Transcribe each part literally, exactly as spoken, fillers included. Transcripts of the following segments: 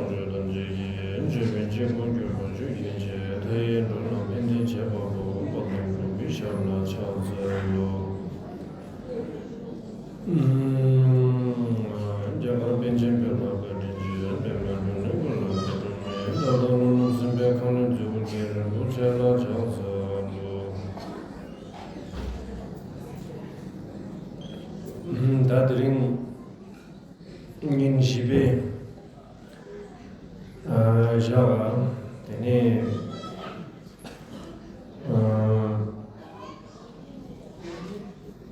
ཆོས་ཐམས་ཅད་ཀྱི་ཆོས་དཔལ་ཆེན་པོར་གྱུར་པ་ཆོས་ཀྱི་རྗེ་མཐའ་ཡས་འགྲོ་ལ་ཕན་བདེ་བྱེད་པ་པོ་དཔལ་ལྡན་འབྲུག་པའི་ཞབས་ལ་ཕྱག་འཚལ་ལོ། རྒྱ་གར་པཎ་ཆེན་བོད་ལ་བཀའ་དྲིན་ཆེ། པདྨ་འབྱུང་གནས་ཀུན་ལ་བཀའ་དྲིན་ཆེ། ད་ལྟ་ལྷོ་ནུབ་སེམས་དཔའི་ཁམས་ལ་རྫོགས་པའི་རིན་པོ་ཆེ་ལ་ཕྱག་འཚལ་ལོ། ད་དེ་རིང་ཉིན་བཞི་པའི་ཨ་ཞག་ལ་དེ་ནས་ཨ་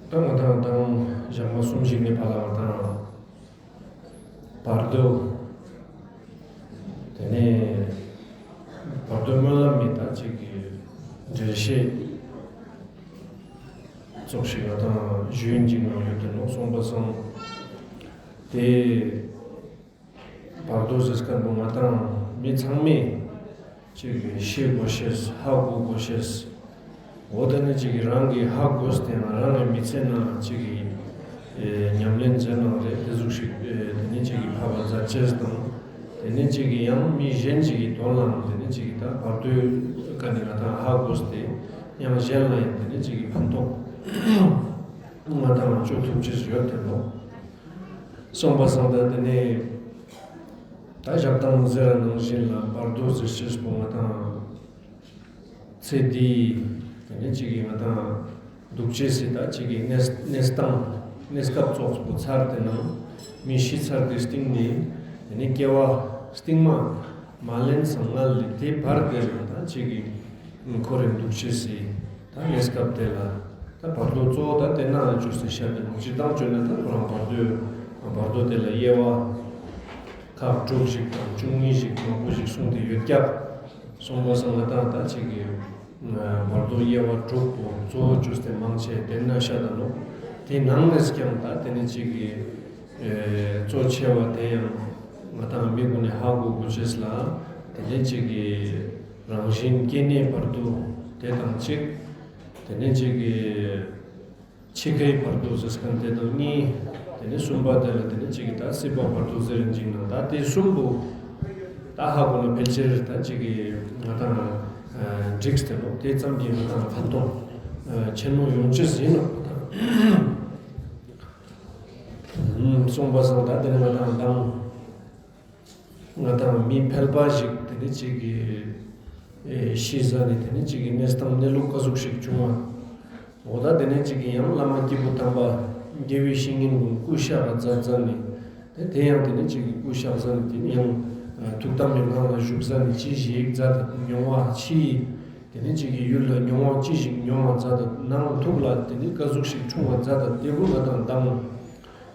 ད་ང་དང་དང་ཞག་མ་གསུམ་ཞིག་ནས་ཕར་ལ་ང་དང་བར་དོ། དེ་ནས་བར་དོ་སྨོན་ལམ་མི་ད་ཅིག་གི་འགྲེལ་བཤད་ཙོགས་ཤིག་ང་དང་ཞུ་ཡིན་ཅིག་ནང་ཡོད་དེ་ནོ་སོང་པ་སང་། དེ་བར་དོ་ཟེར་མཁན་པོ་ང་དང་མི་ཚང་མས་ཅིག་ཤེས་དགོས་ཤེས་ཧ་གོ་དགོས་ཤེས། འོ་དེ་ནི་ཅིག་གི་རང་གི་ཧ་གོ་སྟེ་ན་རང་གི་མི་ཚེ་ན་ཅིག་གི་ཨེ་ཉམས་ལེན་བྱས་ན་རེད། དེ་ཟུག་ཞིག་ཨེ་དེ་ནི་ཅིག་གི་ཕབ་པ་མཛད་ཅེས་དང་། དེ་ནི་ཅིག་གི་ཡང་མི་གཞན་ཅིག་གི་དོན་ལའང་དེ་ནི་ཅིག་གི་ད་བར་དོའི་ཀ་ནི་ང་དང་ཧ་གོ་སྟེ་ཡང་གཞན་ལ་ཡང་དེ་ནི་ཅིག་གི་ཕན་ཐོགས་ང་དང་ལ་བཅོ་ཐུབ་ཅེས་ཡོད་དེ་ནོ། སོང་པ་སང་ད་དེ་ནི་ད་ཞག་དང་ཟེར་ནང་བཞིན་ལ་བར་དོ་ཟེར་ཅེས་པོ་ང་དང་ཚེ་འདི་དེ་ནི་ཅིག་གི་ང་དང་འདུག་ཅེས་སི་ད་ཅིག་གི་གནས་གནས་སྟངས་གནས་སྐབས་ཙོགས་པོ་ཚར་ཏེ་ནང་མི་ཤི་ཚར་ཏེ་སྟིང་ནི་དེ་ནི་སྐྱེ་བ་སྟིང་མ་མ་ལེན་སང་སྔ་ལ་དེ་བར་དེ་རུ་ད་ཅིག་གི་འཁོར་རེ་འདུག་ཅེས་སི་ད་གནས་སྐབས་དེ་ལ་ད་བར་དོ་གཙོ་བོ་ད་དེ་ན་ལ་བཅོས་ཏེ་བཤད་དེ་ནོ། སྤྱིར་བཏང་བཅོས་ན་ད་ཁོ་རང་བར་དོ་བར་དོ་དེ་ལ་དབྱེ་བ་ཁག་དྲུག་ཞིག་དང་བཅུ་གཉིས་ཞིག་མང་པོ་ཞིག་གསུངས་ཏེ་ཡོད་ཀྱག། སོང་པ་སང་ང་དང་ད་ཅིག་གི་བར་དོ་དབྱེ་བ་དྲུག་པོ་གཙོ་བོ་བཅོས་ཏེ་མང་ཆེ་དེ་ན་བཤད་ད་ནོ། དེ་ནང་ནས་ཀྱང་ད་དེ་ནི་ཅིག་གི་གཙོ་ཆེ་བ་དེ་ཡང་ང་དང་མི་ཀུན་ནི་ཧ་གོ་དགོས་ཅེས་ལ་དེ་ནི་ཅིག་གི་རང་བཞིན་སྐྱེ་གནས་བར་དོ་དེ་དང་གཅིག། དེ་ནས་ཅིག་གི་འཆི་ཁའི་བར་དོ་ཟེར་མཁན་དེ་དང་གཉིས། དེ་ནས་གསུམ་པ་དེ་ལ་དེ་ནས་ཅིག་གི་ད་སྲིད་པ་བར་དོ་ཟེར་རིན་ཅིག་ན་ད་དེ་གསུམ་པོ་ད་ཧ་གོ་ན་ཕལ་ཆེར་ད་ཅིག་གི་ང་དང་འགྲིག་སྟེ་ནོ། དེ་ཙམ་གྱིས་ང་དང་ཕན་ཐོགས་ཆེན་མོ་ཡོང་ཅེས་ཡིན་ནོ། སོང་པ་སང་ད་དེ་ནས་ང་དང་དང་། ང་དང་མི་ཕལ་པ་ཞིག་དེ་ནི་ཅིག་གི་ཨེ་ཤི་ཟ་ནི་དེ་ནི་ཅིག་གི་གནས་སྟངས་གནས་ལུགས་ག་ཟུག་ཞིག་བྱུང་བ། འོ་ད་དེ་ནི་ཅིག་གི་ཡང་བླ་མ་སྐྱེས་བུ་དམ་པ་དགེ་བའི་བཤེས་གཉེན་ཀུན་སྐུ་གཤེགས་པ་མཛད་ཟ་ནི། དེ་དེ་ཡང་དེ་ནི་ཅིག་གི་སྐུ་གཤེགས་ཟ་ནི་དེ་ནི་ཡང་ཐུགས་དམ་པའི་ངང་ལ་བཞུགས་ཟ་ནི་ཅི་ཞིག་མཛད་དེ་མྱོང་བ་ཅི། དེ་ནི་ཅིག་གི་ཡུལ་ལ་མྱོང་བ་ཅི་ཞིག་མྱོང་བ་མཛད་དེ་ནང་ཐུགས་ལ་དེ་ནི་ག་ཟུག་ཞིག་འཁྲུངས་པ་མཛད་དེ་དེ་ཀུན་ང་དང་དང་།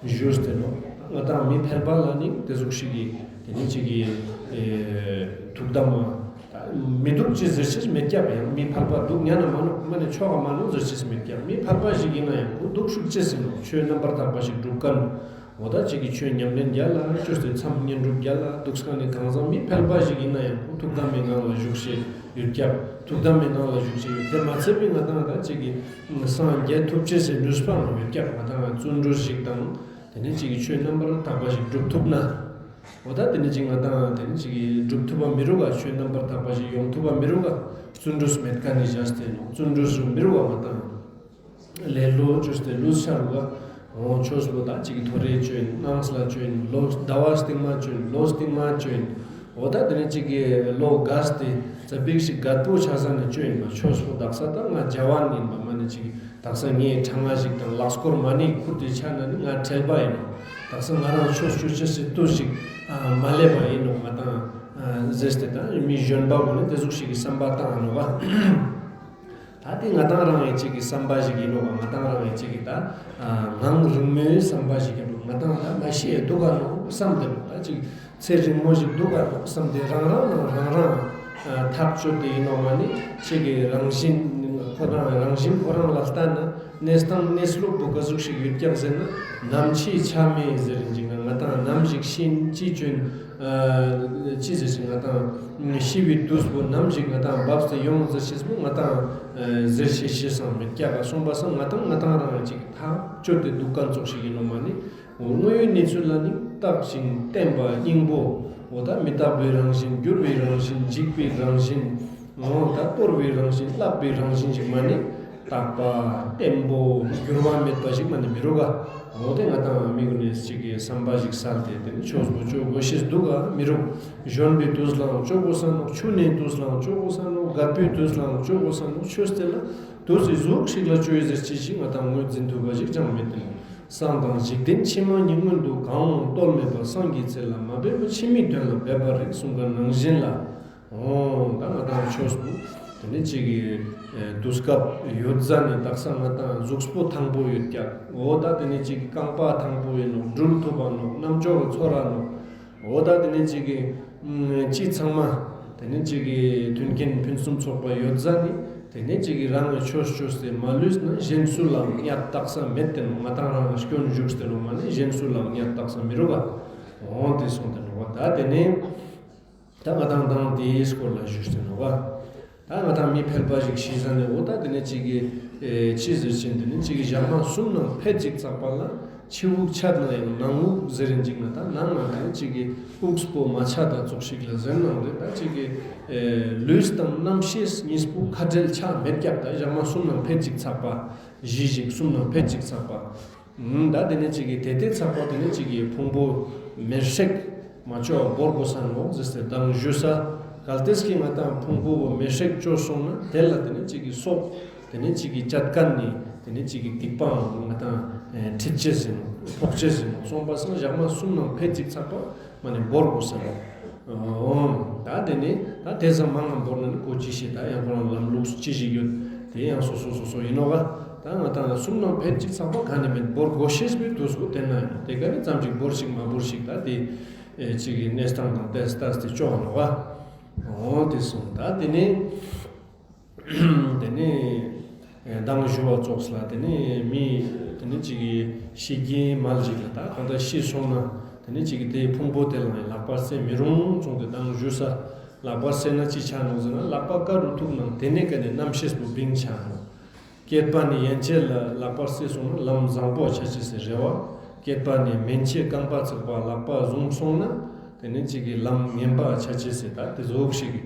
ཞུས་ཏེ་ནོ། ང་དང་མི་ཕལ་པ་ལ་ནི་དེ་ཟུག་ཞིག་གི་དེ་ནི་ཅིག་གི་ཨེ་ཐུགས་དམ་མ་མི་འདུག་ཅེས་ཟེར་ཅེས་མེད་ཀྱག་ཡང་མི་ཕལ་པ་འདུག་ཉན་ན་མ་ནོག་མ་ནི་ཆོག་ག་མ་ནོག་ཟེར་ཅེས་མེད་ཀྱག་མི་ཕལ་པ་ཞིག་ཡིན་ན་ཡང་ཁོ་འདུག་ཤུགས་ཅེས་ཟེར་ནོ། ཆོས་རྣམ་པར་དག་པ་ཞིག་སྒྲུབ་མཁན་འོ་ད་ཅིག་གི་ཆོས་ཉམས་ལེན་རྒྱལ་ལ་བཅོས་ཏེ་མཚམས་བསྙེན་སྒྲུབ་རྒྱལ་ལ་འདུག་མཁན་ནི་གང་ཟག་མི་ཕལ་པ་ཞིག་ཡིན་ན་ཡང་ཁོ་ཐུགས་དམ་མའི་ངང་ལ་བཞུགས་ཤེས་ཡོད་ཀྱག་ཐུགས་དམ་མའི་ངང་ལ་བཞུགས་ཤེས་ཡོད། དེ་མ་ཚད་པའི་ང་དང་ད་ཅིག་གི་སངས་རྒྱས་ཐུབ་ཅེས་སི་ནུས་པའང་ཡོད་ཀྱག་ང་དང་བརྩོན་འགྲུས་ཤིག་དང་དེ་ནས་ཅིག་གི་ཆོས་རྣམ་པར་དག་པ་ཞིག་སྒྲུབ་ཐུབ་ན། འོ་ད་དེ་ནས་ཅིག་ང་དང་དེ་ནས་ཅིག་གི་སྒྲུབ་ཐུབ་པ་མི་རུག་ག་ཆོས་རྣམ་པར་དག་པ་ཞིག་ཡོང་ཐུབ་པ་མི་རུག་ག་བརྩོན་འགྲུས་མེད་མཁན་ནི་བཞག་སྟེ་ནོ། བརྩོན་འགྲུས་སུ་མི་རུག་ག་ང་དང་ལེ་ལོ་བཅོས་ཏེ་ལུས་ཤ་རུག་ག་འོ་ཆོས་པོ་ད་ཅིག་གི་ཐོ་རེ་བཅོ་ཡིན། གནངས་ལ་བཅོ་ཡིན། ལོ་ཟླ་བ་སྟིང་མ་བཅོ་ཡིན། ལོ་སྟིང་མ་བཅོ་ཡིན། འོ་ད་དེ་ནས་ཅིག་གི་ལོ་རྒས་ཏེ་ཙ་པིག་ཞིག་རྒད་པོ་ཆ་ས་ནས་བཅོ་ཡིན་པ། ཆོས་པོ་དག་ས་ད་ང་རྒྱ་བ་ནི་ཡིན་པ་མ་ནི་ཅིག་དག་ས་ངའི་ཕྲེང་བ་ཞིག་དང་ལག་སྐོར་མ་ནི་ཁུར་ཏེ་ཆ་ན་ནི་ང་ཁྲེལ་པ་ཡིན་ནོ། དག་ས་ང་རང་ཆོས་ཞུ་ཅེས་སི་དུས་ཤིག་མ་སླེབས་པ་ཡིན་ནོ། ང་དང་ཟེར་ཏེ་ད་མི་གཞོན་པ་བོ་ནི་དེ་ཟུག་ཞིག་གི་བསམ་པ་བཏང་ནོ་བ། ད་དེ་ང་དང་རང་ཡི་གཅིག་གི་བསམ་པ་ཞིག་ཡིན་ནོ། ང་དང་རང་ཡི་གཅིག་གི་ད་ངང་རིང་མོའི་བསམ་པ་ཞིག་ཡིན་ནོ། ང་དང་ད་མ་ཤི་ཡ་འདུག་ག་ནོ་བསམ་དེ་ནོ། ད་ཅིག་ཚེ་རིང་མོ་ཞིག་འདུག་ག་ནོ་བསམ་དེ་རང་རང་ནང་རང་རང་ཐག་གཅོད་དེ་ཡིན་ནོ། མ་ནི་ཅིག་གི་རང་བཞིན་ཁོ་རང་རང་བཞིན་ཁོ་རང་ལ་ལྟ་ན་གནས་སྟངས་གནས་ལུགས་པོ་ག་ཟུག་ཞིག་ཡོད་ཀྱག་ཟེར་ན་ནམ་འཆི་ཆ་མེད་ཟེར་རིན་ཅིག་ན་ང་དང་ནམ་ཞིག་ཤི་ཅི་བཅོ་ཡིན། ཅི་ཟེར་ཞིག་ང་དང་ཤི་བའི་དུས་པོ་ནམ་ཞིག་ང་དང་བབས་ཏེ་ཡོང་ཟེར་ཤེས་པོ་ང་དང་ཟེར་ཤེས་ཤེས་སང་མེད་ཀྱག་ག་སོང་པ་སང་ང་དང་ང་དང་རང་ཅིག་ཐག་གཅོད་དེ་འདུག་ག་ཙོགས་ཤིག་ཡིན་ནོ། མ་ནི་དངོས་ཡོད་གནས་ཚུལ་ལ་ནི་བརྟག་ཅིང་བརྟན་པ་སྙིང་པོ་ འོ་ད་མི་རྟག་པའི་རང་བཞིན། འགྱུར་བའི་རང་བཞིན། འཇིག་པའི་རང་བཞིན། འོ་ད་གཏོར་བའི་རང་བཞིན། བརླག་པའི་རང་བཞིན་ཞིག་མ་ནི་དག་པ་བརྟན་པོ་འགྱུར་བ་མེད་པ་ཞིག་མ་ནི་མི་རུག་ག། འོ་དེ་ང་དང་མི་གུན་ནི་ཅིག་གི་བསམ་པ་ཞིག་སལ་ཏེ་དེ་ནི་ཆོས་པོ་ཅོ་དགོས་ཤེས་འདུག་ག་མི་རུག། གཞོན་པའི་དུས་ལའང་ཅོ་དགོས་ས་ནོག། ཆུང་ནེ་དུས་ལའང་ཅོ་དགོས་ས་ནོག། རྒད་པོའི་དུས་ལའང་ཅོ་དགོས་ས་ནོག། ཆོས་དེ་ལ་དུས་ཀྱི་ཟུག་ཞིག་ལ་ཅོ་ཡི་ཟེར་ཅེས་ཞིག་ང་དང་ངོས་འཛིན་ཐུབ་པ་ཞིག་ཅང་མེད་དེ་ནོག། སངས་དང་འཇིག་རྟེན་ཕྱི་མ་གཉིས་སྔོན་དུ། གང་འོང་གཏོལ་མེད་པ་སངས་ཀྱི་ཚེ་ལ། མ་འབད་པ་ཕྱི་མའི་དོན་ལ་འབད་པར་རིགས་གསུངས་པ་ནང་བཞིན་ལ། འོ་ད་ང་དང་ཆོས་པོ་དེ་ནི་ཅིག་གི་ཨེ་དུས་སྐབས་ཡོད་ཟ་ནི་དག་ས་ང་དང་གཟུགས་པོ་ཐང་པོ་ཡོད་ཀྱག། འོ་ད་དེ་ནི་ཅིག་གི་རྐང་པ་ཐང་པོ་ཡིན་ནོག། འགྲུལ་ཐུབ་པ་ནོག། རྣམ་ཅོག་གི་ཚོར་ར་ནོག། འོ་ད་དེ་ནི་ཅིག་གི་ཨུམ་ཅི་ཚང་མ་དེ་ནི་ཅིག་གི་མཐུན་རྐྱེན་ཕུན་སུམ་ཚོགས་པ་ཡོད་ཟ་ནི་དེ་ནི་ཅིག་གི་རང་གི་ཆོས་ཅོས་ཏེ་མ་ལུས་ན་གཞན་སུ་ལའང་གཉའ་བཏགས་ས་མེད་དེ་ནོག། ང་དང་རང་ལ་སྐྱོན་ཞུགས་ཏེ་ནོག་མ་ནི་གཞན་སུ་ལའང་གཉའ་བཏགས་ས་མི་རུག་ག། འོ་དེ་སོང་སྟེ་ནོག་པ། ད་དེ་ནི་ད་ང་དང་དང་དེའི་སྐོར་ལ་ཞུས་ཏེ་ནོག་པ། ད་ང་དང་མི་ཕལ་པ་ཞིག་ཤི་ཟ་ནི་འོ་ད་དེ་ནི་ཅིག་གི་ཨེ་ཅི་ཟེར་ཅེན་དེ་ནི་ཅིག་གི་ཞག་མ་གསུམ་ནང་ཕེད་ཅིག་ཚག་པ་ལ་ཕྱི་དབུགས་ཆད་ན་ཡང་ནང་དབུགས་ཟེར་རིན་ཅིག་ན་ད་ནང་ང་དེ་ནི་ཅིག་གི་དབུགས་པོ་མ་ཆད་ད་ཙོགས་ཤིག་ལ་ཟེར་ནང་རེད། ད་ཅིག་གི་ཨེ་ལུས་དང་རྣམ་ཤེས་གཉིས་པོ་ཁ་བྲལ་ཆ་མེད་ཀྱག། ད་ཞག་མ་གསུམ་ནང་ཕེད་ཅིག་ཚག་པ། བཞི་ཞིག་གསུམ་ནང་ཕེད་ཅིག་ཚག་པ། ཨུམ་ད་དེ་ནི་ཅིག་གི་དེ་དེ་ཚག་པ་དེ་ནི་ཅིག་གི་ཕུང་པོ་མེར་སྲེག་མ་ཅོ་བོར་དགོས་ས་ནོག་ཟེར་ཏེ་དང་ཞུ་ས། གལ་ཏེ་ཀྱི་ང་དང་ཕུང་པོ་མེར་སྲེག་ཅོ་སོང་ན་དེ་ལ་དེ་ནི་ཅིག་གི་སྲོག་དེ་ནི་ཅིག་གི་བཅད་མཁན་ནི་དེ་ནི་ཅིག་གི་སྡིག་པའང་ང་དང་ཁྲིད་ཅེས་ཟིན་ཕོག་ཅེས་ཟིན་སོང་པ་སང་ཞག་མ་གསུམ་ནང་ཕེད་ཅིག་ཚག་པ། མ་ནི་བོར་དགོས་ས་རེད། འོ་ད་དེ་ནི་ད་དེ་ཙམ་མང་ང་བོར་ན་ནི་གོ་ཅི་ཤེས། ད་ཡང་ཁོ་རང་ལམ་ལུགས་སུ་ཅི་ཞིག་ཡོད་དེ་ཡང་སོ་སོ་སོ་སོ་ཡིན་ནོག་ག། ད་ང་དང་གསུམ་ནང་ཕེད་ཅིག་ཚག་པ་ག་ནི་མེད། བོར་དགོས་ཤེས་པའི་དུས་སུ་དེ་ན་ཡིན་ནོག། དེ་ག་ནི་ཙམ་ཅིག་བོར་ཞིག་མ་བོར་ཞིག་ད་དེ་ཨེ་ཅིག་གི་གནས་སྟངས་དང་ཏེས་ཏེས་ཏེ་ཅོག་ནོག་ག། འོ་དེ་སོང་ད་དེ་ནི། དེ་ནི་མདང་ཞུ་བ་ཙོགས་ལ་དེ་ནི་མི་དེ་ནི་ཅིག་གི་ཤི་རྐྱེན་མལ་ཞིག་ལ་ད་གང་ལྟར་ཤི་སོང་ན་དེ་ནི་ཅིག་གི་དེའི་ཕུང་པོ་དེ་ལ་ལག་པ་བསྲེ་མི་རུང་ཙོགས་དེ་མདང་ཞུ་ས། ལག་པ་བསྲེ་ན་ཅི་ཆ་ནོག་ཟེར་ན་ལག་པ་ཀ་རུ་ཐུག་ནང་དེ་ནི་ཀ་ནི་རྣམ་ཤེས་པོ་བིང་ཆ་ནོག། སྐྱེས་པ་ནི་ཡན་ཆད་ལ་ལག་པ་བསྲེ་སོང་ན་ལམ་བཟང་པོ་ཆ་ཅེས་སི་རེ་བ། སྐྱེས་པ་ནི་མན་ཆད་རྐང་པ་ཚུགས་པ་ལག་པ་བཟུང་སོང་ན་དེ་ནི་ཅིག་གི་ལམ་ངན་པ་ཆ་ཅེས་སི་ད་དེ་ཟུག་ཞིག་གི་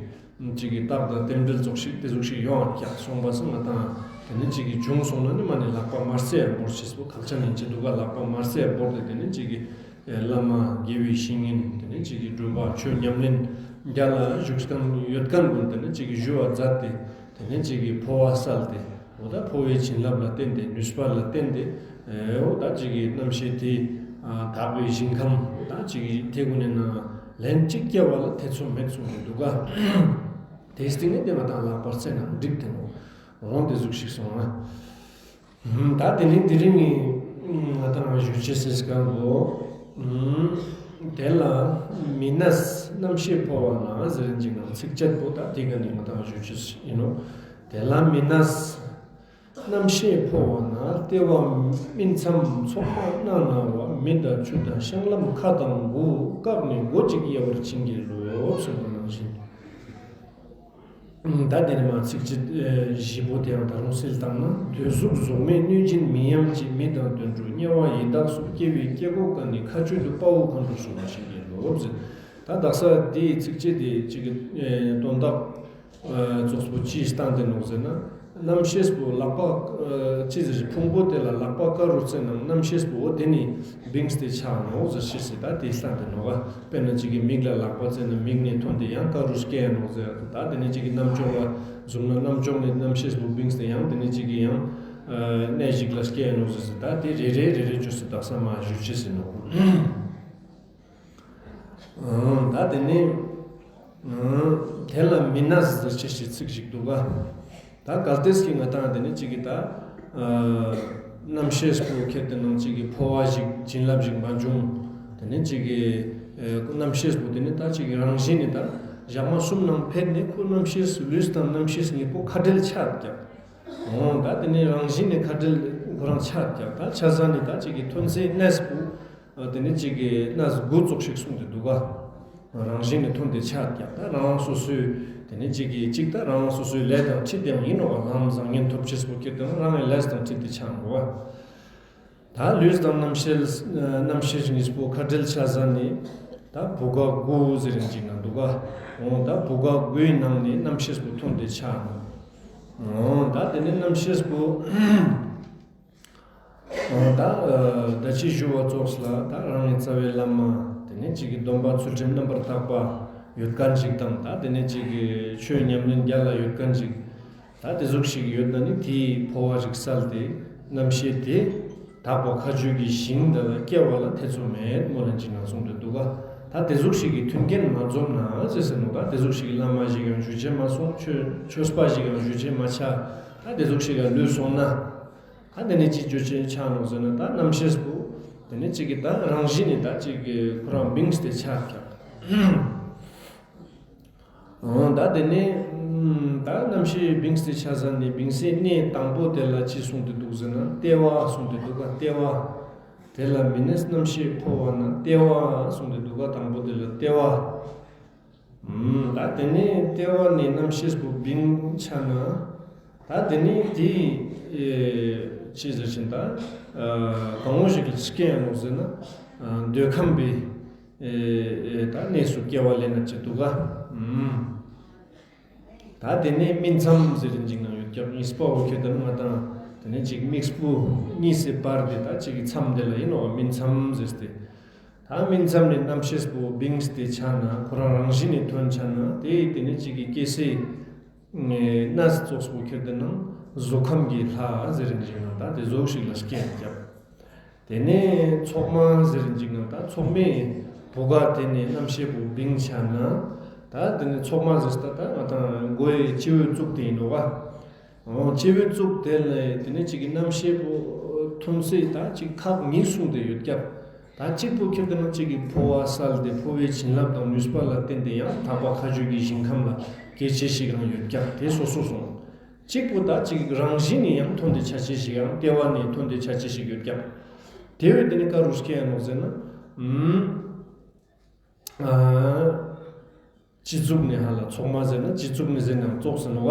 ཅིག་གི་རྟགས་དང་རྟེན་འབྲེལ་ཙོགས་ཤིག་དེ་ཟུག་ཞིག་ཡོང་ཀྱག་སོང་པ་སང་ང་དང་དེ་ནི་ཅིག་གི་བྱུང་སོང་ན་ནི་མ་ནི་ལག་པ་མ་བསྲེ་ཡ་བོར་ཅེས་པོ་ཁག་ཅན་ཡིན་ཅི་འདུག་ག། ལག་པ་མ་བསྲེ་ཡ་བོར་ཏེ་དེ་ནི་ཅིག་གི་བླ་མ་དགེ་བའི་བཤེས་གཉེན་དེ་ནི་ཅིག་གི་སྒྲུབ་པ་ཆོས་ཉམས་ལེན་རྒྱ་ལ་བཞུགས་སྟངས་ཡོད་མཁན་ཀུན་དེ་ནི་ཅིག་གི་ཞུ་བ་མཛད་དེ་དེ་ནི་ཅིག་གི་འཕོ་བ་བསལ་ཏེ། འོ་ད་འཕོ་བའི་བྱིན་རླབས་ལ་བརྟེན་ཏེ་ནུས་པ་ལ་བརྟེན་ཏེ། འོ་ད་ཅིག་གི་རྣམ་ཤེས་དེ་དག་པའི་ཞིང་ཁམས་ད་ཅིག་གི་དེ་ཀུན་ནི་ནང་ལན་གཅིག་སྐྱེ་བ་ལ་ཐེ་ཚོམ་མེད་གསུངས་ཏེ་འདུག་ག། དེའི་སྟེང་ནས་དེ་ང་དང་ལག་པ་བསྲེ་ན་འགྲིག་དེ་ནོག། འོང་དེ་ཟུག་ཞིག་སོང་ན། ད་དེ་ནི་དེ་རིང་ནི་ང་དང་ཞུ་ཅེས་སི་སྐབས་ལོ། དེ་ལ་མི་གནས་རྣམ་ཤེས་འཕོ་བ་ན་ཟེར་ཅིག་ནང་ཚིགས་བཅད་པོ་ད་དེ་ག་ནི་ང་དང་ཞུ་ཅེས་ཡིན་ནོག། དེ་ལ་མི་གནས། རྣམ་ཤེས་འཕོ་བ་ན། ལྟེ་བ་སྨིན་མཚམས་མཚོག་མ་སྣ་ན་བ། མེ་དང་ཆུ་དང་བཤང་ལམ་ཁ་དང་དགུ། བཀག་ནས་སྒོ་གཅིག་གཡས་པར་བྱིན་གྱིས་རློབས་གསུངས་པ་ནང་བཞིན། ད་དེ་ནི་མ་ཚིགས་བཅད་བཞི་པོ་དེ་ཡང་ད་རུང་སིལ་བཏང་ན། འདོད་གཟུགས་གཟུགས་མེད་གནོད་སྦྱིན་མི་གཡེམ་གྱིས། མི་དང་དུད་འགྲོ་དམྱལ་བ་ཡི་དྭགས་སུ། སྐྱེ་བའི་སྐྱེ་སྒོ་ཀ་ནི་མཁའ་སྤྱོད་དུ། དཔའ་བོ་མཁའ་འགྲོ་གསུམ་ལ་བྱིན་གྱིས་རློབས་ཟེར། ད་དག་ས་དེའི་ཚིགས་བཅད་དེ་གཅིག་གི་དོན་དག་ཙོགས་པོ་ཅི་སྟན་ཏེ་ནོག་ཟེར་ན། རྣམ་ཤེས་པོ་ལག་པ་ཅི་ཟེར་ཕུང་པོ་དེ་ལ་ལག་པ་ཀ་རུ་བཙན་ནང་རྣམ་ཤེས་པོ་འོ་དེ་ནི་བིངས་ཏེ་ཆ་ནོག་ཟེར་ཤེས་སི་ད་དེ་སྟན་ཏེ་ནོག། དཔེར་ན་ཅིག་གི་མིག་ལ་ལག་པ་བཙན་ན་མིག་ནི་ཐོན་ཏེ་ཡང་ཀ་རུ་སྐྱེ་ཡ་ནོག་ཟེར། ད་དེ་ནི་ཅིག་གི་རྣམ་ཅོག་ལ་བཟུང་ན་རྣམ་ཅོག་ནི་རྣམ་ཤེས་པོ་བིངས་ཏེ་ཡང་དེ་ནི་ཅིག་གི་ཡང་གནས་ཤིག་ལ་སྐྱེ་ཡ་ནོག་ཟེར་སི་ད་དེ་རེ་རེ་རེ་རེ་ཅོས་སི་དག་ས་མ་ཞུ་ཅེས་ཡིན་ནོག། ད་དེ་ནི་དེ་ལ་མི་གནས་ཟེར་ཅེས་ཤིག་ཚིག་ཞིག་འདུག་ག། ད་གལ་ཏེ་ཀྱི་ང་དང་དེ་ནི་ཅིག་གི་ད་རྣམ་ཤེས་པོ་ཁྱེར་ཏེ་ནང་ཅིག་གི་འཕོ་བ་ཞིག་བྱིན་རླབས་ཞིག་མ་བྱུང་། དེ་ནི་ཅིག་གི་རྣམ་ཤེས་པོ་དེ་ནི་ད་ཅིག་གི་རང་བཞིན་ནི་ད་ཞག་མ་གསུམ་ནང་ཕེབས་ནས་ཁོ་རྣམ་ཤེས་ལུས་དང་རྣམ་ཤེས་གཉིས་པོ་ཁ་བྲལ་ཆ་ཀྱག། འོ་ད་དེ་ནི་རང་བཞིན་ནི་ཁ་བྲལ་ཁོ་རང་ཆ་ཀྱག། ད་ཆ་ས་ནི་ད་ཅིག་གི་ཐོན་སའི་གནས་པོ། དེ་ནི་ཅིག་གི་གནས་དགུ་ཙོགས་ཤིག་གསུངས་ཏེ་འདུག་ག། རང་བཞིན་ནི་ཐོན་ཏེ་ཆ་ཀྱག། ད་རང་རང་སོ་སོའི་དེ་ནི་ཅིག་གི་ཅིག་ད་རང་རང་སོ་སོའི་ལས་དང་འཁྲིལ་ཏེ་ཡང་ཡིན་ནོག་ག། ལམ་བཟང་ངན་ཐོབ་ཅེས་པོ་ཁྱེར་ཏེ་རང་རང་གི་ལས་དང་འཁྲིལ་ཏེ་ཆ་འགྲོ་བ། ད་ལུས་དང་རྣམ་ཤེས་རྣམ་ཤེས་གཉིས་པོ་ཁ་བྲལ་ཆ་ས་ནི། ད་བུ་ག་དགུ་ཟེར་ཅིག་ན་འདུག་ག་འོ་ད་བུ་ག་དགུའི་ནང་ནས་རྣམ་ཤེས་པོ་ཐོན་ཏེ་ཆ་ནོག་འོ་ད་དེ་ནས་རྣམ་ཤེས་པོ་ད་ད་ཅི་ཞུ་བ་ཙོགས་ལ་ད་རང་གི་རྩ་བའི་བླ་མ་དེ་ནས་ཅིག་གི་སྡོམ་པ་ཚུལ་ཁྲིམས་རྣམ་པར་དག་པ་ཡོད་མཁན་ཅིག་དང་ད་དེ་ནས་ཅིག་གི་ཆོས་ཉམས་ལེན་རྒྱལ་ལ་ཡོད་མཁན་ཅིག་ད་དེ་ཟུག་ཞིག་ཡོད་ན་ནི་དེའི་འཕོ་བ་རིག་གསལ་ཏེ་རྣམ་ཤེས་དེ་དག་པ་མཁའ་སྤྱོད་ཀྱི་ཞིང་དེ་ལ་སྐྱེ་བ་ལ་ཐེ་ཚོམ་མེད་མོ་ལན་ཅིག་ན་གསུངས་ཏེ་འདུག་ག་ད་དེ་ཟུག་ཞིག་གི་མཐུན་རྐྱེན་མ་འཛོམས་ན་ཟེར་ཟེར་ནོག་ད་དེ་ཟུག་ཞིག་གི་བླ་མ་ཞིག་ཡང་ཞུ་ཅེས་མ་སོང་ཆོས་ཆོས་པ་ཞིག་ཡང་ཞུ་ཅེས་མ་ཆ་ད་དེ་ཟུག་ཞིག་ཡང་ལུས་སོང་ན། ད་དེ་ནས་ཅི་བརྗོད་ཅེས་ཆ་ནོག་ཟེར་ན་ད་རྣམ་ཤེས་པོ་དེ་ནས་ཅིག་གི་ད་རང་བཞིན་ནི་ད་ཅིག་གི་ཁོ་རང་བིངས་ཏེ་ཆ་ཀྱག་འོ་ད་དེ་ནས་ད་རྣམ་ཤེས་བིངས་ཏེ་ཆ་ཟ་ནི་བིངས་སའི་གནས་དང་པོ་དེ་ལ་ཅི་གསུངས་ཏེ་འདུག་ཟེར་ན་ལྟེ་བ་གསུངས་ཏེ་འདུག་ག་ལྟེ་བ། དེ་ལ་མི་གནས་རྣམ་ཤེས་འཕོ་བ་ན་ལྟེ་བ་གསུངས་ཏེ་འདུག་ག་དང་པོ་དེ་ལ་ལྟེ་བ། ད་དེ་ནས་ལྟེ་བ་ནས་རྣམ་ཤེས་པོ་བིང་ཆ་ན། ད་དེ་ནས་དེ་ཅི་ཟེར་ཅིན་ད་གང་བོ་ཞིག་ལ་སྐྱེ་ཡ་ནོག་ཟེར་ན་འདོད་ཁམས་པའི་ད་གནས་སུ་སྐྱེ་བ་ལེན་ན་ཅི་འདུག་ག་ད་དེ་ནས་སྨིན་མཚམས་ཟེར་ཅིག་ན་ཡོད་ཀྱག་གཉིས་པ་འོ་ཁྱེད་དང་ང་དང་དེ་ནས་ཅིག་མིག་སྤུ་གཉིས་སི་བར་དེ་ད་ཅིག་གི་མཚམས་དེ་ལ་ཡིན་ནོག་སྨིན་མཚམས་ཟེར་ཏེ། ད་སྨིན་མཚམས་ནས་རྣམ་ཤེས་པོ་བིངས་ཏེ་ཆ་ན་ཁོ་རང་རང་བཞིན་ནས་ཐོན་ཆ་ན་དེ་དེ་ནས་ཅིག་གི་སྐྱེ་སའི་གནས་ཙོགས་པོ་ཁྱེར་ཏེ་ན་གཟུགས་ཁམས་ཀྱི་ལྷ་ཟེར་ཅིག་ན་ད་དེ་ཟུག་ཞིག་ལ་སྐྱེ་ཀྱག་དེ་ནས་མཚོག་མ་ཟེར་ཅིག་ན་ད་མཚོག་མའི་བུ་ག་དེ་ནས་རྣམ་ཤེས་པོ་བིང་ཆ་ན་ད་དེ་ནས་མཚོག་མ་ཟེར་ད་ད་ང་དང་མགོ་ཡི་སྤྱི་བོའི་གཙུག་དེ་ཡིན་ནོག་ག་འོ་སྤྱི་བོའི་གཙུག་དེ་ལ་དེ་ནས་ཅིག་གི་རྣམ་ཤེས་པོ་ཐོན་སའི་ད་ཅིག་ཁག་གཉིས་གསུངས་ཏེ་ཡོད་ཀྱག་ད་གཅིག་པོ་ཁྱེར་ཏེ་ན་ཅིག་གི་འཕོ་བ་སལ་ཏེ་འཕོ་བའི་བྱིན་རླབས་དང་ནུས་པ་ལ་བརྟེན་ཏེ་ཡང་དག་པ་མཁའ་སྤྱོད་ཀྱི་ཞིང་ཁམས་ལ་སྐྱེ་ཅེས་ཤིག་ཡང་ཡོད་ཀྱག་དེ་སོ་སོ་སོང་། གཅིག་པོ་ད་ཅིག་རང་བཞིན་ནས་ཡང་ཐོན་ཏེ་ཆ་ཅེས་ཤིག་ཡང་ལྟེ་བ་ནས་ཐོན་ཏེ་ཆ་ཅེས་ཤིག་ཡོད་ཀྱག་དེ་བས་དེ་ནི་ཀ་རུ་སྐྱེ་ཡ་ནོག་ཟེར་ན། ཨ། སྤྱི་གཙུག་ནས་ཧ་ལ་མཚོག་མ་ཟེར་ན་སྤྱི་གཙུག་ནས་ཟེར་ན་ཙོགས་ཟེར་ནོག་ག་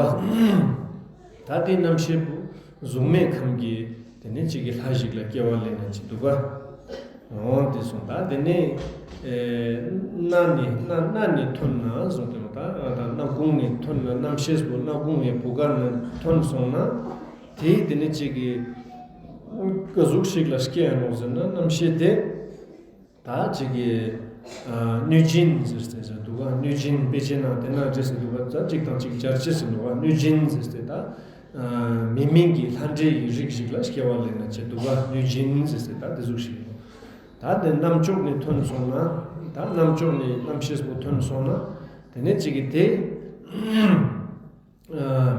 ད་དེ་རྣམ་ཤེས་པོ་གཟུགས་མེད་ཁམས་ཀྱི་དེ་ནས་ཅིག་གི་ལྷ་ཞིག་ལ་སྐྱེ་བ་ལེན་ན་ཅི་འདུག་ག་འོ་དེ་སོང་ད་དེ་ནས་སྣ་ནས་སྣ་སྣ་ནས་ཐོན་ན་སོང་དེ་ནོག་ད་སྣ་ཁུང་ནས་ཐོན་ན་རྣམ་ཤེས་པོ་སྣ་ཁུང་ནས་བུ་ག་ནས་ཐོན་སོང་ན་དེ་དེ་ནས་ཅིག་གི་ག་ཟུག་ཞིག་ལ་སྐྱེ་ཡ་ནོག་ཟེར་ན་རྣམ་ཤེས་དེ། ད་ཅིག་གི་གནོད་སྦྱིན་ཟེར་ཏེ་ཟེར་འདུག་ག་གནོད་སྦྱིན་དཔེ་ཅན་ན་དེ་ན་འདྲེས་ཏེ་འདུག་ག་ད་ཅིག་དང་ཅིག་སྦྱར་ཅེས་ཟེར་འདུག་ག་གནོད་སྦྱིན་ཟེར་ཏེ་ད་མི་མིན་གྱི་ལྷ་འདྲེ་ཡི་རིགས་ཤིག་ལ་སྐྱེ་བ་ལེན་ན་ཅི་འདུག་ག་གནོད་སྦྱིན་ཟེར་ཏེ་ད་དེ་ཟུག་ཞིག་ཡིན་ནོག་ད་དེ་རྣམ་ཅོག་ནས་ཐོན་སོང་ན་ད་རྣམ་ཅོག་ནས་རྣམ་ཤེས་པོ་ཐོན་སོང་ན་དེ་ནས་ཅིག་གི་དེ།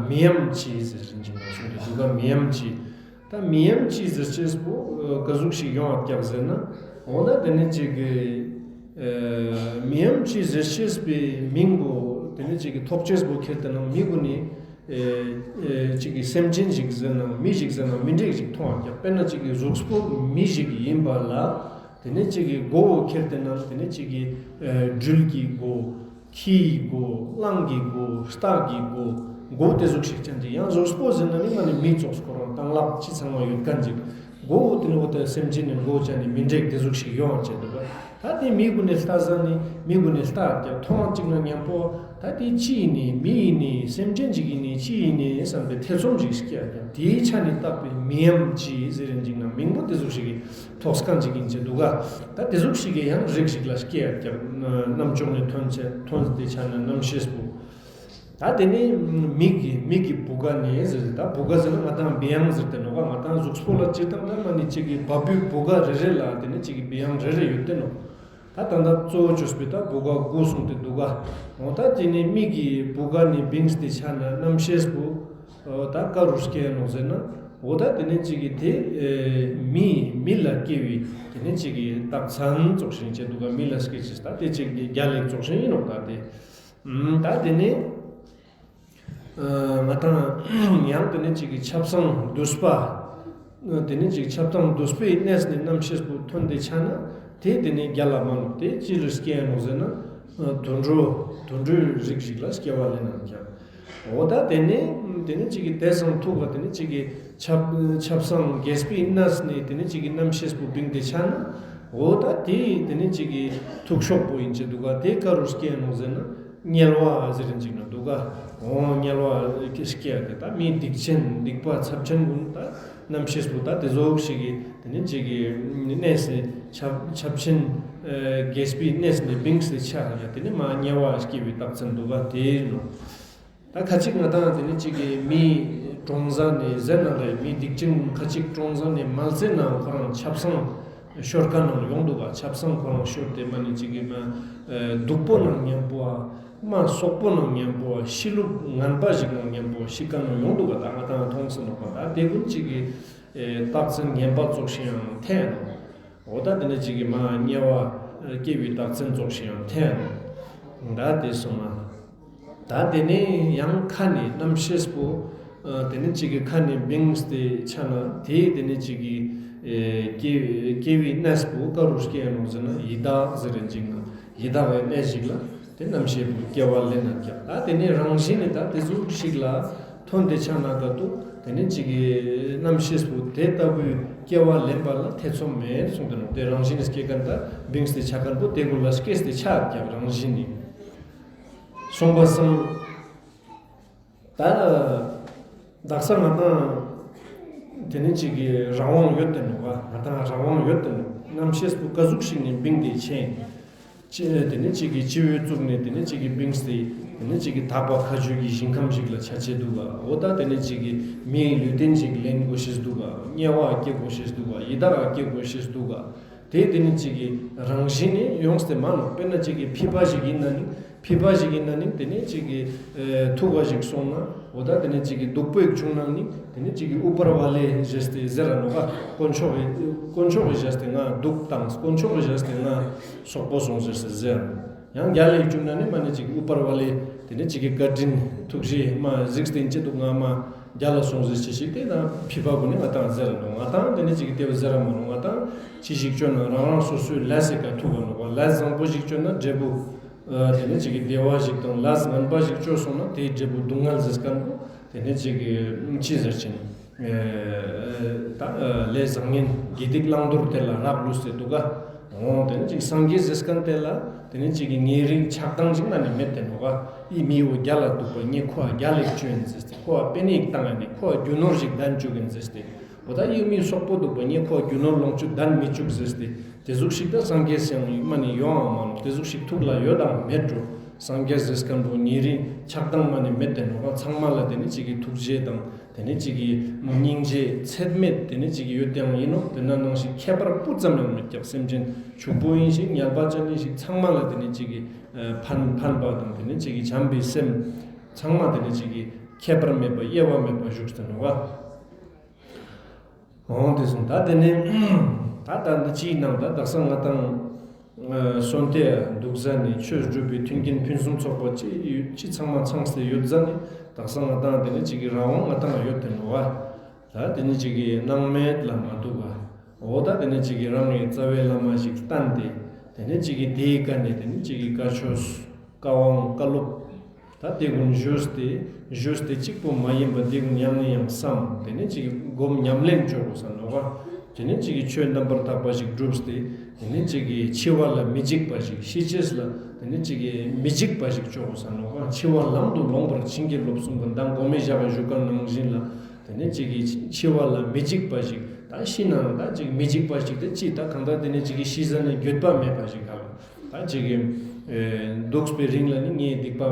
མི་འམ་ཅི་ཟེར་ཅིག་ན་གསུངས་ཏེ་འདུག་ག་མི་འམ་ཅི། ད་མི་འམ་ཅི་ཟེར་ཅེས་པོ་ག་ཟུག་ཞིག་ཡོང་བ་ཀྱག་ཟེར་ན། འོ་ན་དེ་ནས་ཅིག་གི་མི་འམ་ཅི་ཟེར་ཅེས་པའི་མིང་པོ་དེ་ནས་ཅིག་གི་ཐོགས་ཅེས་པོ་ཁྱེར་ཏེ་ན་མི་གུན་ནི་ཅིག་གི་སེམས་ཅན་ཞིག་ཟེར་ན་མི་ཞིག་ཟེར་ན་མི་འདྲ་ཞིག་མཐོང་བ་ཀྱག་དཔེར་ན་ཅིག་གི་གཟུགས་པོ་མི་ཞིག་ཡིན་པ་ལ། དེ་ནས་ཅིག་གི་མགོ་བོ་ཁྱེར་ཏེ་ན་དེ་ནས་ཅིག་གི་སྦྲུལ་གྱི་མགོ། ཁྱིའི་མགོ། གླང་གི་མགོ། སྟག་གི་མགོ། མགོ་དེ་ཟུག་ཞིག་ཅན་ཅིག་ཡང་གཟུགས་པོ་ཟེར་ན་ནི་མ་ནི་མི་ཙོགས་ཁོ་རང་དང་ལབ་ཅི་ཚང་མ་ཡོད་མཁན་ཅིག་མགོ་དེ་ནི་འོ་དེ་སེམས་ཅན་ནི་མགོ་ཅན་ནི་མི་འདྲ་དེ་ཟུག་ཞིག་ཡོང་བ་ཅན་འདུག་པ། ད་དེ་མི་གུན་ནི་ལྟ་ས་ནི་མི་གུན་ནི་ལྟ་ཀྱང་མཐོང་བ་ཅིག་ན་མཉམ་པོ་ད་དེ་ཅི་ཡིན་ནི་མི་ཡིན་ནི་སེམས་ཅན་ཅིག་ཡིན་ནི་ཅི་ཡིན་ནི་བསམ་པའི་ཐེ་ཚོམ་ཅིག་སྐྱེ་ཀྱང་དེའི་ཆ་ནས་བཏགས་པའི་མི་འམ་ཅི་ཟེར་ཡིན་ཅིག་ན་མིང་པོ་དེ་ཟུག་ཞིག་གི་ཐོགས་མཁན་ཅིག་ཡིན་ཅེས་འདུག་ག་ད་དེ་ཟུག་ཞིག་གི་ཡང་རིགས་ཤིག་ལ་སྐྱེ་ཡ་ཀྱང་རྣམ་ཅོག་ནས་ཐོན་ཆེ་ཐོན་ཏེ་ཆ་ན་རྣམ་ཤེས་པོ། ད་དེ་ནས་མིག་གི་མིག་གི་བུ་ག་ནས་ཟེར་ད་བུ་ག་ཟེར་ན་ང་དང་བེ་ཡང་ཟེར་ཏེ་ནོག་ག་ང་དང་གཟུགས་པོ་ལ་སྤྱིར་བཏང་ད་མ་ནི་གཅིག་གི་བ་སྤུའི་བུ་ག་རེ་རེ་ལ་དེ་ནས་གཅིག་གི་བེ་ཡང་རེ་རེ་ཡོད་དེ་ནོག་ད་ད་ལྟ་གཙོ་བོ་བཅོས་པའི་ད་བུ་ག་དགུ་གསུངས་ཏེ་འདུག་ག་འོ་ད་དེ་ནས་མིག་གི་བུ་ག་ནས་བིངས་ཏེ་ཆ་ན་རྣམ་ཤེས་པོ། ད་ག་རུ་སྐྱེ་ཡ་ནོག་ཟེར་ན། འོ་ད་དེ་ནས་གཅིག་གི་དེ་མི་མི་ལ་སྐྱེ་བའི་དེ་ནས་གཅིག་གི་རྟགས་མཚན་ཙོགས་ཤིག་ཡིན་ཅེས་འདུག་ག་མི་ལ་སྐྱེ་ཅེས་ད་དེ་གཅིག་གི་རྒྱ་ལེགས་ཙོགས་ཤིག་ཡིན་ནོག་ད་དེ། ད་དེ་ནས་ང་དང་ཡང་དེ་ནས་གཅིག་གི་ཆབ་གསང་བསྡུས་པ། དེ་ནས་གཅིག་ཆབ་གསང་བསྡུས་པའི་གནས་ནས་རྣམ་ཤེས་པོ་ཐོན་ཏེ་ཆ་ན་དེ་དེ་ནས་རྒྱ་ལ་མ་ནོག་དེ་ཅི་ལ་སྐྱེ་ཡ་ནོག་ཟེར་ན། དུད་འགྲོ་དུད་འགྲོའི་རིགས་ཤིག་ལ་སྐྱེ་བ་ལེན་ན་ཀྱང་། འོ་ད་དེ་ནས་དེ་ནས་གཅིག་གི་དེ་སང་ཐུག་པ་དེ་ནས་གཅིག་གི་ཆབ་ཆབ་གསང་རྒྱས་པའི་གནས་ནས་དེ་ནས་གཅིག་གི་རྣམ་ཤེས་པོ་བིངས་ཏེ་ཆ་ན། འོ་ད་དེ་དེ་ནི་ཅིག་གི་ཐུགས་ཤོག་པོ་ཡིན་ཅེས་འདུག་ག། དེ་ཀ་རུ་སྐྱེ་ནོག་ཟེར་ན་དམྱལ་བ་ཟེར་རིན་ཅིག་ན་འདུག་ག། འོ་དམྱལ་བ་སྐྱེ་སྐྱེ་ཡ་གི་ད་མི་སྡིག་ཅན་སྡིག་པ་ཚབས་ཆེན་ཀུན་ད་རྣམ་ཤེས་པོ་ད་དེ་ཟུག་ཞིག་གི་དེ་ནི་ཅིག་གི་གནས་སི་ཆབ་ཆབ་ཆེན་རྒྱལ་པོའི་གནས་ནས་བིངས་ཏེ་ཆ་ཡ་དེ་ནི་མ་དམྱལ་བ་སྐྱེ་བའི་རྟགས་མཚན་འདུག་ག། དེ་ནོ། ད་ཁ་ཅིག་ང་དང་དེ་ནི་ཅིག་གི་མི་གྲོངས་ཟ་ནེ་ཟེར་ན་ལེ་མི་སྡིག་ཅན་ཁ་ཅིག་གྲོངས་ཟ་ནེ་མལ་སའི་ནང་ཁོ་རང་ཆབ་གསང་ཤོར་ཁན་ནང་ཡོང་འདུག་ག། ཆབ་གསང་ཁོ་རང་ཤོར་ཏེ་མ་ནི་ཅིག་གི་མ་སྡུག་པོ་ནང་མཉམ་པོ་ཨ་མ་སོག་པོ་ནང་མཉམ་པོ་ཨ་ཤི་ལུགས་ངན་པ་ཞིག་ནང་མཉམ་པོ་ཤི་ཁན་ནང་ཡོང་འདུག་ག། ད་ང་དང་མཐོང་སོང་ནོག་པ། ད་དེ་ཀུན་ཅིག་གི་རྟགས་མཚན་ངན་པ་ཙོགས་ཤིག་ཡང་འཐེན་ནོག། འོ་ད་དེ་ནི་ཅིག་གི་མ་དམྱལ་བ་སྐྱེ་བའི་རྟགས་མཚན་ཙོགས་ཤིག་ཡང་འཐེན་ནོག། ད་དེ་སོང་ན། ད་དེ་ནས་ཡང་ཁ་ནས་རྣམ་ཤེས་པོ་ཨ་དེ་ནས་ཅིག་གི་ཁ་ནས་བིངས་ཏེ་ཆ་ན་དེ་དེ་ནས་ཅིག་གི་ཨེ་སྐྱེ་སྐྱེ་བའི་གནས་པོ་ཀ་རུ་སྐྱེ་ནོག་ཟེར་ན་ཡི་དྭགས་ཟེར་རིན་ཅིག་ན་ཡི་དྭགས་ཀྱི་གནས་ཤིག་ལ་དེ་རྣམ་ཤེས་པོ་སྐྱེ་བ་ལེན་ན་ཀྱང་ད་དེ་ནས་རང་བཞིན་ནི་ད་དེ་ཟུག་ཞིག་ལ་ཐོན་ཏེ་ཆ་ན་ག་ཏོ་དེ་ནས་ཅིག་གི་རྣམ་ཤེས་པོ་དེ་ལྟ་བུའི་སྐྱེ་བ་ལེན་པ་ལ་ཐེ་ཚོམ་མེད་གསུངས་ཏེ་ནོག། དེ་རང་བཞིན་ནི་སྐྱེ་ཁན་ད་བིངས་ཏེ་ཆ་ཁན་པོ་དེ་ཀུན་ལ་སྐྱེས་ཏེ་ཆ་ཀྱང་རང་བཞིན་ནི། གསུངས་པ་སང་། ད་དག་ས་ང་དང་དེ་ནི་ཅིག་གི་རང་དབང་ཡོད་དེ་ནོག་པ། ང་དང་རང་དབང་ཡོད་དེ་ནོག། རྣམ་ཤེས་པོ་ཀ་ཟུག་ཞིག་ནས་བིངས་ཏེ་ཆེན། ཅི་དེ་ནི་ཅིག་གི་སྤྱི་བོའི་གཙུག་ནས་དེ་ནི་ཅིག་གི་བིངས་ཏེ་དེ་ནི་ཅིག་གི་དག་པ་མཁའ་སྤྱོད་ཀྱི་ཞིང་ཁམས་ཤིག་ལ་ཆ་ཅེས་འདུག་ག། འོ་ད་དེ་ནི་ཅིག་གི་མིའི་ལུས་རྟེན་ཞིག་ལེན་དགོས་ཤེས་འདུག་ག། དམྱལ་བ་སྐྱེ་དགོས་ཤེས་འདུག་ག། ཡི་དྭགས་སྐྱེ་དགོས་ཤེས་འདུག་ག། དེ་དེ་ནི་ཅིག་གི་རང་བཞིན་ནི་ཡོངས་ཏེ་མ་ནོག། དཔེར་ན་ཅིག་གི་ཕི་པ་ཞིག་ཡིན་ན་ནི་ཕི་པ་ཞིག་ཡིན་ན་ནི་དེ་ནི་ཅིག་གི་ཨེ་ཐུག་པ་ཞིག་སོང་ན་འོ་ད་དེ་ནི་ཅིག་གི་སྡུག་པོ་ཞིག་བྱུང་ན་ནི་དེ་ནི་ཅིག་གི་ཨུ་པར་ཝ་ལེ་ཞེས་ཏེ་ཟེར་ར་ནོག་ག། དཀོན་མཆོག་གི་དཀོན་མཆོག་གི་ཞེས་ཏེ་ང་སྡུག་བཏང་དཀོན་མཆོག་གི་ཞེས་ཏེ་ང་སོག་པོ་སོང་ཟེར་ཟེར། ཡང་རྒྱལ་ལ་ཞིག་བྱུང་ན་ནི་མ་ནི་ཅིག་ཨུ་པར་ཝ་ལེ་དེ་ནི་ཅིག་གི་བཀའ་དྲིན་ཐུགས་རྗེ་མ་གཟིགས་ཏེ་ཅི་འདུག་ང་མ་རྒྱལ་ལ་སོང་ཟེར་ཅི་ཞིག་དེ་ན་ཕི་པ་ཀུན་ནི་ང་དང་ཟེར་ར་ནོག། ང་དང་དེ་ནི་ཅིག་གི་དེ་བ་ཟེར་ར་མ་ནོག། ང་དང་ཅི་ཞིག་བཅོ་ན་རང་རང་སོ་སོའི་ལས་སི་ཀ་ཐུག་ག་ནོག་པ། ལས་བཟང་པོ་ཞིག་བཅོ་ན་འབྲས་བུ་ཨ་དེ་ནི་ཅིག་གི་བདེ་བ་ཞིག་དང་ལས་ངན་པ་ཞིག་བཅོས་སོང་ན་དེའི་འབྲས་བུ་སྡུག་བསྔལ་ཟེར་ཁན་པོ་དེ་ནི་ཅིག་གི་ཅི་ཟེར་ཅིན་ཨ་ད་ལས་བཟང་ངན་དགེ་སྡིག་བླང་དོར་དེ་ལ་རག་ལུས་ཏེ་འདུག་ག། འོ་དེ་ནི་ཅིག་སངས་རྒྱས་ཟེར་ཁན་དེ་ལ་དེ་ནི་ཅིག་གི་ཉེ་རིང་ཆགས་སྡང་ཅིག་ན་ནི་མེད་དེ་ནོག་ག། ཨི་མི་བོ་རྒྱལ་ལ་འདུག་པ་ངས་ཁོ་ཨ་རྒྱལ་ལ་བཅོ་ཡིན་ཟེར་ཏེ་ཁོ་ཨ་པེ་ནེ་ཡིག་བཏང་ཡ་ནི་ཁོ་ཨ་རྒྱུ་ནོར་ཞིག་ལྡན་བཅུག་ཡིན་ཟེར་ཏེ། འོ་ད་ཡུལ་མི་སོག་པོ་འདུག་པ་ངས་ཁོ་རྒྱུ་ནོར་ལོངས་སྤྱོད་ལྡན་མི་བཅུག་ཟེར་ཏེ། དེ་ཟུག་ཞིག་ད་སངས་རྒྱས་ཡང་མ་ནི་ཡོང་ཨ་མ་ནོག། དེ་ཟུག་ཞིག་ཐུགས་ལ་ཡོད་དང་མེད་འགྲོ། སངས་རྒྱས་ཟེར་ཁན་པོ་ཉེ་རིང་ཆགས་སྡང་མ་ནི་མེད་དེ་ནོག་ག། ཚང་མ་ལ་དེ་ནི་ཅིག་གི་ཐུགས་རྗེ་དང་དེ་ནི་ཅིག་གི་སྙིང་རྗེ་ཚད་མེད་དེ་ནི་ཅིག་གི་ཡོད་དེ་ཡང་ཡིན་ནོག། དེ་ན་ནང་བཞིན་ཁྱད་པར་སྤུ་ཙམ་ཡང་མེད་ཀྱག། སེམས་ཅན་ཕྱུག་པོ་ཡིན་ཞིག་ཉལ་པ་ཅན་ཡིན་ཞིག་ཚང་མ་ལ་དེ་ནི་ཅིག་གི་ཕན་ཕན་པ་དང་དེ་ནི་ཅིག་གི་བྱམས་པའི་སེམས་ཚང་མ་དེ་ནི་ཅིག་གི་ཁྱད་པར་མེད་པ་དབྱེ་བ་མེད་པ་བཞུགས་ཏེ་ནོག་ག། འོང་དེ་སོང་ད་དེ་ནས་ད་ད་འདི་ཅིའི་ནང་ད་དག་ས་ང་དང་གསོན་ཏེ་འདུག་ས་ནི་ཆོས་སྒྲུབ་པའི་མཐུན་རྐྱེན་ཕུན་སུམ་ཚོགས་པ་ཅི་ཡོད་ཅི་ཚང་མ་ཚང་སྟེ་ཡོད་ས་ནི་དག་ས་ང་དང་དེ་ནི་ཅིག་གི་རང་དབང་ང་དང་ཡོད་དེ་ནོག་ག། ད་དེ་ནི་ཅིག་གི་སྣང་མེད་ལ་མ་འདུག་ག། འོ་ད་དེ་ནི་ཅིག་གི་རང་གི་རྩ་བའི་བླ་མ་ཞིག་བསྟེན་ཏེ་དེ་ནི་ཅིག་གི་དེའི་ཀ་ནས་དེ་ནི་ཅིག་གི་བཀའ་ཆོས་བཀའ་དབང་བཀའ་སློབ། ད་དེ་ཀུན་ཞུས་ཏེ་ཞུས་ཏེ་གཅིག་པོ་མ་ཡིན་པ་དེ་ཀུན་ཡང་ནས་ཡང་བསམ་དེ་ནི་ཅིག་གི་སྒོམ་ཉམས་ལེན་བཅོ་དགོས་ས་ནོག་ག། དེ་ནི་ཅིག་གི་ཆོས་རྣམ་པར་དག་པ་ཞིག་བསྒྲུབས་ཏེ་དེ་ནི་ཅིག་གི་འཆི་བ་ལ་མི་འཇིགས་པ་ཞིག་ཤི་ཅེས་ལ་དེ་ནི་ཅིག་གི་མི་འཇིགས་པ་ཞིག་བཅོ་དགོས་ས་ནོག་ག། འཆི་བ་ལམ་དུ་ལོངས་པར་བྱིན་གྱིས་རློབས་གསུངས་པ་མདང་གོ་མའི་ཞག་ག་ཞུ་ཁན་ནང་བཞིན་ལ་དེ་ནི་ཅིག་གི་འཆི་བ་ལ་མི་འཇིགས་པ་ཞིག་ད་ཤི་ན་ད་ཅིག་མི་འཇིགས་པ་ཞིག་དེ་ཅི་ད་གང་ལྟར་དེ་ནི་ཅིག་གི་ཤི་ཟ་ནི་འགྱོད་པ་མེད་པ་ཞིག་ག་ལ། ད་ཅིག་གི་ཨེ་འདུག་པའི་རིང་ལ་ནི་ངའི་སྡིག་པ་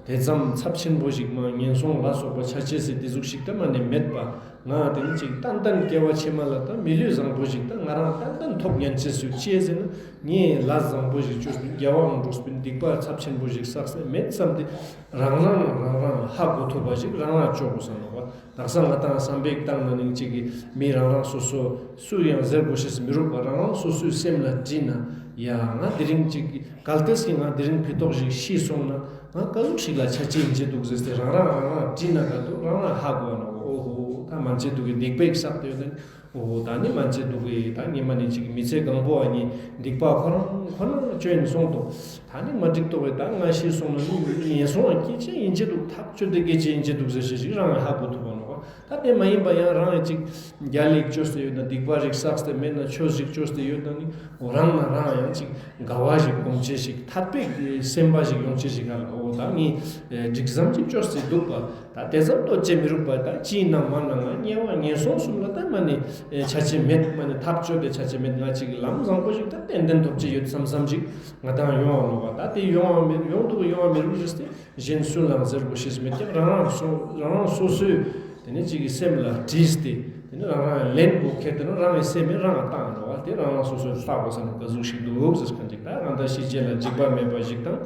དེ་ཙམ་ཚབས་ཆེན་པོ་ཞིག་མ་ངན་སོང་ལ་སོགས་པ་ཆ་ཅེས་སི་དེ་ཟུག་ཞིག་ད་མ་ནི་མེད་པ། ང་དེ་ནི་ཅིག་ཏན་ཏན་སྐྱེ་བ་ཕྱི་མ་ལ་ད་མི་ལུས་བཟང་པོ་ཞིག་ད་ང་རང་ཏན་ཏན་ཐོབ་ཉན་ཅེས་སུ་ཅི་ཟེར་ན་ངའི་ལས་བཟང་པོ་ཞིག་བཅོས་ཏེ་དགེ་བའང་སྒྲུབས་པའི་སྡིག་པ་ཚབས་ཆེན་པོ་ཞིག་བསགས་ས་མེད་བསམ་སྟེ་རང་རང་རང་རང་ཧ་གོ་ཐུབ་པ་ཞིག་རང་རང་བཅོ་དགོས་ས་ནོག་པ། དག་ས་ང་དང་བསམ་པའི་སྟེང་ན་ནིང་གཅིག་གི་མི་རང་རང་སོ་སོ་སུ་ཡང་ཟེར་དགོས་ཤེས་མི་རུག་པ་རང་རང་སོ་སོའི་སེམས་ལ་དྲིས་ན་ཡ་ང་དེ་རིང་གཅིག་གལ་ཏེས་ཀྱི་ང་དེ་རིང་ཕི་ཏོག་ཞིག་ཤི་སོང་ན་ང་ག་ཟུག་ཞིག་ལ་ཆ་ཅེས་ཡིན་ཅེས་འདུག་ཟེར་ཏེ་རང་རང་རང་རང་དྲིས་ན་ག་ཏོ་རང་རང་ཧ་གོ་བ་ནོག། འོ་ཧོ་ད་མན་ཆད་དུག་གི་སྡིག་པ་ཞིག་བསགས་ཏེ་ཡོད་ན་ནི། འོ་ད་ནི་མན་ཆད་དུག་གི་ད་ངས་མ་ནི་ཅིག་མི་ཚེ་གང་པོ་ཨ་ནི་སྡིག་པ་ཁོ་རང་ཁོ་ན་ཅོ་ཡིན་སོང་དོ། ད་ནི་མ་འགྲིག་དོ་བས། ད་ང་ཤི་སོང་ན་ནི་ངན་སོང་ང་སྐྱེ་ཅེས་ཡིན་ཅེས་དུག་ཐག་ཆོད་དེ་སྐྱེ་ཅེས་ཡིན་ཅེས་དུག་ཟེར་ཤེས་ཤིག་རང་ཧ་གོ་ཐུབ་པ་ནོག་ད་དེ་མ་ཡིན་པ་ཡང་རང་ཡང་ཅིག་རྒྱལ་ལ་ཞིག་ཅོས་ཏེ་ཡོད་ན་སྡིག་པ་ཞིག་བསགས་ཏེ་མེད་ན་ཆོས་ཞིག་ཅོས་ཏེ་ཡོད་ན་ནི་འོ་རང་ན་རང་ཡང་ཅིག་དགའ་བ་ཞིག་ཡོང་ཅེས་ཤིག་ཐད་པའི་སེམས་པ་ཞིག་ཡོང་ཅེས་ཤིག་ག་ལ་འོ་ད་ངས་འགྲིག་ཙམ་ཅིག་ཅོས་ཏེ་དུག་པ། ད་དེ་ཙམ་ཏོ་ཅེས་མི་རུག་པ། ད་ཅི་ནང་མ་ནང་ང་དམྱལ་བ་ངན་སོང་གསུམ་ལ་ད་མ་ནི་ཆ་ཅེས་མེད། མ་ནི་ཐག་ཆོད་དེ་ཆ་ཅེས་མེད། ང་ཅིག་ལམ་བཟང་པོ་ཞིག་ད་ཏན་ཏན་ཐོབ་ཅེས་ཡོད་བསམ་བསམ་ཞིག་ང་དང་ཡོང་བ་ནོག་པ། ད་དེ་ཡོང་བ་མི་ཡོང་དུག་ཡོང་བ་མི་རུག་ཟེར་ཏེ་གཞན་སུ་ལའང་ཟེར་དགོས་ཤེས་མེད་ཀྱང་རང་རང་སོ་རང་རང་སོ་སོའི་དེ་ནི་ཅིག་གི་སེམས་ལ་དྲིས་ཏེ་དེ་ནི་རང་རང་ལན་དགོས་ཁེ་དེ་ནི་རང་གི་སེམས་ནི་རང་ལ་བཏང་ནོག་པ། དེ་རང་རང་སོ་སོའི་ལྟ་དགོས་ས་ནི་ག་ཟུག་ཞིག་འདུག་ཟེར་མཁན་ཅིག་ད་རང་ད་ཤི་རྗེས་ལ་འཇིགས་པ་མེད་པ་ཞིག་དང་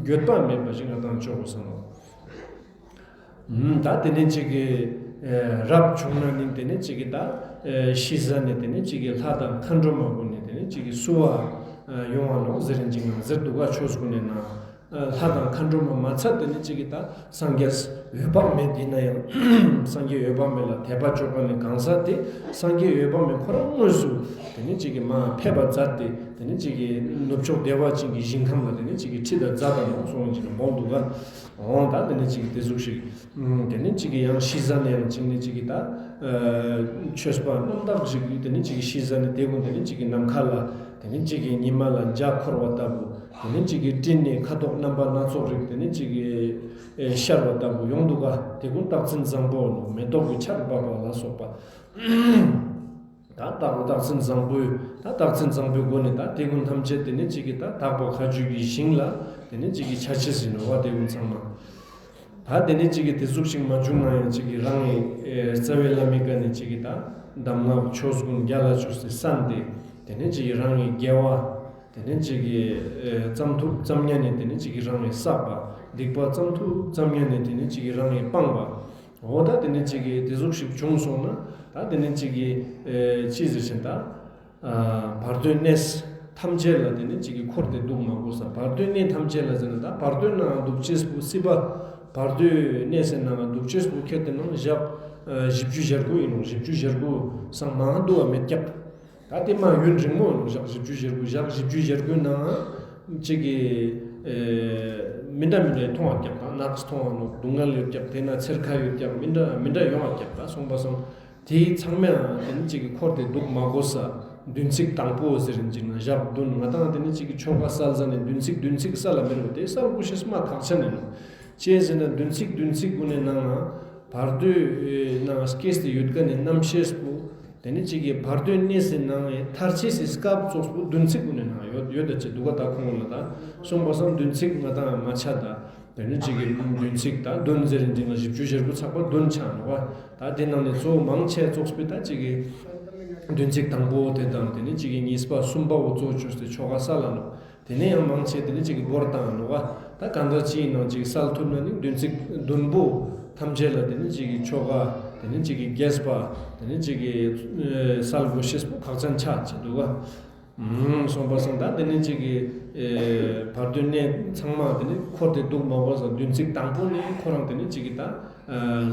འགྱོད་པ་མེད་པ་ཞིག་ང་དང་ཅོ་དགོས་ས་ནོག་ད་དེ་ནི་ཅིག་གི་རབ་བྱུང་ན་ནི་དེ་ནི་ཅིག་གི་ད་ཤི་ཟ་ནི་དེ་ནི་ཅིག་གི་ལྷ་དང་མཁའ་འགྲོ་མ་གུན་ནི་དེ་ནི་ཅིག་གི་བསུ་བ་ཡོང་བ་ནོག་ཟེར་རིན་ཅིག་ན་ཟེར་འདུག་ག་ཆོས་གུན་ནི་ན། ལྷ་དང་མཁའ་འགྲོ་མ་མ་ཚད་དེ་ནི་ཅིག་གི་ད་སངས་རྒྱས་འོད་དཔག་མེད་ཡིན་ན་ཡང་སངས་རྒྱས་འོད་དཔག་མེད་ལ་དད་པ་ཅོ་མཁན་ནི་གང་ཟག་དེ་སངས་རྒྱས་འོད་དཔག་མེད་ཁོ་རང་དངོས་སུ་དེ་ནི་ཅིག་གི་མ་ཕེབས་པ་མཛད་དེ་དེ་ནི་ཅིག་གི་ནུབ་ཕྱོགས་བདེ་བ་ཅན་གྱི་ཞིང་ཁམས་ལ་དེ་ནི་ཅིག་གི་ཁྲིད་ད་མཛད་ད་ནོག་གསུངས་ཅིག་ན་མོལ་འདུག་ག་འོ་ད་དེ་ནི་ཅིག་གི་དེ་ཟུག་ཞིག་དེ་ནི་ཅིག་གི་ཡང་ཤི་ཟ་ནི་ཡང་ཅིག་ནི་ཅིག་གི་ད་ཆོས་པ་རྣམ་དག་ཞིག་དེ་ནི་ཅིག་གི་ཤི་ཟ་ནི་དེ་གུན་དེ་ནི་ཅིག་གི་ནམ་མཁའ་ལ་དེ་ནི་ཅིག་གི་ཉི་མ་ལ་འཇའ་འཁོར་བ་ལྟ་བུ། དེ་ནི་ཅིག་གི་སྤྲིན་ནི་ཁ་དོག་རྣམ་པ་སྣ་ཚོགས་རིགས་དེ་ནི་ཅིག་གི་ཤར་བ་ལྟ་བུ་ཡོང་འདུག་ག་དེ་གུན་རྟགས་མཚན་བཟང་པོ་ནོག་མེ་ཏོག་གི་ཆར་འབབ་པ་ལ་སོགས་པ། ད་རྟགས་རྟགས་མཚན་བཟང་པོའི་ད་རྟགས་མཚན་བཟང་པོའི་སྒོ་ནས་ད་དེ་གུན་ཐམས་ཅད་དེ་ནི་ཅིག་གི་ད་དག་པ་མཁའ་སྤྱོད་ཀྱི་ཞིང་ལ་དེ་ནི་ཅིག་གི་ཆ་ཅེས་ཡིན་ནོག་པ། དེ་གུན་ཚང་མ། ད་དེ་ནི་ཅིག་གི་དེ་ཟུག་ཞིག་མ་བྱུང་ན་ཡང་ཅིག་གི་རང་གི་རྩ་བའི་བླ་མའི་བཀའ་ནི་ཅིག་གི་ད་གདམས་ངག་ཆོས་གུན་རྒྱ་ལ་ཅོས་ཏེ་གསན་ཏེ་དེ་ནི་ཅིག་གི་རང་གི་དགེ་བ་དེ་ནི་ཅིག་གི་ཙམ་ཐུབ་ཙམ་ཉན་ནི་དེ་ནི་ཅིག་གི་རང་གི་བསགས་པ། སྡིག་པ་ཙམ་ཐུབ་ཙམ་ཉན་ནི་དེ་ནི་ཅིག་གི་རང་གི་སྤངས་པ། འོ་ད་དེ་ནི་ཅིག་གི་དེ་ཟུག་ཞིག་བྱུང་སོང་ན་ད་དེ་ནི་ཅིག་གི་ཅི་ཟེར་ཞིན་ད། བར་དོའི་གནས་ཐམས་ཅད་ལ་དེ་ནི་ཅིག་གི་འཁོར་ཏེ་འདུག་མ་དགོས་ས། བར་དོའི་གནས་ཐམས་ཅད་ལ་ཟེར་ན་ད་བར་དོའི་ནང་འདུག་ཅེས་པོ་སྲིད་པ། བར་དོའི་གནས་སི་ནང་འདུག་ཅེས་པོ་ཁྱེར་ཏེ་ནང་ཞག་བཞི་བཅུ་ཞེ་དགུ་ཡིན་ནོག་བཞི་བཅུ་ཞེ་དགུ་སང་མང་འདུག་པ་མེད་ཀྱག་ད་དེ་མ་ཡུན་རིང་མོ་ཡིན་ནོག་ཞག་བཞི་བཅུ་ཞེ་དགུ། ཞག་བཞི་བཅུ་ཞེ་དགུའི་ནང་ཅིག་གི་མི་འདྲ་མི་འདྲ་མཐོང་བ་ཀྱག་ད་ནགས་མཐོང་བ་ནོག་སྡུག་བསྔལ་ཡོད་ཀྱག་དེ་ན་ཚེར་ཁ་ཡོད་ཀྱག་མི་འདྲ་མི་འདྲ་ཡོང་བ་ཀྱག་ད་སོང་པ་སང་། དེའི་ཚང་མའང་དེ་ནི་ཅིག་གི་འཁོར་ཏེ་འདུག་མ་དགོས་ས། བདུན་ཚིགས་དང་པོ་ཟེར་རིན་ཅིག་ན་ཞག་བདུན་ང་དང་དེ་ནི་ཅིག་གི་ཆོ་ག་སལ་ཟ་ནི་བདུན་ཚིགས་བདུན་ཚིགས་སལ་ལ་མི་རུང་། དེ་སལ་དགོས་ཤེས་མ་ཁག་ཆེན་ཡིན་ནོག་ཅི་ཟེར་ན་བདུན་ཚིགས་བདུན་ཚིགས་གུན་ནི་ནང་ང་བར་དོའི་ནང་སྐྱེས་ཏེ་ཡོད་མཁན་ནི་རྣམ་ཤེས་པོ་དེ་ནི་ཅིག་གི་བར་དོའི་གནས་སི་ནང་ངི་ཐར་ཅེས་སི་སྐབས་ཙོགས་པོ་བདུན་ཚིགས་གུན་ནི་ནང་ཡོད་ཡོད་ད་ཅི་འདུག་ག་ད་ཁོང་ལ་ད་སོང་པ་སང་བདུན་ཚིགས་ང་དང་མ་ཆ་ད། དེ་ནི་ཅིག་གི་བདུན་ཚིགས་དང་བདུན་ཟེར་རིན་ཅིག་ན་བཞི་བཅུ་ཞེ་དགུ་ཚགས་པ་བདུན་ཆ་ནོག་པ། ད་དེ་ནང་ནས་གཙོ་བོ་མང་ཆེ་ཙོགས་པོ་ད་ཅིག་གི་བདུན་ཚིགས་དང་པོ་དེ་དང་དེ་ནི་ཅིག་གི་གཉིས་པ་གསུམ་པ་བོ་གཙོ་བོ་བཅོས་ཏེ་ཆོ་ག་སལ་ལ་ནོག་དེ་ནས་ཡང་མང་ཆེ་དེ་ནི་ཅིག་གི་བོར་བཏང་ནོག་པ། ད་གང་ལྟར་ཅི་ཡིན་ནང་ཅིག་སལ་ཐུབ་ན་ནི་བདུན་ཚིགས་བདུན་པོ་ཐམས་ཅད་ལ་དེ་ནི་ཅིག་གི་ཆོ་ག་དེ་ནི་ཅིག་གི་རྒྱས་པ་དེ་ནི་ཅིག་གི་སལ་དགོས་ཤེས་པོ་ཁག་ཅན་ཆ་ཅེས་འདུག་ག་སོང་པ་སང་ད་དེ་ནི་ཅིག་གི་བར་དོའི་གནས་ཚང་མ་དེ་ནི་འཁོར་ཏེ་འདུག་མ་དགོས་ས། བདུན་ཚིགས་དང་པོ་ནི་ཁོ་རང་དེ་ནི་ཅིག་གི་ད་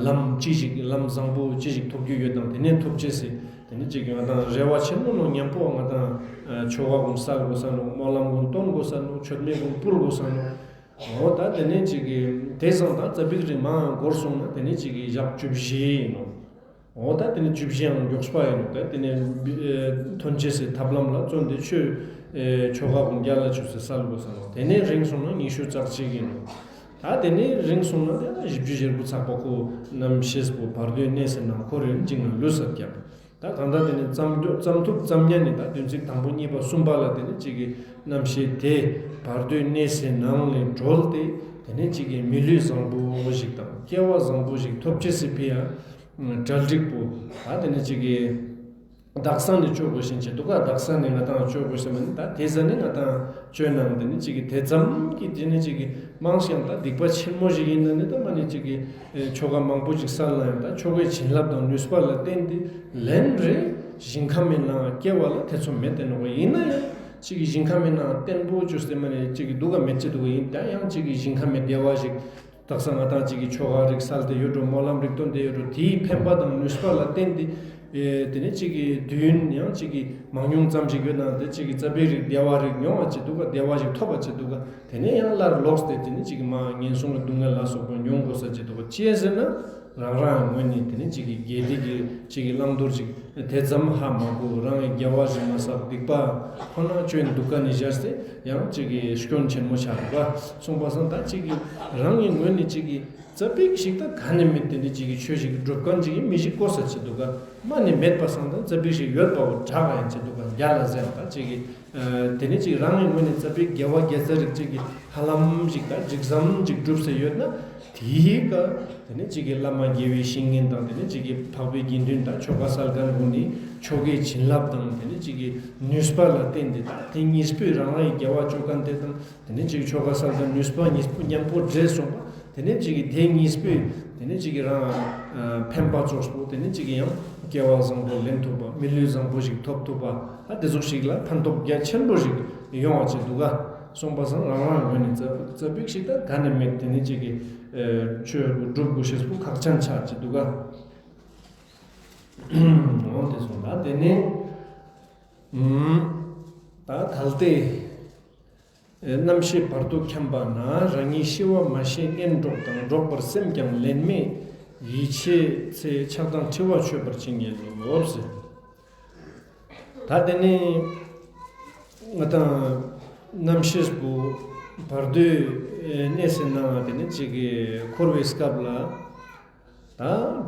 ལམ་ཅི་ཞིག་ལམ་བཟང་པོ་ཅི་ཞིག་ཐོབ་རྒྱུ་ཡོད་དང་དེ་ནས་ཐོབ་ཅེས་སི་དེ་ནི་ཅིག་གི་ང་དང་རེ་བ་ཆེན་མོ་ནོག་མཉམ་པོ་ང་དང་ཆོ་ག་གུན་སལ་དགོས་ས་ནོག་སྨོན་ལམ་གུན་འདོན་དགོས་ས་ནོག་མཆོད་མེ་གུན་ཕུལ་དགོས་ས་ནོག་འོ་ད་དེ་ནས་ཅིག་གི་དེ་སང་ད་ཙ་པིག་རིང་མང་འགོར་སོང་ན་དེ་ནས་ཅིག་གི་ཞག་བཅུ་བཞི་ཡིན་ནོག་འོ་ད་དེ་ནས་བཅུ་བཞི་ཡང་མགྱོགས་པ་ཡིན་ནོག་ད་དེ་ནས་ཐོན་ཅེས་སི་ཐབས་ལམ་ལ་བརྩོན་ཏེ་ཆོས་ཆོ་ག་གུན་རྒྱ་ལ་ཅོས་ཏེ་སལ་དགོས་ས་ནོག་དེ་ནས་རིང་སོང་ན་ཉི་ཤུ་རྩ་གཅིག་ཡིན་ནོག་ད་དེ་ནས་རིང་སོང་ན་དེ་ན་བཞི་བཅུ་ཞེ་དགུ་ཚགས་པ་ཁོ་རྣམ་ཤེས་པོ་བར་དོའི་གནས་སི་ནང་འཁོར་རིན་ཅིག་ན་ལུས་ས་ཀྱག་ད་གང་ལྟར་དེ་ནི་ཙམ་ཙམ་ཐུབ་ཙམ་ཉན་ནི་ད་བདུན་ཚིགས་དང་པོ་གཉིས་པ་གསུམ་པ་ལ་དེ་ནི་ཅིག་གི་རྣམ་ཤེས་དེ་བར་དོའི་གནས་སི་ནང་ལས་གྲོལ་ཏེ་དེ་ནི་ཅིག་གི་མི་ལུས་བཟང་པོ་ཞིག་དང་སྐྱེ་བ་བཟང་པོ་ཞིག་ཐོབ་ཅེས་སི་ཕི་ཡ་གྲ་སྒྲིག་པོ་ད་དེ་ནི་ཅིག་གི་དག་ས་ནས་ཅོ་དགོས་ཤེས་ཅི་འདུག་ག་དག་ས་ནས་ང་དང་ཅོ་དགོས་ཤེས་མ་ནི་ད་དེ་ཟ་ནས་ང་དང་ཅོ་ནང་དེ་ནི་ཅིག་གི་དེ་ཙམ་གི་དེ་ནི་ཅིག་གི་མང་ཞིག་ཡང་ད་སྡིག་པ་ཆེན་མོ་ཞིག་ཡིན་ན་ནི་ད་མ་ནི་ཅིག་གི་ཆོ་ག་མང་པོ་ཅིག་སལ་ན་ཡང་ད་ཆོ་གའི་བྱིན་རླབས་དང་ནུས་པ་ལ་བརྟེན་ཏེ་ལན་རེ་ཞིང་ཁམས་མེད་ན་སྐྱེ་བ་ལ་ཐེ་ཚོམ་མེད་དེ་ནོག་ཡིན་ན་ཡང་ཅིག་གི་ཞིང་ཁམས་མེད་ན་བརྟན་པོ་ཅོས་ཏེ་མ་ནི་ཅིག་གི་འདུག་ག་མེད་ཅི་འདུག་ག་ཡིན་ད་ཡང་ཅིག་གི་ཞིང་ཁམས་མེད་བདེ་བ་ཞིག་དག་ས་ང་དང་ཅིག་གི་ཆོ་ག་རིག་སལ་ཏེ་ཡོད་འགྲོ། སྨོན་ལམ་རིག་སྟོན་ཏེ་ཡོད་འགྲོ། དེའི་ཕན་པ་དང་ནུས་པ་ལ་བརྟེན་ཏེ་ཨེ་དེ་ནས་ཅིག་གི་དུས་ཡུན་ཡང་ཅིག་གི་མང་ཉུང་ཙམ་ཞིག་ཡོད་ན་དེ་ཅིག་གི་ཙ་པིག་རིག་བདེ་བ་རིག་མྱོང་བ་ཅིག་འདུག་ག། བདེ་བ་ཞིག་ཐོབ་པ་ཅིག་འདུག་ག། དེ་ནས་ཡང་སླར་ལོག་སྟེ་དེ་ནས་ཅིག་གི་མ་ངན་སོང་གི་སྡུག་བསྔལ་ལ་སོགས་པ་མྱོང་དགོས་ས་ཅིག་འདུག་ག། ཅི་ཟེར་ན། རང་རང་ངོས་ནས་དེ་ནས་ཅིག་གི་དགེ་སྡིག་གི་ཅིག་གི་བླང་དོར་ཅིག་དེ་ཙམ་ཧ་མ་གོ། རང་གི་དགེ་བ་ཞིག་མ་བསགས་སྡིག་པ་ཁོ་ན་ཅོ་ཡིན་འདུག་ག་ནས་བཞག་སྟེ་ཡང་ཅིག་གི་སྐྱོན་ཆེན་མོ་ཆགས་འདུག་ག། སོང་པ་སང་ད་ཅིག་གི་རང་གི་ངོས་ནས་ཅིག་གི་ཙ་པིག་ཞིག་ད་ག་ནས་མེད་དེ་ནས་ཅིག་གི་ཆོས་ཞིག་སྒྲུབ་མཁན་ཅིག་གི་མི་ཞིག་དགོས་ས་ཅིག་འདུག་ག། མ་ནས་མེད་པ་སང་ད་ཙ་པིག་ཞིག་ཡོད་པ་བོ་དྲག་ཡིན་ཅིག་འདུག་ག། རྒྱ་ལ་ཟེར་ད་ཅིག་གི་ཨ་དེ་ནས་ཅིག་རང་གི་ངོས་ནས་ཙ་པིག་དགེ་བ་དགེ་རྩ་རིག་ཅིག་གི་ཧ་ལམ་ཞིག་དང་འགྲིག་ཙམ་ཞིག་བསྒྲུབས་ཏེ་ཡོད་ན། དེའི་ཀ་དེ་ནས་ཅིག་གི་བླ་མ་དགེ་བའི་བཤེས་གཉེན་དང་དེ་ནས་ཅིག་གི་འཕགས་པའི་དགེ་འདུན་དང་ཆོ་ག་སལ་མཁན་ཀུན་ནི་ཆོ་གའི་བྱིན་རླབས་དང་དེ་ནས་ཅིག་གི་ནུས་པ་ལ་བརྟེན་ཏེ་ད་དེ་གཉིས་པོས་རང་རང་གི་དགེ་བ་ཅོ་མཁན་དེ་དང་དེ་ནས་ཅིག་ཆོ་ག་སལ་མཁན་ནུས་པ་གཉིས་པོ་མཉམ་པོ་འདྲེས་སོང་པ། དེ་ནས་ཅིག་གི་དེ་གཉིས་པོས་དེ་ནས་ཅིག་གི་རང་ཨ་ཕན་པ་ཙོགས་པོ། དེ་ནས་ཅིག་གི་ཡང་སྐྱེ་བ་བཟང་པོ་ལེན་ཐུབ་པ། མི་ལུས་བཟང་པོ་ཞིག་ཐོབ་ཐུབ་པ། ད་དེ་ཟུག་ཞིག་ལ་ཕན་ཐོགས་རྒྱ་ཆེན་པོ་ཞིག་ཡོང་བ་ཅིག་འདུག་ག། སོང་པ་སང་རང་རང་ངོས་ནས་ཙ་ཙ་པིག་ཞིག་ད་ག་ནས་མེད་དེ་ནས་ཅིག་གི་ཨ་ཆོས་སྒྲུབ་དགོས་ཤེས་པོ་ཁག་ཅན་ཆགས་ཅིག་འདུག་ག། འོ་དེ་སོང་ད་དེ་ནས་ཨུམ་ད་གལ་ཏེ། རྣམ་ཤེས་བར་དོ་འཁྱམས་པ་ན། རང་ཉིད་ཤི་བ་མ་ཤེས་གཉེན་གྲོགས་དང་། འགྲོགས་པར་སེམས་ཀྱང་ལེན་མེད་ཡིད་ཆེས་ཚེ། ཆགས་སྡང་འཁྲི་བ་ཆོད་པར་ཇི་སྙེད་ལོ། ཟེར། ད་དེ་ནས་ང་དང་རྣམ་ཤེས་པོ་བར་དོའི་གནས་སི་ནང་ང་དེ་ནས་ཅིག་གི་འཁོར་བའི་སྐབས་ལ། ད་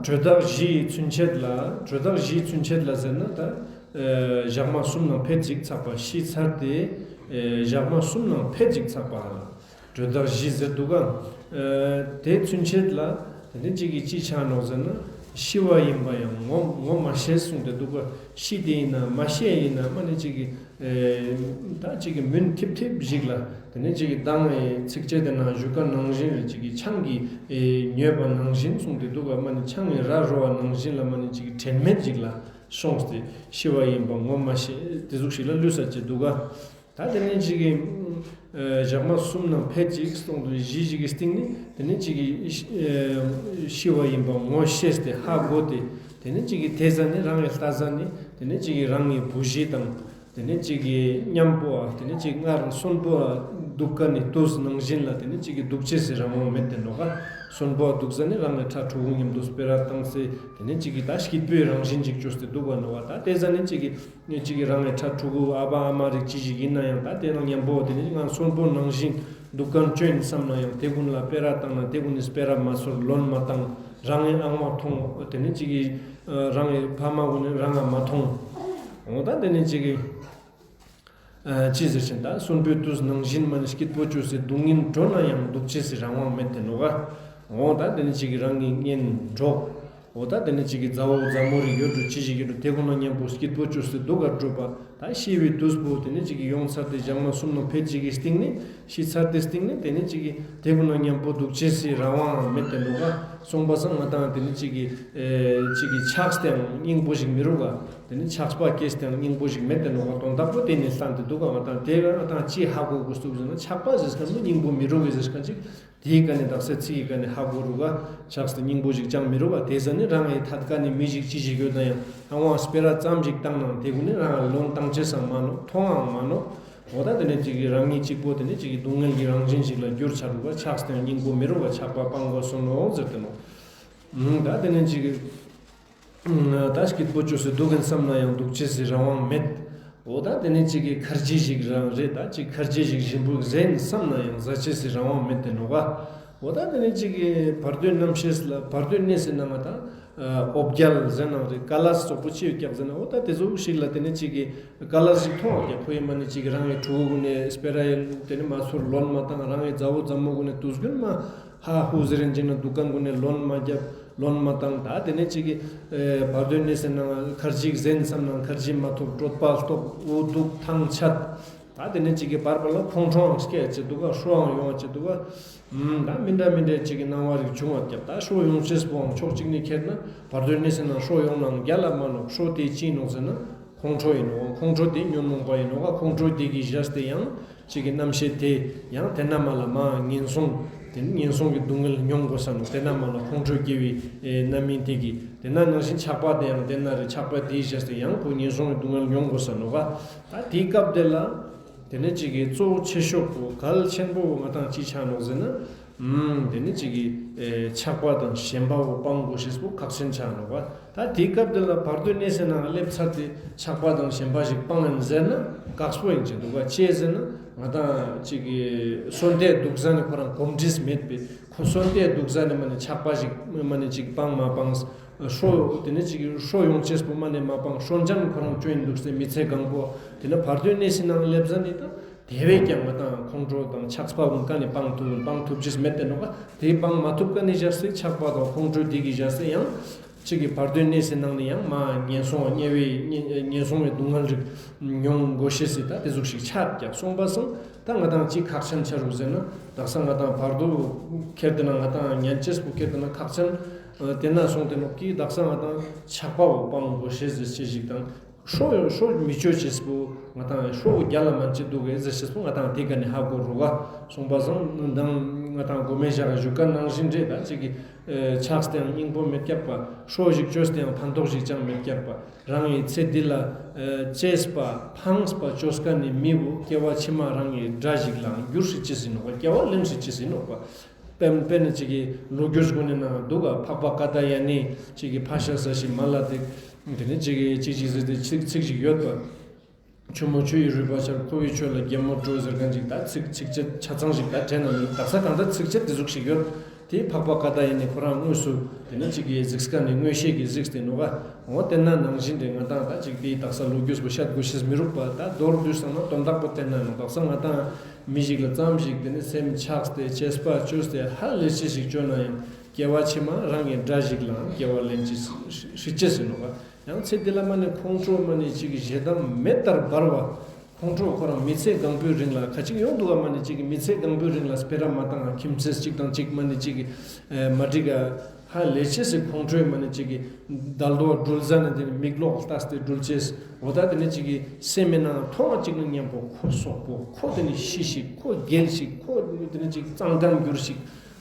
དྲོད་རྟགས་བཞིའི་ཚུན་ཆད་ལ། དྲོད་རྟགས་བཞིའི་ཚུན་ཆད་ལ་ཟེར་ན་ད་ཨ་ཞག་མ་གསུམ་ནང་ཕེད་ཅིག་ཚགས་པ། ཤི་ཚར་ཏེ་ཨ་ཞག་མ་གསུམ་ནང་ཕེད་ཅིག་ཚགས་པ་ལ་དྲོད་རྟགས་བཞི་ཟེར་འདུག་ག། ཨ་དེ་ཚུན་ཆད་ལ་དེ་ནས་ཅིག་གི་ཅི་ཆགས་ནོག་ཟེར་ན། ཤི་བ་ཡིན་པ་ཡང་ངོ་ངོ་མ་ཤེས་གསུངས་ཏེ་འདུག་ག། ཤི་དེ་ཡིན་ན་མ་ཤི་ཡིན་ན་མ་ནི་ཅིག་གི་ཨེ་ད་ཅིག་གི་མུན་ཐིབས་ཐིབས་ཞིག་ལ་དེ་ནས་ཅིག་གི་མདང་ངི་ཚིགས་བཅད་དེ་ནང་ཞུ་མཁན་ནང་བཞིན་རེད། ཅིག་གི་ཆང་གི་ཨེ་མྱོས་པ་ནང་བཞིན་གསུངས་ཏེ་འདུག་ག། མ་ནི་ཆང་ངི་ར་རོ་བ་ནང་བཞིན་ལ་མ་ནི་ཅིག་གི་དྲན་མེད་ཅིག་ལ་སོང་སྟེ་ཤི་བ་ཡིན་པ་ངོ་མ་ཤེས་དེ་ཟུག་ཞིག་ལ་ལུས་ས་ཅིག་འདུག་ག། ད་དེ་ནས་ཅིག་གི་ཨེ་ཞག་མ་གསུམ་ནང་ཕེད་ཅིག་སྟོང་དུ་བཞི་ཞིག་གི་སྟེང་ནས་དེ་ནས་ཅིག་གི་ཨེ་ཤི་བ་ཡིན་པ་ངོ་ཤེས་ཏེ་ཧ་གོ་སྟེ། དེ་ནས་ཅིག་གི་དེ་ཟ་ནས་རང་གི་ལྟ་ས་ནས་དེ་ནས་ཅིག་གི་རང་གི་བུ་གཞི་དང་། དེ་ནས་ཅིག་གི་མཉམ་པོ་ཨ་དེ་ནས་ཅིག་སྔར་གསོན་པོ་ཨ་འདུག་ག་ནི་དུས་ནང་བཞིན་ལ་དེ་ནས་ཅིག་གི་འདུག་ཅེས་སི་རང་དབང་མེད་དེ་ནོག་ག། གསོན་པོ་ཨ་འདུག་ས་ནས་རང་གི་ཕྲུ་གུ་མཉམ་དུ་སྤེ་ར་བཏང་སྟེ་དེ་ནས་ཅིག་གི་ད་སྐྱིད་པོའི་རང་བཞིན་ཅིག་བཅོས་ཏེ་འདུག་ག་ནོག་ག། ད་དེ་ཟ་ནས་ཅིག་གི་ནས་ཅིག་གི་རང་གི་ཕྲུ་གུ་ཨ་ཕ་ཨ་མ་རིགས་ཅི་ཞིག་ཡིན་ན་ཡང་ད་དེ་ནང་མཉམ་པོ་དེ་ནས་ང་གསོན་པོ་ནང་བཞིན་འདུག་ག་ཅོ་ཡིན་བསམ་ན་ཡང་དེ་ཀུན་ལ་སྤེ་ར་བཏང་ན་དེ་ཀུན་ནས་སྤེ་ར་མ་ཚོར་ལོན་མ་བཏང་། རང་གི་ཨང་མ་མཐོང་། དེ་ནས་ཅིག་གི་ཨ་རང་གི་ཕ་མ་ཀུན་ནས་རང་ང་མ་མཐོང་། འོ་ད་དེ་ནས་ཅིག་གི་ཨ་ཅི་ཟེར་ཞིན་ད་གསོན་པོའི་དུས་ནང་བཞིན་མ་ནི་སྐྱིད་པོ་བཅོས་སེ་སྡུག་བསྔལ་འགྲོ་ན་ཡང་འདུག་ཅེས་སི་རང་དབང་མེད་དེ་ནོག་ག། འོ་ད་དེ་ནས་ཅིག་གི་རང་གི་གཉེན་གྲོགས། འོ་ད་དེ་ནས་ཅིག་གི་མཛའ་བོ་མཛའ་མོ་རིགས་ཡོད་འགྲོ་ཅི་ཞིག་ཡོད་འགྲོ་དེ་ཀུན་ལ་མཉམ་པོ་སྐྱིད་པོ་བཅོས་སེ་འདུག་ག་འགྲོ་བ། ད་ཤི་བའི་དུས་པོ་དེ་ནས་ཅིག་གི་ཡོང་ཚར་ཏེ་ཞག་མ་གསུམ་ནང་ཕེད་ཅིག་གི་སྟེང་ནས་ཤི་ཚར་ཏེ་སྟེང་ནས་དེ་ནས་ཅིག་གི་དེ་ཀུན་ལ་མཉམ་པོ་འདུག་ཅེས་སི་རང་དབང་མེད་དེ་ནོག་ག། སོང་པ་སང་ང་དང་དེ་ནས་ཅིག་གི་ཨེ་ཅིག་གི་ཆགས་ཏེའང་སྙིང་པོ་ཞིག་མི་རུག་ག། དེ་ནས་ཆགས་པ་སྐྱེས་ཏེའང་སྙིང་པོ་ཞིག་མེད་དེ་ནོག་ག། དོན་དག་པོ་དེ་ནས་ལྷན་དེ་འདུག་ག། ང་དང་དེ་ག་ང་དང་ཅི་ཧ་གོ་དགོས་འདུག་ཟེར་ན་ཆགས་པ་ཟེར་མཁན་པོ་སྙིང་པོ་མི་རུག་གི་ཟེར་མཁན་ཅིག། དེའི་ཀ་ནས་དག་ས་ཚིག་གི་ཀ་ནས་ཧ་གོ་རུག་ག། ཆགས་ཏེ་སྙིང་པོ་ཞིག་ཅང་མི་རུག་ག། དེ་ཟ་ནས་རང་གི་ཐད་ཀ་ནས་མི་ཞིག་ཅི་ཞིག་ཡོད་ན་ཡང་ཨང་དབང་སྤེ་ར་ཙམ་ཞིག་བཏང་ནའང་དེ་ཀུན་ནས་རང་ལ་ལོན་བཏང་ཅེས་སང་མ་ནོག། མཐོང་ཡང་མ་ནོག། འོ་ད་དེ་ནས་ཅིག་གི་རང་ཉིད་གཅིག་པོ་དེ་ནས་ཅིག་གི་སྡུག་བསྔལ་གྱི་རང་བཞིན་ཞིག་ལ་གྱུར་ཆ་རུག་ག། ཆགས་ཏེའང་སྙིང་པོ་མི་རུག་ག། ཆགས་པ་སྤང་དགོས་སོ་ནོག་ཟེར་ཏེ་ནོག། ད་དེ་ནས་ཅིག་གི་ད་སྐྱིད་པོ་བཅོས་སེ་འདུག་གིན་བསམ་ན་ཡང་འདུག་ཅེས་སི་རང་དབང་མེད། འོ་ད་དེ་ནས་ཅིག་གི་ཁར་ཇི་ཞིག་རང་རེད། ད་ཅིག་ཁར་ཇི་ཞིག་ཞིམ་པོ་ཟ་ཡིན་བསམ་ན་ཡང་ཟ་ཅེས་སི་རང་དབང་མེད་དེ་ནོག་ག། འོ་ད་དེ་ནས་ཅིག་གི་བར་དོའི་རྣམ་ཤེས་ལ་བར་དོའི་གནས་སི་ནང་ང་ད་འོ་བརྒྱལ་ཟེར་ནའང་རེད། ཀ་ལས་ཙོག་པོ་ཅི་ཡོད་ཀྱག་ཟེར་ན་འོ་ད་དེ་ཙོགས་ཤིག་ལ་དེ་ནས་ཅིག་གི་ཀ་ལས་ཞིག་མཐོང་བ་ཀྱག། ཁོ་ཡིན་མ་ནི་ཅིག་གི་རང་གི་ཕྲུ་གུ་ཀུན་ནས་སྤེ་ར་ཡིན་དེ་ནས་མ་ཚོར་ལོན་མ་བཏང་། རང་གི་མཛའ་བོ་མཛའ་མོ་ཀུན་ནས་དུས་རྒྱུན་མ་ཧ་ཧུ་ཟེར་རིན་ཅིག་ན་འདུག་ག་ཀུན་ནས་ལོན་མ་རྒྱབ། ལོན་མ་བཏང་། ད་དེ་ནས་ཅིག་གི་ཨེ་བར་དོའི་གནས་སི་ནང་ང་ཁར་ཇི་ཟ་ཡིན་བསམ་ནའང་ཁར་ཇི་མ་ཐོབ། གྲོད་པ་ལྟོགས། འུ་སྡུག་ཐང་ཆད། ད་དེ་ནས་ཅིག་གི་བར་བར་ལ་ཁོང་ཁྲོའང་སྐྱེ་ཅེས་འདུག་ག། ཧྲོའང་ཡོང་ཅེས་འདུག་ག། ཨུམ་ད་མི་འདྲ་མི་འདྲ་ཅིག་གི་སྣང་བ་རིགས་བྱུང་བ་ཀྱག། ད་ཧྲོ་ཡོང་ཅེས་པོའང་ཕྱོགས་གཅིག་ནས་ཁྱེར་ན་བར་དོའི་གནས་སི་ནང་ཧྲོ་ཡོང་ནའང་རྒྱལ་ལ་མ་ནོག། ཧྲོ་དེ་ཅི་ནོག་ཟེར་ན་ཁོང་ཁྲོ་ཡིན་ནོག། ཁོང་ཁྲོ་དེ་ཉོན་མོངས་པ་ཡིན་ནོག་ག། ཁོང་ཁྲོ་དེ་གིས་བཞག་སྟེ་ཡང་ཅིག་གི་རྣམ་ཤེས་དེ་ཡང་དེ་ན་མ་ལ་མ་ངན་སོང་ ངན་སོང་གི་སྡུག་བསྔལ་མྱོང་དགོས་ས་ནོག། དེ་ན་མ་ལ་ཁོང་ཁྲོ་སྐྱེ་བའི་ཨེ་རྣམ་སྨིན་དེ་གི་དེ་ན་ནང་བཞིན་ཆགས་པ་དེ་ཡང་དེ་ན་རེ་ཆགས་པ་དེའི་ཞེས་ཏེ་ཡང་ཁོ་ངན་སོང་གི་སྡུག་བསྔལ་མྱོང་དགོས་ས་ནོག་ག། ད་དེའི་སྐབས་དེ་ལ་དེ་ནས་ཅིག་གི་གཙོ་བོ་ཆེ་ཤོས་པོ་གལ་ཆེན་པོ་ང་དང་ཅི་ཆགས་ནོག་ཟེར་ན། ཨུམ། དེ་ནི་ཅིག་གི་ཨེ་ཆགས་པ་དང་ཞེན་པ་བོ་སྤང་དགོས་ཤེས་པོ་ཁག་ཆེན་ཆགས་ནོག་པ། ད་དེའི་སྐབས་དེ་ལ་བར་དོའི་གནས་སའི་ནང་སླེབས་ཚར་ཏེ་ཆགས་པ་དང་ཞེན་པ་ཞིག་སྤང་ཡིན་ཟེར་ན་དཀགས་པོ་ཡིན་ཅིག་འདུག་ག། ཅི་ཟེར་ན་ང་དང་ཅིག་གི་གསོན་ཏེ་འདུག་ས་ནི་ཁོ་རང་གོམས་འདྲིས་མེད་པའི་ཁོ་གསོན་ཏེ་འདུག་ས་ནི་མ་ནི་ཆགས་པ་ཞིག་མ་ནི་ཅིག་སྤང་མ་སྤང་། ཧྲོ་དེ་ནི་ཅིག་གི་ཧྲོ་ཡོང་ཅེས་པོ་མ་ནི་མ་སྤང་། ཧྲོ་འཇམ་ཁོ་རང་བཅོས་ཡིན་འདུག་སྟེ་མི་ཚེ་གང་པོ་དེ་ནི་བར་དོའི་གནས་སའི་ནང་སླེབས་ས་ནི་ད། དེ་བས་ཀྱང་ང་དང་ཁོང་ཁྲོ་དང་ཆགས་པ་ཀུན་ཀ་ནི་སྤང་ཐུབ་སྤང་ཐུབ་ཅེས་མེད་དེ་ནོག་ག། དེ་སྤང་མ་ཐུབ་ཀ་ནི་བཞག་སྟེ་ཆགས་པ་དང་ཁོང་ཁྲོ་དེ་གི་བཞག་སྟེ་ཡང་ཅིག་གི་བར་དོའི་གནས་སའི་ནང་ནས་ཡང་མ་ངན་སོང་དམྱལ་བའི་ངན་སོང་བའི་སྡུག་བསྔལ་རིགས་མྱོང་དགོས་ཤེས་སི་ད་དེ་ཟུག་ཞིག་ཆགས་ཀྱག། སོང་པ་སང་ད་ང་དང་ཅི་ཁག་ཆེན་ཆ་རུག་ཟེར་ན་དག་ས་ང་དང་བར་དོ་ཁྱེར་ཏེ་ན་ང་དང་ཉན་ཅེས་པོ་ཁྱེར་ཏེ་ན་ཁག་ཆེན་དེ་ན་སོང་སྟེ་ནོག་གི། དག་ས་ང་དང་ཆགས་པ་བོ་སྤང་དགོས་ཤེས་ཟེར་ཅེས་ཞིག་དང་། ཧྲོ་ཧྲོ་མི་བཅོ་ཅེས་པོ་ང་དང་ཧྲོ་རྒྱ་ལ་མན་ཅེས་འདུག་གེ་ཟེར་ཅེས་པོ་ང་དང་དེ་ཀ་ནི་ཧ་གོ་རུག་ག། སོང་པ་སང་ང་དང་གོ་མེ་ཞག་ག་ཞུ་ཀ་ནང་བཞིན་རེད། ད་ཅིག་གི་ཆགས་ཏེ་ཡང་སྙིང་པོ་མེད་ཀྱག་པ། ཧྲོ་ཞིག་བཅོས་ཏེ་ཡང་ཕན་ཐོགས་ཤིག་ཅང་མེད་ཀྱག་པ། རང་གི་ཚེ་འདི་ལ་ཨེ་གཅེས་པ་ཕངས་པ་བཅོས་ཀ་ནི་མི་བོ་སྐྱེ་བ་ཕྱི་མ་རང་གི་དགྲ་ཞིག་ལའང་འགྱུར་ཤེས་ཅེས་ཡིན་ནོག་པ། སྐྱེ་བ་ལེན་ཤེས་ཅེས་ཡིན་ནོག་པ། དཔེར་དཔེར་ན་ཅིག་གི་ལོ་རྒྱུས་ཀུན་ནི་ནང་འདུག་ག། འཕགས་པ་ཀ་ཏ་ཡ་ནི་ཅིག་གི་ཕ་ཤ་ས་ཤི་མ་ལ་དེ་དེ་ནི་ཅིག་གི་ཅིག་ཅིག་ཟེར་ཏེ་ཚིག་ཚིག་ཅིག་ཡོད་པ། ཆུ་མོ་ཆུ་ཡི་རུས་པ་ཆར། ཁོ་བོའི་ཆོས་ལ་གད་མོ་བྲོ་ཟེར་མཁན་ཅིག། ད་ཚིག་ཚིགས་བཅད་ཆ་ཚང་ཞིག་ད་དྲན་ན་མི་འདུག། དག་ས་གང་ལྟར་ཚིགས་བཅད་དེ་ཟུག་ཞིག་ཡོད། དེ་འཕགས་པ་ཀ་ཏ་ཡ་ནི་ཁོ་རང་དངོས་སུ་དེ་ནི་ཅིག་གི་གཟིགས་ཀ་ནི་མངོན་ཤེས་ཀྱིས་གཟིགས་ཏེ་ནོག་པ། འོ་དེ་ན་ནང་བཞིན་རེད། ང་དང་ད་ཅིག་དེའི་དག་ས་ལོ་རྒྱུས་པོ་བཤད་དགོས་ཤེས་མི་རུག་པ། ད་མདོར་བསྡུས་སོང་ན་དོན་དག་པོ་དེ་ན་ནོག། དག་ས་ང་དང་མི་ཞིག་ལ་ཙམ་ཞིག་དེ་ནི་སེམས་ཆགས་ཏེ་གཅེས་པ་བཅོས་ཏེ་ཧ་ལས་ཅེས་ཞིག་བཅོས་ན་ཡང་སྐྱེ་བ་ཕྱི་མ་རང་གི་དགྲ་ཞིག་ལའང་སྐྱེ་བ་ལེན་ཅེས་ཤི་ཅེས་ཡིན་ནོག་པ། ཡང་ཚེ་འདི་ལ་མ་ནི་ཁོང་ཁྲོ་མ་ནི་ཅིག་གི་ཞེ་སྡང་མེ་ལྟར་འབར་བ། ཁོང་ཁྲོ་ཁོ་རང་མི་ཚེ་གང་པོའི་རིང་ལ་ཁ་ཅིག་ཡོང་འདུག་ག། མ་ནི་ཅིག་གི་མི་ཚེ་གང་པོའི་རིང་ལ་སྤེ་ར་མ་བཏང་ང་ཁྱིམ་མཚེས་གཅིག་དང་གཅིག་མ་ནི་ཅིག་གི་ཨེ་མ་འགྲིག་ག། ཧ་ལས་ཅེས་སི་ཁོང་ཁྲོས་མ་ནི་ཅིག་གི་དལ་དོ་འགྲུལ་ཟ་ནི་དེ་ནི་མིག་ལོག་ལྟས་ཏེ་འགྲུལ་ཅེས། འོ་ད་དེ་ནི་ཅིག་གི་སེམས་མེད་ན་མཐོང་བ་ཅིག་ནི་མཉམ་པོ་ཁོ་སོག་པོ་ཁོ་དེ་ནི་ཤི་ཞིག་ཁོ་རྒྱལ་ཞིག་ཁོ་དེ་ནི་ཅིག་གཙང་ཁང་འགྱུར་ཞིག།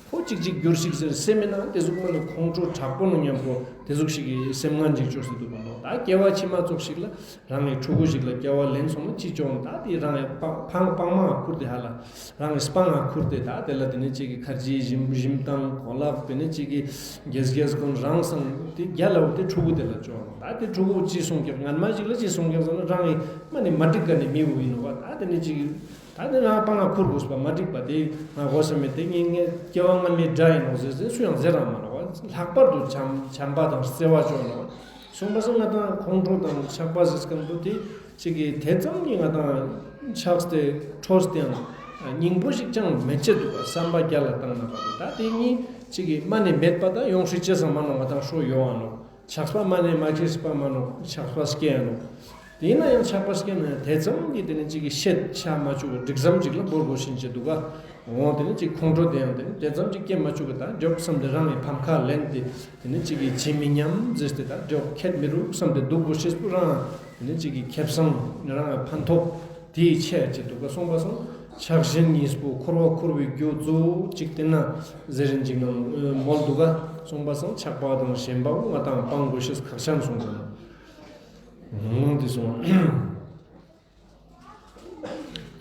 ཁོ་ཅིག་ཅིག་འགྱུར་ཞིག་ཟེར་སེམས་མེད་ན་དེ་ཟུག་མ་ནི་ཁོང་ཁྲོ་དྲག་པོ་ནི་མཉམ་པོ་དེ་ཟུག་ཞིག་གི་སེམས་ངན་ཅིག་བཅོས་སུ་འདུག་པ་ནོ། ད་སྐྱེ་བ་ཕྱི་མ་ཙོགས་ཤིག་ལ་རང་གི་ཕྲུ་གུ་ཞིག་ལ་སྐྱེ་བ་ལེན་སོང་ན་ཅི་བྱུང་། ད་དེ་རང་གི་སྤང་སྤང་མ་ཁུར་ཏེ་ཧ་ལ་རང་གི་སྤང་ང་ཁུར་ཏེ་ད་དེ་ལ་དེ་ནི་ཅིག་གི་ཁར་ཇི་ཞིམ་ཞིམ་དང་གོ་ལབ་དེ་ནི་ཅིག་གི་རྒྱས་རྒྱས་ཀུན་རང་སང་དེ་རྒྱ་ལ་དེ་ཕྲུ་གུ་དེ་ལ་བཅོ་ནོ། ད་དེ་ཕྲུ་གུ་ཅི་སོང་ཀྱང་ངན་མ་ཞིག་ལ་ཅི་སོང་ཀྱང་ཟེར་ན་རང་གི་མ་ནི་མ་འགྲིག་ག་ནི་མི་བོ་ཡིན་ནོ་བ། ད་དེ་ནི་ཅིག་གི་ད་དེ་ང་སྤང་ང་ཁུར་དགོས་པ་མ་འགྲིག་པ་དེ་ང་གོ་ས་མེད་དེ་ངས་ངས་སྐྱེ་བ་སྔ་མའི་དགྲ་ཡིན་ནོ་ཟེར་ཟེར་སུ་ཡང་ཟེར་རང་མ་ནོ་བ། ལྷག་པར་དུ་བྱམས་བྱམས་པ་དང་བརྩེ་བ་བཅོ་ནོ་བ། སོང་པ་སང་ང་དང་ཁོང་ཁྲོ་དང་ཆགས་པ་ཟེར་མཁན་པོ་དེ་ཅིག་གི་དེ་ཙམ་གྱི་ང་དང་ཆགས་ཏེ་ཁྲོས་ཏེ་ཡང་སྙིང་པོ་ཞིག་ཅང་མེད་ཅེས་འདུག་པ། བསམ་པ་རྒྱ་ལ་བཏང་ན་བ་དེ་ད་དེ་གཉིས་ཅིག་གི་མ་ནི་མེད་པ་ད་ཡོང་ཧྲི་ཅེས་སང་མ་ནོ་ང་དང་ཧྲོ་ཡོང་ང་ནོ། ཆགས་པ་མ་ནི་མ་སྐྱེས་པ་མ་ནོ་ཆགས་པ་སྐྱེ་ཡང་ནོ། དེ་ཡིན་ན་ཡང་ཆགས་པ་སྐྱེ་ན་ཡང་དེ་ཙམ་གྱི་དེ་ནི་ཅིག་གི་ཤེད་ཆ་མ་བཅུག་པ་འགྲིག་ཙམ་ཅིག་ལ་བོར་དགོས་ཤིན་ཅེས་འདུག་ག། འོ་དེ་ནི་ཅིག་ཁོང་ཁྲོ་དེ་ཡང་དེ་ནི་དེ་ཙམ་ཅིག་སྐྱེ་མ་བཅུག་གི་ད་འགྲོགས་བསམ་སྟེ་རང་གི་ཕམ་ཁ་ལེན་ཏེ་དེ་ནི་ཅིག་གི་ཇི་མི་སྙམ་ཟེར་ཏེ་ད་འགྲོགས་ཁྱད་མི་རུག་བསམ་སྟེ་འདུག་དགོས་ཤེས་པོ་རང་དེ་ནི་ཅིག་གི་ཁེ་བཟང་རང་གི་ཕན་ཐོགས་དེའི་ཆེད་ཅེས་འདུག་ག། སོང་པ་སང་ཆགས་ཞེན་གཉིས་པོ་འཁོར་བ་འཁོར་བའི་རྒྱུ་གཙོ་བོ་ཅིག་དེ་ན་ཟེར་རིན་ཅིག་ནང་མོལ་འདུག་ག། སོང་པ་སང་ཆགས་པ་དང་ཞེན་པ་བོ་ང་དང་སྤང་དགོས་ཤེས་ཁག་ཆེན་སོང་ཙང་། ནང་དེ་སོང་།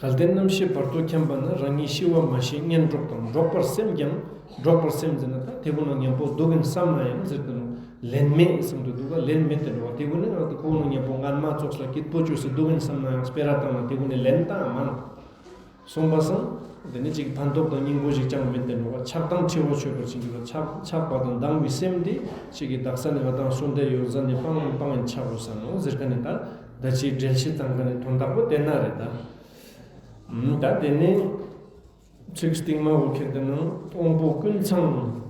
གལ་ཏེ་རྣམ་ཤེས་བར་དོ་འཁྱམས་པ་ན། རང་ཉིད་ཤི་བ་མ་ཤེས་གཉེན་གྲོགས་དང་། འགྲོགས་པར་སེམས་ཀྱང་། འགྲོགས་པར་སེམས་ཟེར་ན་ད་དེ་ཀུན་ན་མཉམ་པོ་འདུག་ཡིན་བསམ་ན་ཡང་ཟེར་ཏེ་ནོ། ལན་མེད་བསམ་དུ་འདུག་ག། ལན་མེད་དེ་འགྲོ་བ་དེ་ཀུན་ནི་ང་དང་ཁོ་ཀུན་ན་མཉམ་པོ་ངན་མ་ཙོགས་ལ་སྐྱིད་པོ་བཅོས་སེ་འདུག་ཡིན་བསམ་ན་ཡང་སྤེ་ར་བཏང་ན་དེ་ཀུན་ནི་ལན་བཏང་མ་ནོ། སོང་པ་སང་དེ་ནི་ཅིག་ཕན་ཐོགས་དང་སྙིང་པོ་ཞིག་ཅང་མེད་དེ་འགྲོ་བ། ཆགས་སྡང་འཁྲི་བ་ཆོད་པར་བྱིན་གྱིས་རློབས། ཆགས་ཆགས་པ་དང་སྡང་བའི་སེམས་དེ་ཅིག་གི་དག་ས་ནི་ང་དང་གསོན་ཏེ་ཡོད་ཟ་ནི་སྤང་ཡིན་སྤང་ཡིན་ཆགས་དགོས་ས་ནོ་ཟེར་མཁན་ནི་ད་ད་ཅིག་འགྲེལ་བཤད་བཏང་མཁན་ནི་དོན་དག་པོ་དེ་ན་རེད་ད། ད་དེ་ནི་ཚིག་སྟིང་མ་བོ་ཁྱེར་ཏེ་ན། དབང་པོ་ཀུན་ཚང་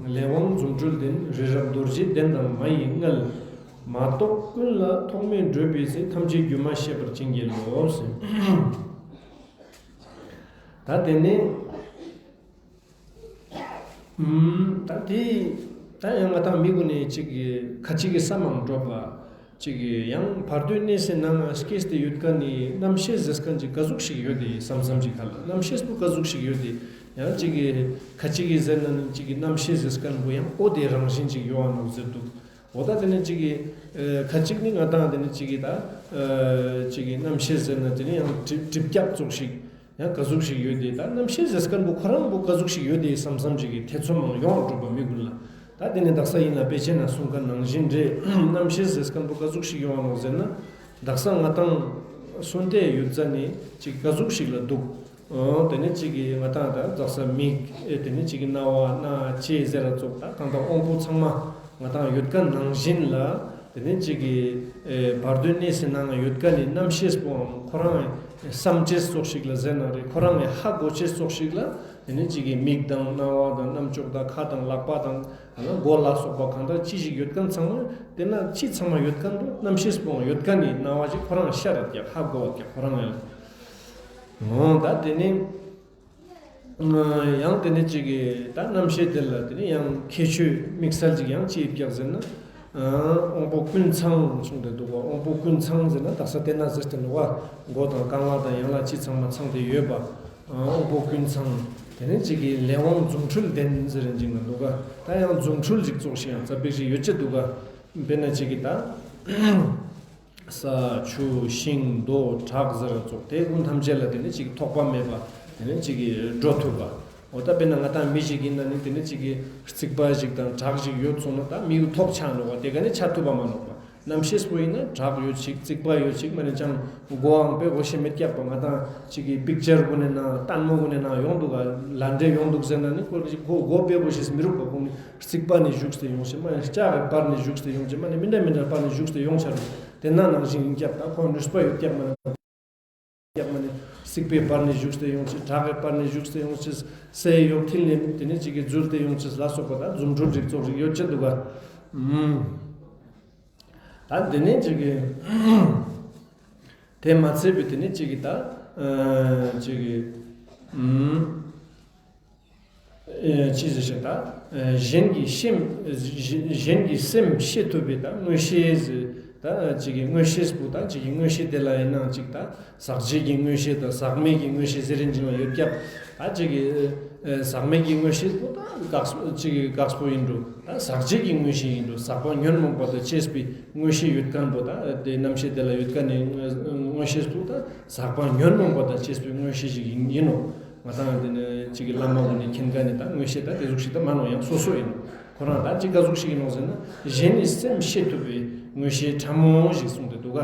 ལས་དབང་རྫུ་འཕྲུལ་ལྡན། རི་རབ་རྡོ་རྗེ་གདན་དང་མ་ཡི་མངལ། མ་རྟོགས་ཀུན་ལ་ཐོགས་མེད་བགྲོད་པའི་ཚེ། ཐམས་ཅད་སྒྱུ་མ་ཤེས་པར་བྱིན་གྱིས་རློབས། ད་དེ་ནས་ད་དེ་ད་ཡང་ང་དང་མི་ཀུན་ནི་ཅིག་གི་ཁ་ཅིག་གི་བསམ་མམ་འགྲོ་བ་ཅིག་གི་ཡང་བར་དོའི་གནས་སའི་ནང་ང་སྐྱེས་ཏེ་ཡོད་མཁན་ནི་རྣམ་ཤེས་ཟེར་མཁན་ཅིག་ག་ཟུག་ཞིག་ཡོད་དེ་བསམ་བསམ་ཅིག་ཁ་ལ་རྣམ་ཤེས་པོ་ག་ཟུག་ཞིག་ཡོད་དེ། ཡང་ཅིག་གི་ཁ་ཅིག་གི་ཟེར་ན་ནི་ཅིག་གི་རྣམ་ཤེས་ཟེར་ཁན་བོ་ཡང་འོ་དེ་རང་བཞིན་ཅིག་ཡོང་ང་ནོག་ཟེར་འདུག། འོ་ད་དེ་ནི་ཅིག་གི་ཁ་ཅིག་ནི་ང་དང་དེ་ནི་ཅིག་གི་ད་ཅིག་གི་རྣམ་ཤེས་ཟེར་ན་དེ་ནི་ཡང་གྲིབ་གྲིབ་རྒྱབ་ཙོགས་ཤིག་ཡང་ག་ཟུག་ཞིག་ཡོད་དེ། ད་རྣམ་ཤེས་ཟེར་ཁན་བོ་ཁོ་རང་བོ་ག་ཟུག་ཞིག་ཡོད་དེ་བསམ་བསམ་ཅིག་གི་ཐེ་ཚོམ་མང་ཡོང་འགྲོ་བ་མི་ཀུན་ལ། ད་དེ་ནི་དག་ས་ཡིན་ན་དཔེ་ཆའི་ནང་གསུང་ཁན་ནང་བཞིན་རེད། རྣམ་ཤེས་ཟེར་ཁན་བོ་ག་ཟུག་ཞིག་ཡོང་ང་ནོག་ཟེར་ན། དག་ས་ང་དང་སོན་ཏེ་ཡོད་ཙ་ནི་ཅིག་ག་ཟུག་ཞིག་ལ་འདུག། འོ་དེ་ནི་ཅིག་གི་ང་དང་ད་དག་ས་མིག་ཨེ་དེ་ནི་ཅིག་གི་རྣ་བ་སྣ་ལྕེ་ཟེར་ར་ཙོགས་ད་གང་ལྟར་དབང་པོ་ཚང་མ་ང་དང་ཡོད་ཁན་ནང་བཞིན་ལ། དེ་ནི་ཅིག་གི་ཨེ་བར་དོའི་གནས་སི་ནང་ང་ཡོད་ཁན་ནི་རྣམ་ཤེས་པོའང་ཁོ་རང་བསམ་ཅེས་ཙོགས་ཤིག་ལ་ཟེར་ན་རེད། ཁོ་རང་ཧ་གོ་ཅེས་ཙོགས་ཤིག་ལ། དེ་ནི་ཅིག་གི་མིག་དང་རྣ་བ་དང་རྣམ་ཅོག་དང་ཁ་དང་ལག་པ་དང་མགོ་ལ་སོགས་པ་གང་ལྟར་ཅི་ཞིག་ཡོད་ཁན་ཚང་མ་དེ་ན་ཅི་ཚང་མ་ཡོད་ཁན་དུ་རྣམ་ཤེས་པོའང་ཡོད་ཁན་ནི་སྣང་བ་ཞིག་ཁོ་རང་ཤར་ར་ཀྱག། ཧ་གོ་བ་ཀྱག་ཁོ་རང་ཡང་། འོ་ད་དེ་ནི་ཡང་དེ་ནི་ཅིག་གི་ད་རྣམ་ཤེས་དེ་ལ་དེ་ནི་ཡང་ཁྱད་ཆོས་དམིགས་བསལ་ཅིག་ཡང་ཅི་ཡོད་ཀྱག་ཟེར་ན། དབང་པོ་ཀུན་ཚང་གསུངས་ཏེ་འདུག་པ། དབང་པོ་ཀུན་ཚང་ཟེར་ན་དག་ས་དེ་ན་ཟེར་ཏེ་འདུག་པ། མགོ་དང་རྐང་ལག་དང་ཡན་ལག་ཅི་ཚང་མ་ཚང་སྟེ་ཡོད་པ། དབང་པོ་ཀུན་ཚང་། དེ་ནི་ཅིག་གི་ལས་དབང་རྫུ་འཕྲུལ་ལྡན་ཟེར་རིན་ཅིག་ན་འདུག་ག། ད་ཡང་རྫུ་འཕྲུལ་ཅིག་ཙོགས་ཤིག་ཡང་རྩ་བེ་ཞིག་ཡོད་ཅེ་འདུག་ག། དཔེར་ན་ཅིག་གི་ད་ས་ཆུ་ཤིང་རྡོ་བྲག་ཟེར་ར་ཙོགས་དེ་ཀུན་ཐམས་ཅད་ལ་དེ་ནི་ཅིག་ཐོགས་པ་མེད་པ་དེ་ནི་ཅིག་གི་འགྲོ་ཐུབ་པ། འོ་ད་དཔེར་ན་ང་དང་མི་ཞིག་ཡིན་ན་ནི་དེ་ནི་ཅིག་གི་རྩིག་པ་ཞིག་དང་བྲག་ཞིག་ཡོད་སོང་ན་ད་མི་ཐོགས་ཆ་འགྲོ་བ་དེ་ག་ནི་ཆ་ཐུབ་པ་མ་ནོག་པ། རྣམ་ཤེས་པོ་ཡིན་ན་བྲག་ཡོད་ཅིག་རྩིག་པ་ཡོད་ཅིག་མ་ནི་ཅང་མགོའང་དཔེ་གོ་ཤེས་མེད་ཀྱག་པ། ང་དང་ཅིག་གི་པིག་ཅར་གུན་ནི་ནང་ལྟད་མོ་གུན་ནི་ནང་ཡོང་འདུག་ག། ལ་འདྲེ་ཡོང་འདུག་ཟེར་ན་ནི་ཁོ་ཅིག་མགོ་མགོ་དཔེ་གོ་ཤེས་མི་རུག་པ། ཁོང་ནི་རྩིག་པ་ནི་བཞུགས་ཏེ་ཡོང་ཅེས་མ་ནི་ལྕགས་ཀྱི་པར་ནི་བཞུགས་ཏེ་ཡོང་ཅེས་མ་ནི་མི་འདྲ་མི་འདྲ་པར་ནི་བཞུགས་ཏེ་ཡོང་ཆ་རུག། དེ་ན་ནང་བཞིན་ཡིན་ཀྱག། ད་ཁོ་ནུས་པ་ཡོད་ཀྱག་མ་ནི། ཀྱག་མ་ནི་རྩིག་པའི་པར་ནི་བཞུགས་ཏེ་ཡོང་ཅེས། བྲག་གི་པར་ནི་བཞུགས་ཏེ་ཡོང་ཅེས། སའི་འོག་མཐིལ་ནི་དེ་ནི་ཅིག་གི་འཛུལ་ཏེ་ཡོང་ཅེས་ལ་སོགས་པ་ད་རྫུ་འཕྲུལ་རིགས་ཙོགས་རིགས་ཡོད་ཅེས་འདུག་ག། ཨུམ། ད་དེ་ནི་ཅིག་གི་དེ་མ་ཚད་པའི་དེ་ནི་ཅིག་གི་ད་ཨ་ཅིག་གི་ཨུམ། ཨེ་ཅི་ཟེར་ཞིག་ད་ཨེ་གཞན་གྱི་སེམས་གཞན་གཞན་གྱི་སེམས་ཤེས་ཐུབ་པའི་ད་མངོན་ཤེས་ཟེར། ད་ཅིག་གི་མངོན་ཤེས་པོ་ད་ཅིག་གི་མངོན་ཤེས་དེ་ལ་ཡིན་ན་ཅིག་ད་ཟག་བཅས་ཀྱི་མངོན་ཤེས་དང་ཟག་མེད་ཀྱི་མངོན་ཤེས་ཟེར་རིན་ཅིག་ལ་ཡོད་ཀྱག། ད་ཅིག་གི་ཨེ་ཟག་མེད་ཀྱི་མངོན་ཤེས་པོ་ད་དགག་ཅིག་གི་དགག་པོ་ཡིན་འགྲོ། ད་ཟག་བཅས་ཀྱི་མངོན་ཤེས་ཡིན་འགྲོ། ཟག་པ་ཉོན་མོངས་པ་དང་བཅས་པའི་མངོན་ཤེས་ཡོད་ཁན་པོ་ད་དེ་རྣམ་ཤེས་དེ་ལ་ཡོད་ཁན་ནི་མངོན་ཤེས་པོ་ད་ཟག་པ་ཉོན་མོངས་པ་དང་བཅས་པའི་མངོན་ཤེས་ཤིག་ཡིན་ཡིན་ནོ། ང་དང་དེ་ནི་ཅིག་གི་བླ་མ་གུན་ནི་མཁྱེན་ཁན་ནི་ད་མངོན་ཤེས་ད་དེ་ཟུག་ཞིག་ད་མ་ནོག། ཡང་སོ་སོ་ཡིན་ནོ། ཁོ་རང་ད་ཅིག་ག་ཟུག་ཞིག་ཡིན་ནོག་ཟེར་ན་གཞན་ནི་སེམས་ཤེས་ཐུབ་པའི་མངོན་ཤེས་ཕྲ་མོ་ཞིག་གསུངས་ཏེ་འདུག་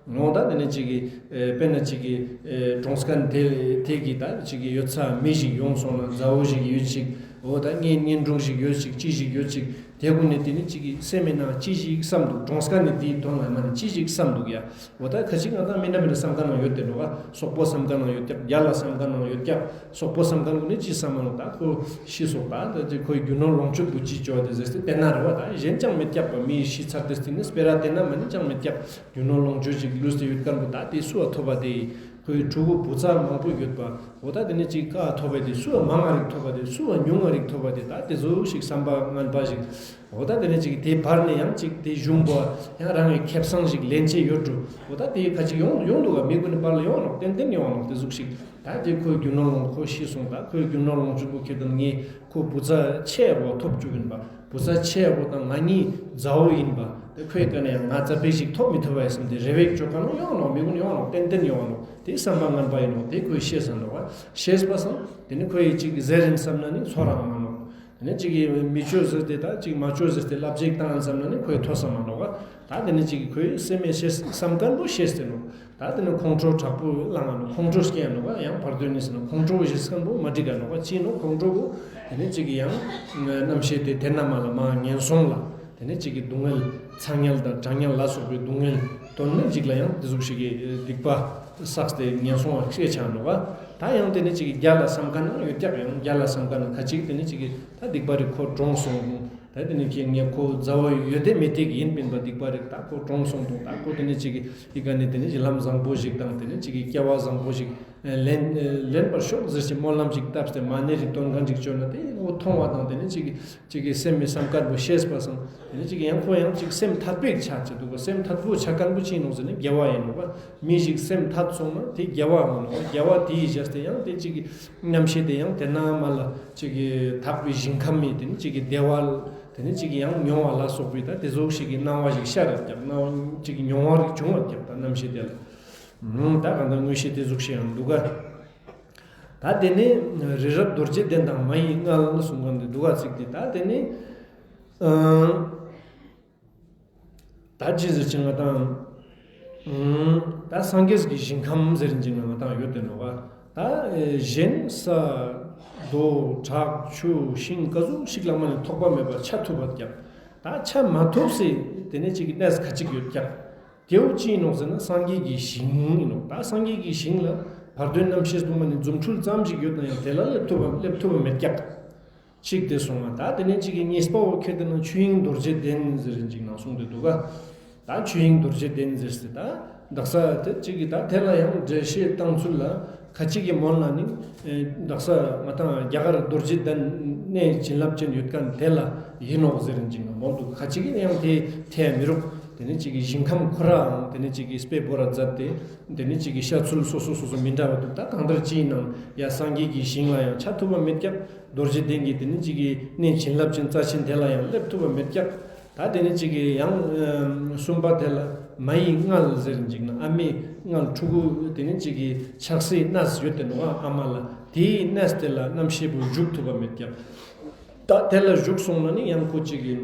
ག། འོ་ད་དེ་ནི་ཅིག་གི་ཨེ་དཔེར་ན་ཅིག་གི་ཨེ་གྲོངས་ཁན་དེ་དེ་གི་ད་ཅིག་གི་ཡོད་ཚད་མི་ཞིག་ཡོང་སོང་ན་མཛའ་བོ་ཞིག་ཡོད་ཅིག། འོ་ད་གཉེན་གཉེན་དྲུང་ཞིག་ཡོད་ཅིག། ཅི་ཞིག་ཡོད་ཅིག། དེ་གུན་ནི་དེ་ནི་ཅིག་གི་སེམས་མི་ནང་ཅི་ཞིག་བསམ་འདུག། གྲོངས་ཁན་ནི་དེའི་དོན་ལ་མ་ནི་ཅི་ཞིག་བསམ་འདུག་ཡ། འོ་ད་ཁ་ཅིག་ང་དང་མི་འདྲ་མི་འདྲ་བསམ་ཁན་ནང་ཡོད་དེ་འགྲོ་ག། སོག་པོ་བསམ་ཁན་ནང་ཡོད་ཀྱག། རྒྱལ་ལ་བསམ་ཁན་ནང་ཡོད་ཀྱག། སོག་པོ་བསམ་ཁན་གུན་ནི་ཅི་བསམ་མ་ནོག། ད་ཁོ་ཤི་སོང་ད་ད་ཅིག་ཁོའི་རྒྱུ་ནོར་ལོངས་སྤྱོད་པོ་ཅི་ཅོ་དེ་ཟེར་ཏེ་དེ་ན་རེ་བ་ད་གཞན་ཅང་མེད་ཀྱག་པ། མི་ཤི་ཚར་ཏེ་སྟིང་ནེ་སྤེ་ར་དེ་ན་མ་ནི་ཅང་མེད་ཀྱག། རྒྱུ་ནོར་ལོངས་སྤྱོད་ཅིག་ལུས་ཏེ་ཡོད་ཁན་པོ་ད་དེ་སུ་བ་ཐོབ་པ་དེ། ཁོའི་ཕྲུ་གུ་བུ་ཚ་མང་པོ་ཡོད་པ། འོ་ད་དེ་ནི་ཅིག་ཀ་ཐོབ་པ་དེ་སུ་བ་མང་ང་རིག་ཐོབ་པ་དེ་སུ་བ་ཉུང་ང་རིག་ཐོབ་པ་དེ་ད་དེ་ཟུག་ཞིག་བསམ་པ་ངན་པ་ཞིག། འོ་ད་དེ་ནི་ཅིག་དེ་བར་ནས་ཡང་ཅིག་དེ་གཞུང་པོ་ཡང་རང་གི་ཁེ་བཟང་ཞིག་ལེན་ཆེད་ཡོད་འགྲོ། འོ་ད་དེ་ཁ་ཅིག་ཡོང་ཡོང་འདུག་ག། མི་གུན་ནི་བར་ལ་ཡོང་ནོག། ཏན་ཏན་ཡོང་ནོག། དེ་ཟུག་ཞིག་ད་དེ་ཁོའི་རྒྱུ་ནོར་ལོངས་ཁོ་ཤི་སོང་ད་ཁོའི་རྒྱུ་ནོར་ལོངས་སྤྱོད་པོ་ཁྱེར་དང་ངས་ཁོ་བུ་ཚ་ཆེ་བོ་ཐོབ་བཅུག་ཡིན་པ། བུ་ཚ་ཆེ་བོ་དང་ང་གཉིས་མཛའ་བོ་ཡིན་པ། དེ་ཁོའི་ཀ་ནས་ཡང་ང་རྩ་བེ་ཞིག་ཐོབ་མི་ཐུབ་པ་ཡིན་སམ་དེ་རེ་བའི་ཅོ་ཀ་ནང་ཡོང་ནོག། མི་གུན་ཡོང་ནོག། ཏན་ཏན་ཡོང་ནོག། དེ་བསམ་པ་ངན་པ་ཡིན་ནོག། དེ་ཁོས་ཤེས་ས་འདུག་ག། ཤེས་པ་སང་དེ་ནི་ཁོའི་ཅིག་ཟེར་ཡིན་སམ་ན་ནི་ཚོར་རང་མ་ནོག། དེ་ནི་ཅིག་གི་མི་ཆོས་ཟེར་ཏེ་ད་ཅིག་མ་ཆོས་ཟེར་ཏེ་བསླབ་བྱ་ཞིག་བཏང་ཡིན་སམ་ན་ནི་ཁོའི་ཐོས་ས་མ་ནོག་ག། ད་དེ་ནི་ཅིག་གི་ཁོའི་སེམས་མེད་ཤེས་བསམ་ཁན་པོ་ཤེས་ཏེ་ནོག། ད་དེ་ནི་ཁོང་ཁྲོ་དྲག་པོ་ལངས་ནོག། ཁོང་ཁྲོ་སྐྱེ་ནོག་ག། ཡང་བར་དོ་ནི་ཟེར་ན་ཁོང་ཁྲོ་ཞིག་སྐམ་པོ་མ་འགྲིག་ག་ནོག་ག། ཅི་ནོག་ཁོང་ཁྲོ་བོ། དེ་ནི་ཅིག་གི་ཡང་རྣམ་ཤེས་དེ་དེ་ན་མ་ལ་མ་ངན་སོང་ལ། དེ་ནི་ཅིག་གི་སྡུག་བསྔལ་ཚ་དམྱལ་དང་གྲང་དམྱལ་ལ་སོགས་པའི་སྡུག་བསྔལ་དོན་མེད་ཅིག་ལ་ཡང་དེ་ཟུག་ཞིག་གི་སྡིག་པ་བསགས་ཏེ་ངན་སོང་ལ་སྐྱེ་ཆ་ནོག་ག། ད་ཡང་དེ་ནི་ཅིག་གི་རྒྱལ་ལ་བསམ་ཁན་ཡང་ཡོད་ཀྱག། ཡང་རྒྱལ་ལ་བསམ་ཁན་ཁ་ཅིག་དེ་ནི་ཅིག་གི་ད་སྡིག་པ་རིགས་ཁོ་གྲོངས་སོང་། ད་དེ་ནི་ཁྱེད་ངས་ཁོ་མཛའ་བོ་ཡོད་དེ་མེད་དེ་གི་ཡིན་པིན་པ་སྡིག་པ་རིགས་ད་ཁོ་གྲོངས་སོང་དུག། ད་ཁོ་དེ་ནི་ཅིག་གི་ཨི་ཀ་ནི་དེ་ནི་ཅིག་ལམ་བཟང་པོ་ཞིག་དང་དེ་ནི་ཅིག་གི་སྐྱེ་བ་བཟང་པོ་ཞིག་ ལེན་ལེན་པར་ཤོག་ཟེར་ཅིག་སྨོན་ལམ་ཅིག་བཏབ་སྟེ་མ་ཎི་རིགས་བཏོན་མཁན་ཅིག་བཅོས་ན་དེ་འོ་མཐོང་བ་དང་དེ་ནི་ཅིག་གི་ཅིག་གི་སེམས་མི་བསམ་དཀར་པོ་ཤེས་པ་སང་དེ་ནི་ཅིག་གི་ཡང་ཁོ་ཡང་ཅིག་སེམས་ཐད་པའི་ཆ་ཅིག་འདུག་གོ། སེམས་ཐད་པོ་ཆ་མཁན་པོ་ཅི་ཡིན་ནོག་ཟེར་ན་དགེ་བ་ཡིན་ནོག་པ། མི་ཞིག་སེམས་ཐད་སོང་ན་དེ་དགེ་བ་ཡིན་ནོག་པ། དགེ་བ་དེའི་ཞེས་ཏེ་ཡང་དེ་ཅིག་གི་རྣམ་ཤེས་དེ་ཡང་དེ་ན་མ་ལ་ཅིག་གི་དག་པའི་ཞིང་ཁམས་མི་དེ་ནི་ཅིག་གི་བདེ་བ་དེ་ནི་ཅིག་གི་ཡང་མྱོང་བ་ལ་སོགས་པའི་ད་དེ་ཟུག་ཞིག་གི་སྣང་བ་ཞིག་ཤར་ར་ཀྱག། སྣང་བ་ཅིག་གི་མྱོང་བ་རིགས་བྱུང་བ་ཀྱག་ད་རྣམ་ཤེས་དེ་ལ། ད་གང་ལྟར་དངོས་གཞི་དེ་ཟུག་ཞིག་ཡང་འདུག་ག། ད་དེ་ནི་རི་རབ་རྡོ་རྗེ་གདན་དང་མ་ཡི་མངལ་གསུང་མཁན་དེ་འདུག་ག་ཚིག་དེ་ད་དེ་ནི་ད་ཅི་ཟེར་ཅིག་ང་དང་ད་སངས་རྒྱས་ཀྱི་ཞིང་ཁམས་ཟེར་ཅིག་ང་དང་ཡོད་དེ་ནོག་ག། ད་གཞན་ས་རྡོ་བྲག་ཆུ་ཤིང་ག་ཟུག་ཞིག་ལ་མ་ནི་ཐོགས་པ་མེད་པ་ཆ་ཐུབ་པ་ཀྱག། ད་ཆ་མ་ཐུབ་སེ་དེ་ནི་ཅིག་གི་གནས་ཁ་ཅིག་ཡོད་ཀྱག། དེའུ་ཅི་ཡིན་ནོག་ཟེར་ན་སངས་རྒྱས་ཀྱི་ཞིང་ཡིན་ནོག། ད་སངས་རྒྱས་ཀྱི་ཞིང་ལ་བར་དོའི་རྣམ་ཤེས་དུ་མ་ནི་རྫུ་འཕྲུལ་ཙམ་ཞིག་ཡོད་ན་ཡང་དེ་ལ་སླེབས་ཐུབ་པ་སླེབས་ཐུབ་པ་མེད་ཀྱག། ཅིག་དེ་སོང་ང་ད་དེ་ནས་ཅིག་གི་གཉིས་པ་བོ་ཁྱེར་ཏེ་ན་ཆོས་དབྱིངས་རྡོ་རྗེ་གདན་ཟེར་ཅིག་ནང་གསུངས་ཏེ་འདུག་ག། ད་ཆོས་དབྱིངས་རྡོ་རྗེ་གདན་ཟེར་སྟེ་ད་དག་ས་དེ་ཅིག་གི་ད་དེ་ལ་ཡང་འགྲེལ་བཤད་བཏང་ཚུལ་ལ་ཁ་ཅིག་གི་མོལ་ན་ནི་དག་ས་ང་དང་རྒྱ་གར་རྡོ་རྗེ་གདན་གནས་བྱིན་རླབས་ཅན་ཡོད་མཁན་དེ་ལ་ཡིན་ནོག་ཟེར་ཅིག་ནང་མོལ་འདུག། ཁ་ཅིག་གི་ཡང་དེ་ཐེ་མི་རུག། དེ་ནི་ཅིག་གི་ཞིང་ཁམས་ཁོ་རའང་དེ་ནི་ཅིག་གི་དཔེ་བོ་ར་མཛད་དེ་དེ་ནི་ཅིག་གི་བཤད་ཚུལ་སོ་སོ་སོ་སོ་མི་འདྲ་བ་འདུག། ད་གང་ལྟར་ཅི་ཡིན་ནང་ཡ་སངས་རྒྱས་ཀྱི་ཞིང་ལ་ཡང་ཆ་ཐུབ་པ་མེད་ཀྱག། རྡོ་རྗེ་གདན་གྱི་དེ་ནི་ཅིག་གི་གནས་བྱིན་རླབས་ཅན་རྩ་ཆེན་དེ་ལ་ཡང་སླེབས་ཐུབ་པ་མེད་ཀྱག། ད་དེ་ནི་ཅིག་གི་ཡང་གསུམ་པ་དེ་ལ་མ་ཡི་མངལ་ཟེར་ཅིག་ན་ཨ་མའི་མངལ་ཕྲུ་གུ་དེ་ནི་ཅིག་གི་ཆགས་སའི་གནས་ཡོད་དེ་ནོག་ཨ་མ་ལ། དེའི་གནས་དེ་ལ་རྣམ་ཤེས་པོ་འཇུག་ཐུབ་པ་མེད་ཀྱག། ད་དེ་ལ་བཞུགས་སོང་ན་ནི་ཡང་ཁོ་ཅིག་གི་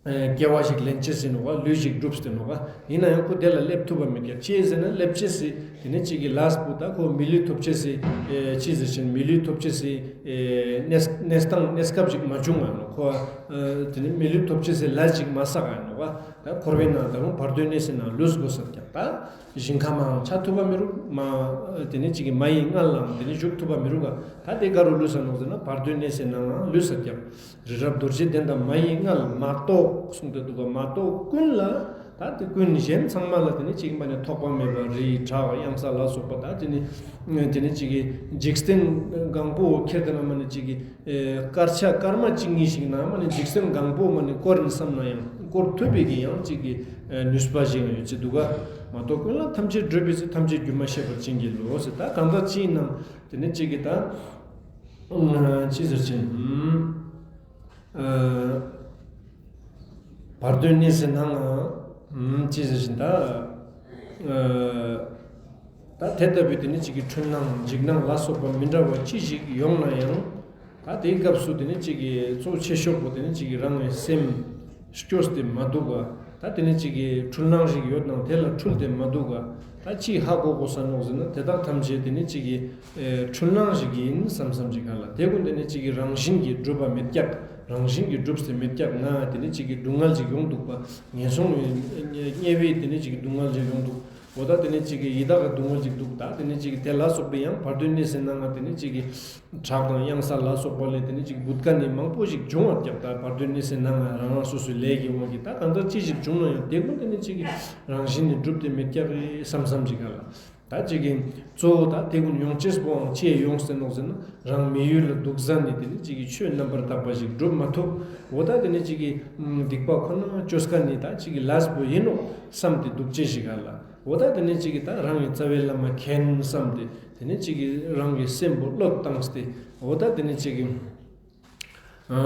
སྐྱེ་བ་ཞིག་ལེན་ཅེས་ཡིན་ནོག་ག། ལུས་ཞིག་སྒྲུབ་སྟེ་ནོག་ག། ཡིན་ན་ཡང་ཁོ་དེ་ལ་སླེབས་ཐུབ་པ་མེད་ཀྱག། ཅི་ཟེར་ན་སླེབས་ཅེས་སི་དེ་ནི་ཅིག་གི་ལས་པོ་ད་ཁོ་མི་ལུས་ཐོབ་ཅེས་སི་ཅི་ཟེར་ཅིག་མི་ལུས་ཐོབ་ཅེས་སི་གནས་གནས་སྟངས་གནས་སྐབས་ཅིག་མ་བྱུང་ང་ནོག། ཁོ་དེ་ནི་མི་ལུས་ཐོབ་ཅེས་སི་ལས་ཅིག་མ་བསགས་ང་ནོག་ག། ད་འཁོར་བའི་ནང་ད་རུང་བར་དོའི་གནས་སི་ནང་ལུས་དགོས་ས་ཀྱག། ད་ཞིང་ཁམས་མང་ཆ་ཐུབ་པ་མི་རུག། མ་དེ་ནི་ཅིག་གི་མ་ཡི་མངལ་ལའང་དེ་ནི་བཞུགས་ཐུབ་པ་མི་རུག་ག། ད་དེ་ག་རུ་ལུས་ས་ནོག་ཟེར་ན་བར་དོའི་གནས་སི་ནང་ལུས་ས་ཀྱག། རི་རབ་རྡོ་རྗེ་གདན་དང་མ་ཡི་མངལ་མ་གཏོགས་གསུངས་ཏེ་འདུག་ག། མ་གཏོགས་ཀུན་ལ་ད་དེ་ཀུན་གཞན་ཚང་མ་ལ་དེ་ནི་ཅིག་མ་ནི་ཐོགས་པ་མེད་པ་རི་བྲག་གཡང་ས་ལ་སོགས་པ་ད་དེ་ནི་དེ་ནི་ཅིག་གི་འཇིག་རྟེན་གང་པོ་ཁྱེར་ཏེ་ན་མ་ནི་ཅིག་གི་དཀར་ཆ་དཀར་མ་ཅིག་ཉིད་ཞིག་ན་མ་ནི་འཇིག་རྟེན་གང་པོ་མ་ནི་བསྐོར་ནི་བསམ་ན་ཡང་བསྐོར་ཐུབ་པའི་གི་ཡང་ཅིག་གི་ནུས་པ་ཞིག་ཡོད་ཅེས་འདུག་ག། མ་གཏོགས་ཀུན་ལ་ཐམས་ཅད་གྲུབ་པའི་ཚེ་ཐམས་ཅད་སྒྱུ་མ་ཤེས་པར་བྱིན་གྱིས་རློབས་ཟེར། ད་གང་ལྟར་ཅི་ཡིན་ནང་དེ་ནི་ཅིག་གི་ད་ཅི་ཟེར་ཅིག་བར་དོའི་གནས་སི་ནང་ཅི་ཟེར་ཅིག་ད་ད་དེ་ལྟ་བུའི་དེ་ནི་ཅིག་གི་འཁྲུལ་སྣང་འཇིགས་སྣང་ལ་སོགས་པ་མི་འདྲ་བ་ཅི་ཞིག་ཡོང་ན་ཡང་ད་དེའི་སྐབས་སུ་དེ་ནི་ཅིག་གི་གཙོ་ཆེ་ཤོས་པོ་དེ་ནི་ཅིག་གི་རང་གི་སེམས་སྐྱོ་སྟེ་མ་འདུག་ག། ད་དེ་ནི་ཅིག་གི་འཁྲུལ་སྣང་ཞིག་ཡོད་ནང་དེ་ལ་འཁྲུལ་ཏེ་མ་འདུག་ག། ད་ཅི་ཧ་གོ་དགོས་ས་ནོག་ཟེར་ན་དེ་དག་ཐམས་ཅད་དེ་ནི་ཅིག་གི་འཁྲུལ་སྣང་ཞིག་ཡིན་བསམ་བསམ་ཅིག་ག་ལ། དེ་ཀུན་དེ་ནི་ཅིག་གི་རང་བཞིན་གྱིས་གྲུབ་པ་མེད་ཀྱག། རང་བཞིན་གྱིས་གྲུབ་སྟེ་མེད་ཀྱག། ང་དེ་ནི་ཅིག་གི་སྡུག་བསྔལ་ཅིག་ཡོང་འདུག་པ། ངན་སོང་དམྱལ་བའི་དེ་ནི་ཅིག་གི་སྡུག་བསྔལ་ཅིག་ཡོང་འདུག། འོ་ད་དེ་ནི་ཅིག་གི་ཡི་དྭགས་ཀྱི་སྡུག་བསྔལ་ཅིག་འདུག། ད་དེ་ནི་ཅིག་གི་དེ་ལ་སོགས་པའི་ཡང་བར་དོའི་གནས་སི་ནང་ང་དེ་ནི་ཅིག་གི་བྲག་དང་གཡང་ས་ལ་སོགས་པ་ལས་དེ་ནི་ཅིག་བུད་ཀ་ནི་མང་པོ་ཞིག་འབྱུང་བ་ཀྱག། ད་བར་དོའི་གནས་སི་ནང་ང་རང་རང་སོ་སོའི་ལས་ཀྱི་དབང་གིས་ད་གང་ལྟར་ཅི་ཞིག་བྱུང་ན་ཡང་དེ་ཀུན་དེ་ནི་ཅིག་གི་རང་བཞིན་ནི་གྲུབ་སྟེ་མེད་ཀྱག་བསམ་བསམ་ཅིག་ག་ལ། ད་ཅིག་གི་གཙོ་བོ་ད་དེ་ཀུན་ཡོང་ཅེས་པོའང་ཅི་ཡོང་ཟེར་ནོག་ཟེར་ན་རང་མི་ཡུལ་ལ་འདུག་ཟ་ནི་དེ་ནི་ཅིག་གི་ཆོས་རྣམ་པར་དག་པ་ཞིག་སྒྲུབ་མ་ཐུབ། འོ་ད་དེ་ནི་ཅིག་གི་སྡིག་པ་ཁོ་ན་བཅོས་ཀ་ནི་ད་ཅིག་གི་ལས་པོ་ཡིན་ནོག་བསམ་སྟེ་འདུག་ཅེས་ཞིག་ག་ལ། འོ་ད་དེ་ནི་ཅིག་གི་ད་རང་གི་རྩ་བའི་བླ་མ་མཁྱེན་བསམ་སྟེ་དེ་ནི་ཅིག་གི་རང་གི་སེམས་པོ་བློས་བཏང་སྟེ་འོ་ད་དེ་ནི་ཅིག་གི་ཨ་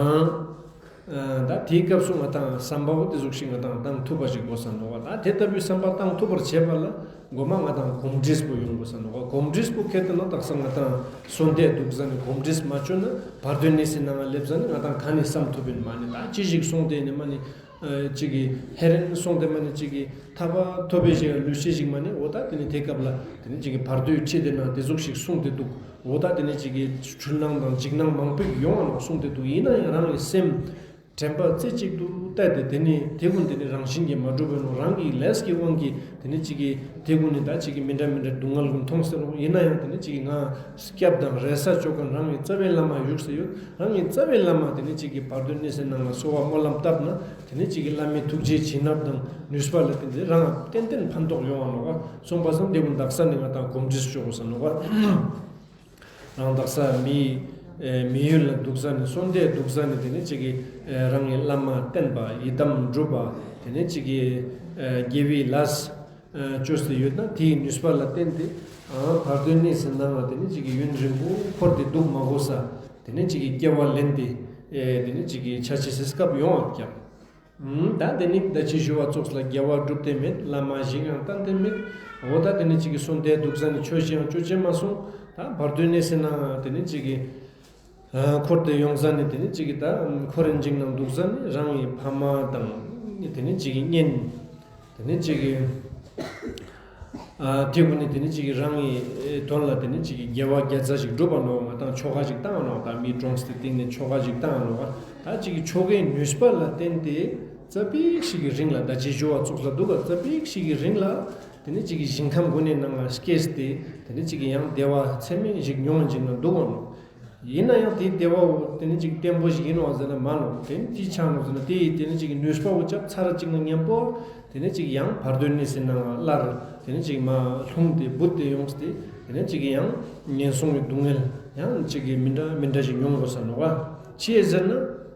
ད་དེའི་སྐབས་སུ་ང་དང་བསམ་པ་བོ་དེ་ཟུག་ཞིག་ང་དང་བཏང་ཐུབ་པ་ཞིག་དགོས་ས་ནོག་པ། ད་དེ་ལྟ་བུའི་བསམ་པ་བཏང་ཐུབ་པར་བྱེད་པ་ལ་མགོ་མ་ང་དང་གོམས་འདྲིས་པོ་ཡོང་དགོས་ས་ནོག་པ། གོམས་འདྲིས་པོ་ཁྱེར་ཏེ་ན་དག་ས་ང་དང་སོན་དེ་འདུག་ཟ་ནི་གོམས་འདྲིས་མ་བཅོས་ན་བར་དོའི་གནས་སི་ནང་ང་སླེབས་ཟ་ནི་ང་དང་ག་ནས་བསམ་ཐུབ་ཡིན་མ་ནི་ད་ཅི་ཞིག་སོང་སྟེ་ནི་མ་ནི། ཨ་ཅིག་གི་ཧེ་རན་སོང་སྟེ་མ་ནི་ཅིག་གི་ཐར་པ་ཐོབ་པའི་ཞིག་ལུས་ཤེས་ཞིག་མ་ནི་འོ་ད་དེ་ནི་དེ་སྐབས་ལ་དེ་ནི་ཅིག་གི་བར་དོའི་ཁྲིད་དེ་ན་དེ་ཟུག་ཞིག་གསུངས་ཏེ་འདུག། འོ་ད་དེ་ནི་ཅིག་གི་འཁྲུལ་སྣང་དང་འཇིགས་སྣང་མང་པོ་ཡོང་བ་ནོག་གསུངས་ཏེ་འདུག། ཡིན་ན་ཡང་རང་གི་སེམས་ དྲན་པ་རྩེ་གཅིག་ཏུ་གཏད་དེ་དེ་ནི་དེ་ཀུན་དེ་ནི་རང་བཞིན་གྱིས་མ་གྲུབ་པའི་ནོ། རང་གི་ལས་ཀྱི་དབང་གིས་དེ་ནི་ཅིག་གི་དེ་ཀུན་ནི་ད་ཅིག་གི་མི་འདྲ་མི་འདྲ་སྡུག་བསྔལ་ཀུན་མཐོང་ཟེར་རོ། ཡིན་ན་ཡང་དེ་ནི་ཅིག་གི་ང་སྐྱབས་དང་རེ་ས་ཅོ་མཁན་རང་གི་རྩ་བའི་བླ་མ་བཞུགས་སེ་ཡོད། རང་གི་རྩ་བའི་བླ་མ་དེ་ནི་ཅིག་གི་བར་དོའི་གནས་སའི་ནང་ལ་གསོལ་བ་སྨོན་ལམ་བཏབ་ན་དེ་ནི་ཅིག་གི་བླ་མའི་ཐུགས་རྗེའི་བྱིན་རླབས་དང་ནུས་པ་ལ་བརྟེན་ཏེ་རང་ཏན་ཏན་ཕན་ཐོགས་ཡོང་བ་ནོག་ག། སོང་པ་སང་དེ་ཀུན་དག་ས་ནི་ང་དང་གོམས་འདྲིས་ཅོ་དགོས་ས་ནོག་ག། རང་དག་ས་མི་ཨེ་མི་ཡུལ་ལ་འདུག་ས་ནི་སོན་ཏེ་འདུག་ས་ནི་དེ་ནི་ཅིག་གི་ཨེ་རང་གི་བླ་མ་བསྟེན་པ་ཡི་དམ་སྒྲུབ་པ་དེ་ནི་ཅིག་གི་ཨེ་དགེ་བའི་ལས་ཨེ་ཅོས་ཏེ་ཡོད་ན་དེའི་ནུས་པ་ལ་བརྟེན་ཏེ་ཨ་བར་དོའི་གནས་སི་ནང་ང་དེ་ནི་ཅིག་གི་ཡུན་རིང་པོ་འཁོར་ཏེ་འདུག་མ་དགོས་ས་དེ་ནི་ཅིག་གི་སྐྱེ་བ་ལེན་ཏེ་ཨེ་དེ་ནི་ཅིག་གི་ཆ་ཅེས་སི་སྐབས་ཡོང་བ་ཀྱག། ད་དེ་ནི་ད་ཅི་ཞུ་བ་ཙོགས་ལ་དགེ་བ་སྒྲུབ་སྟེ་མེད། བླ་མ་ཞིག་ཡང་བསྟེན་ཏེ་མེད། འོ་ད་དེ་ནི་ཅིག་གི་སོན་ཏེ་འདུག་ས་ནི་ཆོས་ཤིག་ཡང་ཅོ་ཅེས་མ་སོང་། ད་བར་དོའི་གནས་སི་ནང་དེ་ནི་ཅིག་གི་ཨ་འཁོར་ཏེ་ཡོང་ས་ནི་དེ་ནི་ཅིག་གི་ད་འཁོར་རིན་འཇིགས་ནང་འདུག་ས་ནི་རང་གི་ཕ་མ་དང་དེ་ནི་ཅིག་གི་གཉེན་དེ་ནི་ཅིག་གི་ཨ་དེ་ཀུན་ནི་དེ་ནི་ཅིག་གི་རང་གི་དོན་ལ་དེ་ནི་ཅིག་གི་དགེ་བ་བརྒྱ་རྩ་ཞིག་སྒྲུབ་པ་ནོག། ང་དང་ཆོ་ག་ཞིག་བཏང་ནོག། ད་མི་གྲོངས་ཏེ་སྟིང་ནེ་ཆོ་ག་ཞིག་བཏང་ནོག། ད་ཅིག་གི་ཆོ་གའི་ནུས་པ་ལ་བརྟེན་ཏེ་ཙ་པིག་ཞིག་གི་རིང་ལ་ད་ཅི་ཞུ་བ་ཙོགས་ལ་འདུག་ག། ཙ་པིག་ཞིག་གི་རིང་ལ་དེ་ནི་ཅིག་གི་ཞིང་ཁམས་དགུ་ནི་ནང་ལ་སྐྱེས་ཏེ་དེ་ནི་ཅིག་གི་ཡང་བདེ་བ་ཚད་མེད་ཞིག་མྱོང་ཅིག་ན་འདུག་ག་ནོག། ཡིན་ན་ཡང་དེའི་བདེ་བ་བོ་དེ་ནི་ཅིག་བརྟན་པོ་ཞིག་ཡིན་ནོག་ཟེར་ན་མ་ནོག། དེ་ནི་ཅི་ཆ་ནོག་ཟེར་ན་དེ་ཡི་དེ་ནི་ཅིག་གི་ནུས་པ་བོ་ཅབ་ཚར་ཅིག་ན་མཉམ་པོ་དེ་ནི་ཅིག་ཡང་བར་དོའི་གནས་སི་ནང་ལ་སླར་དེ་ནི་ཅིག་མ་ལྷུང་སྟེ་བུད་དེ་ཡོངས་ཏེ་དེ་ནི་ཅིག་ཡང་ངན་སོང་གི་སྡུག་བསྔལ་ཡང་ཅིག་གི་མི་འདྲ་མི་འདྲ་ཞིག་མྱོང་དགོས་ས་ནོག་པ། ཅི་ཟེར་ན་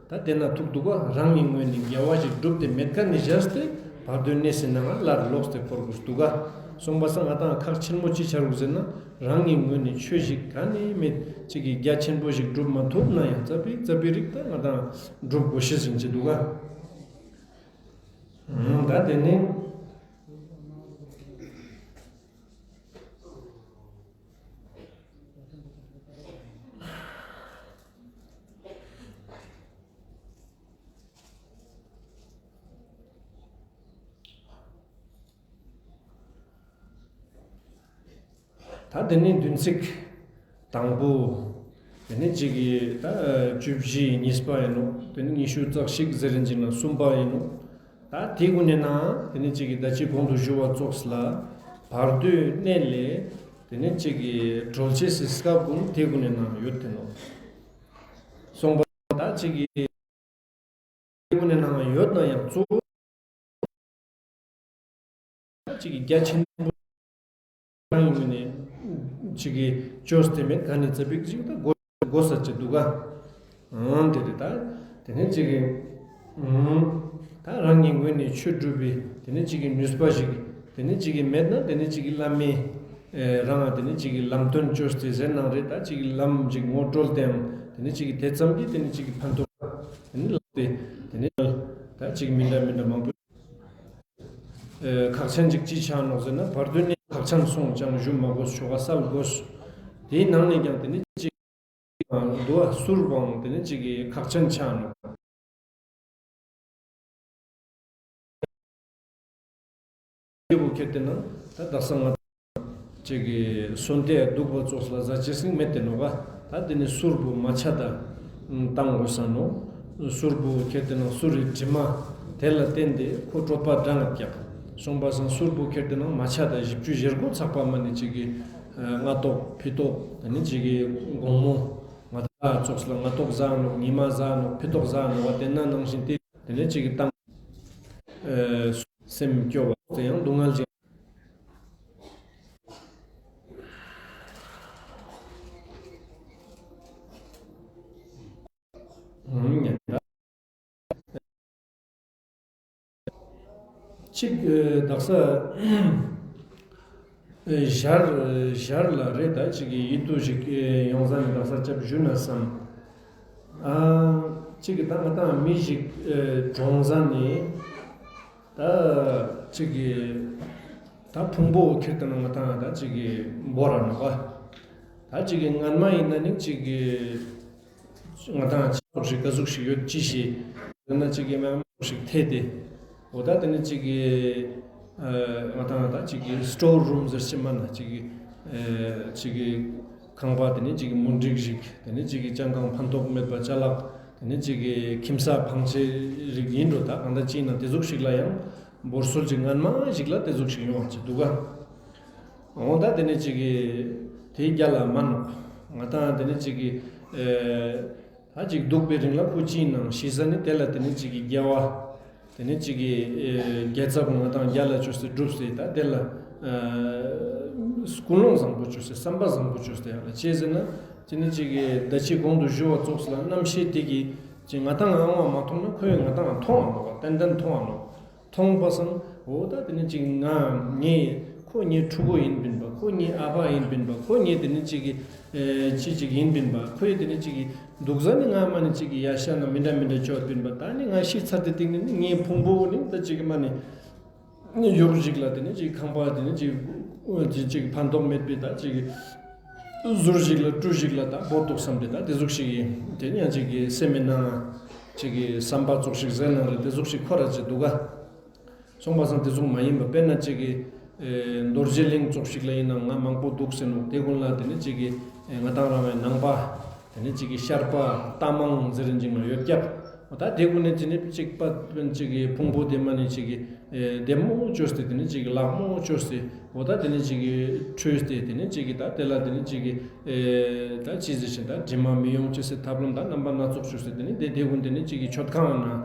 ད་དེ་ན་ཐུག་འདུག་པ། རང་གི་ངོས་ནས་དགེ་བ་ཞིག་བསྒྲུབས་ཏེ་མེད་མཁན་ནི་བཞག་སྟེ་བར་དོའི་གནས་སི་ནང་ལ་སླར་ལོག་སྟེ་འཁོར་དགོས་འདུག་ག། སོང་པ་སང་ང་དང་ཁག་ཆེན་པོ་ཅི་ཆ་རུག་ཟེར་ན་རང་གི་ངོས་ནས་ཆོས་ཞིག་ག་ནི་མེད་ཅིག་གི་རྒྱ་ཆེན་པོ་ཞིག་བསྒྲུབ་མ་ཐུབ་ན་ཡང་ཙ་པིག་ཙ་པིག་རིག་ད་ང་དང་བསྒྲུབ་དགོས་ཤེས་ཟིན་ཅི་འདུག་ག། ད་དེ་ནི། ད་དེ་ནི་བདུན་ཚིགས་དང་པོ། དེ་ནི་གཅིག་གི་ད་བཅུ་བཞི་གཉིས་པ་ཡིན་ནོག། དེ་ནི་ཉི་ཤུ་རྩ་གཅིག་ཟེར་རིན་ཅིག་ན་གསུམ་པ་ཡིན་ནོག། ད་དེ་ཀུན་ནི་ནང་དེ་ནི་གཅིག་གི་ད་ཅི་གོང་དུ་ཞུ་བ་ཙོགས་ལ་བར་དོའི་གནས་ལས་དེ་ནི་གཅིག་གི་གྲོལ་ཅེས་སི་སྐབས་ཀུན་དེ་ཀུན་ནི་ནང་ཡོད་དེ་ནོག། སོང་པ་ད་གཅིག་གི་དེ་ཀུན་ནི་ནང་ཡོད་ན་ཡང་གཙོ་བོ་ཅིག་གི་རྒྱ་ཆེན་པོ་རང་ཡིན་ནི་ཅིག་གི་བཅོས་ཏེ་མེད་ག་ནི་ཙ་པིག་ཅིག་ད་དགོས་དགོས་ས་ཅིག་འདུག་ག། ཨང་དེ་རེད་ད། དེ་ནས་ཅིག་གི་ཨང་ད་རང་གི་ངོས་ནས་ཆོས་སྒྲུབ་པའི་དེ་ནས་ཅིག་གི་ནུས་པ་ཞིག་དེ་ནས་ཅིག་གི་མེད་ན་དེ་ནས་ཅིག་གི་བླ་མའི་ཨེ་རང་ང་དེ་ནས་ཅིག་གི་ལམ་སྟོན་བཅོས་ཏེ་ཟེར་ནང་རེད་ད། ཅིག་གི་ལམ་ཅིག་ངོ་སྤྲོད་དེའང་དེ་ནས་ཅིག་གི་དེ་ཙམ་གྱིས་དེ་ནས་ཅིག་གི་ཕན་ཐོགས་དེ་ནས་ལག་དེ་དེ་ནས་ད་ཅིག་མི་འདྲ་མི་འདྲ་མང་པོ། ཨེ་ཁག་ཆེན་ཅིག་ཅི་ཆགས་ནོག་ཟེར་ན་བར་དོའི་གནས་ཁག་ཆེན་སོང་ཅང་ཞུ་མ་དགོས། ཆོ་ག་སལ་དགོས། དེའི་ནང་ནས་ཀྱང་དེ་ནི་ཅིག་འདུ་བ་གསུར་བའང་དེ་ནི་ཅིག་གི་ཁག་ཆེན་ཆགས་ནོག། དེ་བོ་ཁྱེར་ཏེ་ན་ད་དག་ས་ང་ཅིག་གི་སོན་ཏེ་འདུག་པ་ཙོགས་ལ་ཟ་ཅེས་ཟིག་མེད་དེ་ནོག་ག། ད་དེ་ནི་གསུར་བུ་མ་ཆ་ད་བཏང་དགོས་ས་ནོག། གསུར་བུ་ཁྱེར་ཏེ་ན་གསུར་རི་དྲི་མ་དེ་ལ་བརྟེན་ཏེ་ཁོ་གྲོད་པ་འགྲང་ང་རྒྱག། སོང་པ་སང་གསུར་བུ་ཁྱེར་ཏེ་ན་མ་ཆ་ད་བཞི་བཅུ་ཞེ་དགུ་ཚགས་པ་མ་ནི་ཅིག་གི་ཨ་སྔ་ཏོག་ཕི་ཏོག་དེ་ནི་ཅིག་གི་དགོང་མོ་ང་ད་ཙོགས་ལ་སྔ་ཏོག་ཟ་ནོག། ཉི་མ་ཟ་ནོག། ཕི་ཏོག་ཟ་ནོག་བ། དེ་ན་ནང་བཞིན་ཏེ་དེ་ནི་ཅིག་གི་བཏང་ཨེ་སེམས་སྐྱོ་བ་དེ་ཡང་སྡུག་བསྔལ་ཅན། ཨུམ་ཉན་ད། གཅིག་ཨེ་དག་ས་ཨེ་ཞར་ཞར་ལ་རེད་ད། གཅིག་གི་ཡིད་དུ་ཞིག་ཨེ་ཡོང་ས་ནི་དག་ས་ཅབ་ཞུ་ན་བསམ། ཨ་གཅིག་གི་ད་ང་དང་མི་ཞིག་ཨེ་གྲོངས་ས་ནི་ད་གཅིག་གི་ད་ཕུང་པོ་ཁྱེར་ཏེ་ན་ང་དང་ད་གཅིག་གི་འབོར་ར་ནོག་ག། ད་གཅིག་གི་སྔན་མ་ཡིན་ན་ནི་གཅིག་གི་ང་དང་ཅི་ཙོགས་ཤིག་ག་ཟུག་ཞིག་ཡོད་ཅི་ཞིག་ཡོད་ན་གཅིག་གི་མ་ཙོགས་ཤིག་ཐེ་སྟེ། འོ་ད་དེ་ནི་གཅིག་གི་ཨ་ང་དང་ད་གཅིག་གི་སི་ཊོར་རུམ་ཟེར་ཅི་མ་ན་གཅིག་གི་ཨ་གཅིག་གི་ཁང་པ་དེ་ནི་གཅིག་གི་མུན་དིག་ཞིག་དེ་ནི་གཅིག་གི་ཅང་གང་ཕན་ཐོགས་མེད་པ་ཅ་ལག་ དེ་ནི་ཅིག་གི་ཁྱིམ་ས་ཕང་ཆེ་རིགས་ཡིན་འགྲོ། ད་གང་ལྟར་ཅིག་ན་དེ་ཟུག་ཞིག་ལ་ཡང་འབོར་སོལ་ཅིག་སྔན་མ་ཞིག་ལ་དེ་ཟུག་ཞིག་ཡོང་བ་ཅིག་འདུག་ག། འོ་ད་དེ་ནི་ཅིག་གི་དེའི་རྒྱ་ལ་མ་ནོག། ང་དང་དེ་ནི་ཅིག་གི་ཨེ་ད་ཅིག་འདུག་པའི་རིང་ལ་ཁོ་ཅིག་ནང་ཤི་ས་ནི་དེ་ལ་དེ་ནི་ཅིག་གི་རྒྱལ་བ། དེ་ནི་ཅིག་གི་ཨེ་རྒྱལ་ཚབ་ང་དང་རྒྱལ་ལ་བཅོས་ཏེ་བསྒྲུབས་ཏེ་ད་དེ་ལ་ཨ་ཀུན་སློང་བཟང་པོ་བཅོས་ཏེ་བསམ་པ་བཟང་པོ་བཅོས་ཏེ་ཡང་ལ་ཅི་ཟེར་ན། དེ་ནི་ཅིག་གི་ད་ཅི་གོང་དུ་ཞུ་བ་ཙོགས་ལ་རྣམ་ཤེས་དེ་གི་ཅིག་ང་དང་ཨང་བ་མ་མཐོང་ན་ཁོས་ང་དང་མཐོང་བ་ནོག། ཏན་ཏན་མཐོང་བ་ནོག། མཐོང་པ་སང་འོ་ད་དེ་ནི་ཅིག་ང་ངའི་ཁོ་ངའི་ཕྲུ་གུ་ཡིན་པིན་པ། ཁོ་ངའི་ཨ་ཕ་ཡིན་པིན་པ། ཁོ་ངའི་དེ་ནི་ཅིག་གི་ཨེ་ཅི་ཅིག་ཡིན་པིན་པ། ཁོའི་དེ་ནི་ཅིག་གི་འདུག་ས་ནི་ང་མ་ནི་ཅིག་གི་ཡ་ཤ་ན་མི་འདྲ་མི་འདྲ་བཅོས་པིན་པ། ད་ནི་ང་ཤི་ཚར་ཏེ་སྟིང་ནི་ངའི་ཕུང་པོ་ནི་ད་ཅིག་གི་མ་ནི་ནི་ཡོག་ཞིག་ལ་དེ་ནི་ཅིག་ཁང་པ་དེ་ནི་ཅིག་ཅིག་ཅིག་ཕན་ཐོགས་མེད་པའི་ད་ཅིག་ཟུར་ཞིག་ལ་ཀྲུ་ཞིག་ལ་ད་བོར་འདུག་བསམ་སྟེ་ད་དེ་ཟུག་ཞིག་ཡིན། དེ་ནི་ཡང་ཅིག་གི་སེམས་མི་ནང་ཅིག་གི་བསམ་པ་ཙོགས་ཞིག་ཟེར་ནང་རེ་དེ་ཟུག་ཞིག་འཁོར་ར་ཅིག་འདུག་ག། སོང་པ་སང་དེ་ཟུག་མ་ཡིན་པ་དཔེར་ན་ཅིག་གི་ཨེ་རྡོ་རྗེ་གླིང་ཙོགས་ཞིག་ལ་ཡིན་ན་ང་མང་པོ་འདུག་ཟེར་ནོག། དེ་ཀུན་ལ་དེ་ནི་ཅིག་གི་ཨེ་ང་དང་རང་བའི་ནང་པ། དེ་ནི་ཅིག་གི་ཤར་པ་རྟ་མང་ཟེར་རིན་ཅིག་ན་ཡོད་ཀྱག། འོ་ད་དེ་ཀུན་ནི་ཅི་ནི་ཅིག་པ་ཅིག་གི་ཕུང་པོ་དེ་མ་ནི་ཅིག་གི་ཨེ་བདེ་མོ་བཅོས་ཏེ་དེ་ནི་ཅིག་གི་ལག་མོ་བཅོས་ཏེ་འོ་ད་དེ་ནི་ཅིག་གི་ཁྲུས་ཏེ་དེ་ནི་ཅིག་གི་ད་དེ་ལ་དེ་ནི་ཅིག་གི་ཨེ་ད་ཅི་ཟེར་ཞིན་ད་དྲི་མ་མི་ཡོང་ཅེས་སི་ཐབས་ལམ་ད་རྣམ་པ་སྣ་ཚོགས་བཅོས་ཏེ་དེ་ནི་དེ་དེ་ཀུན་དེ་ནི་ཅིག་གི་མཆོད་ཁང་ན་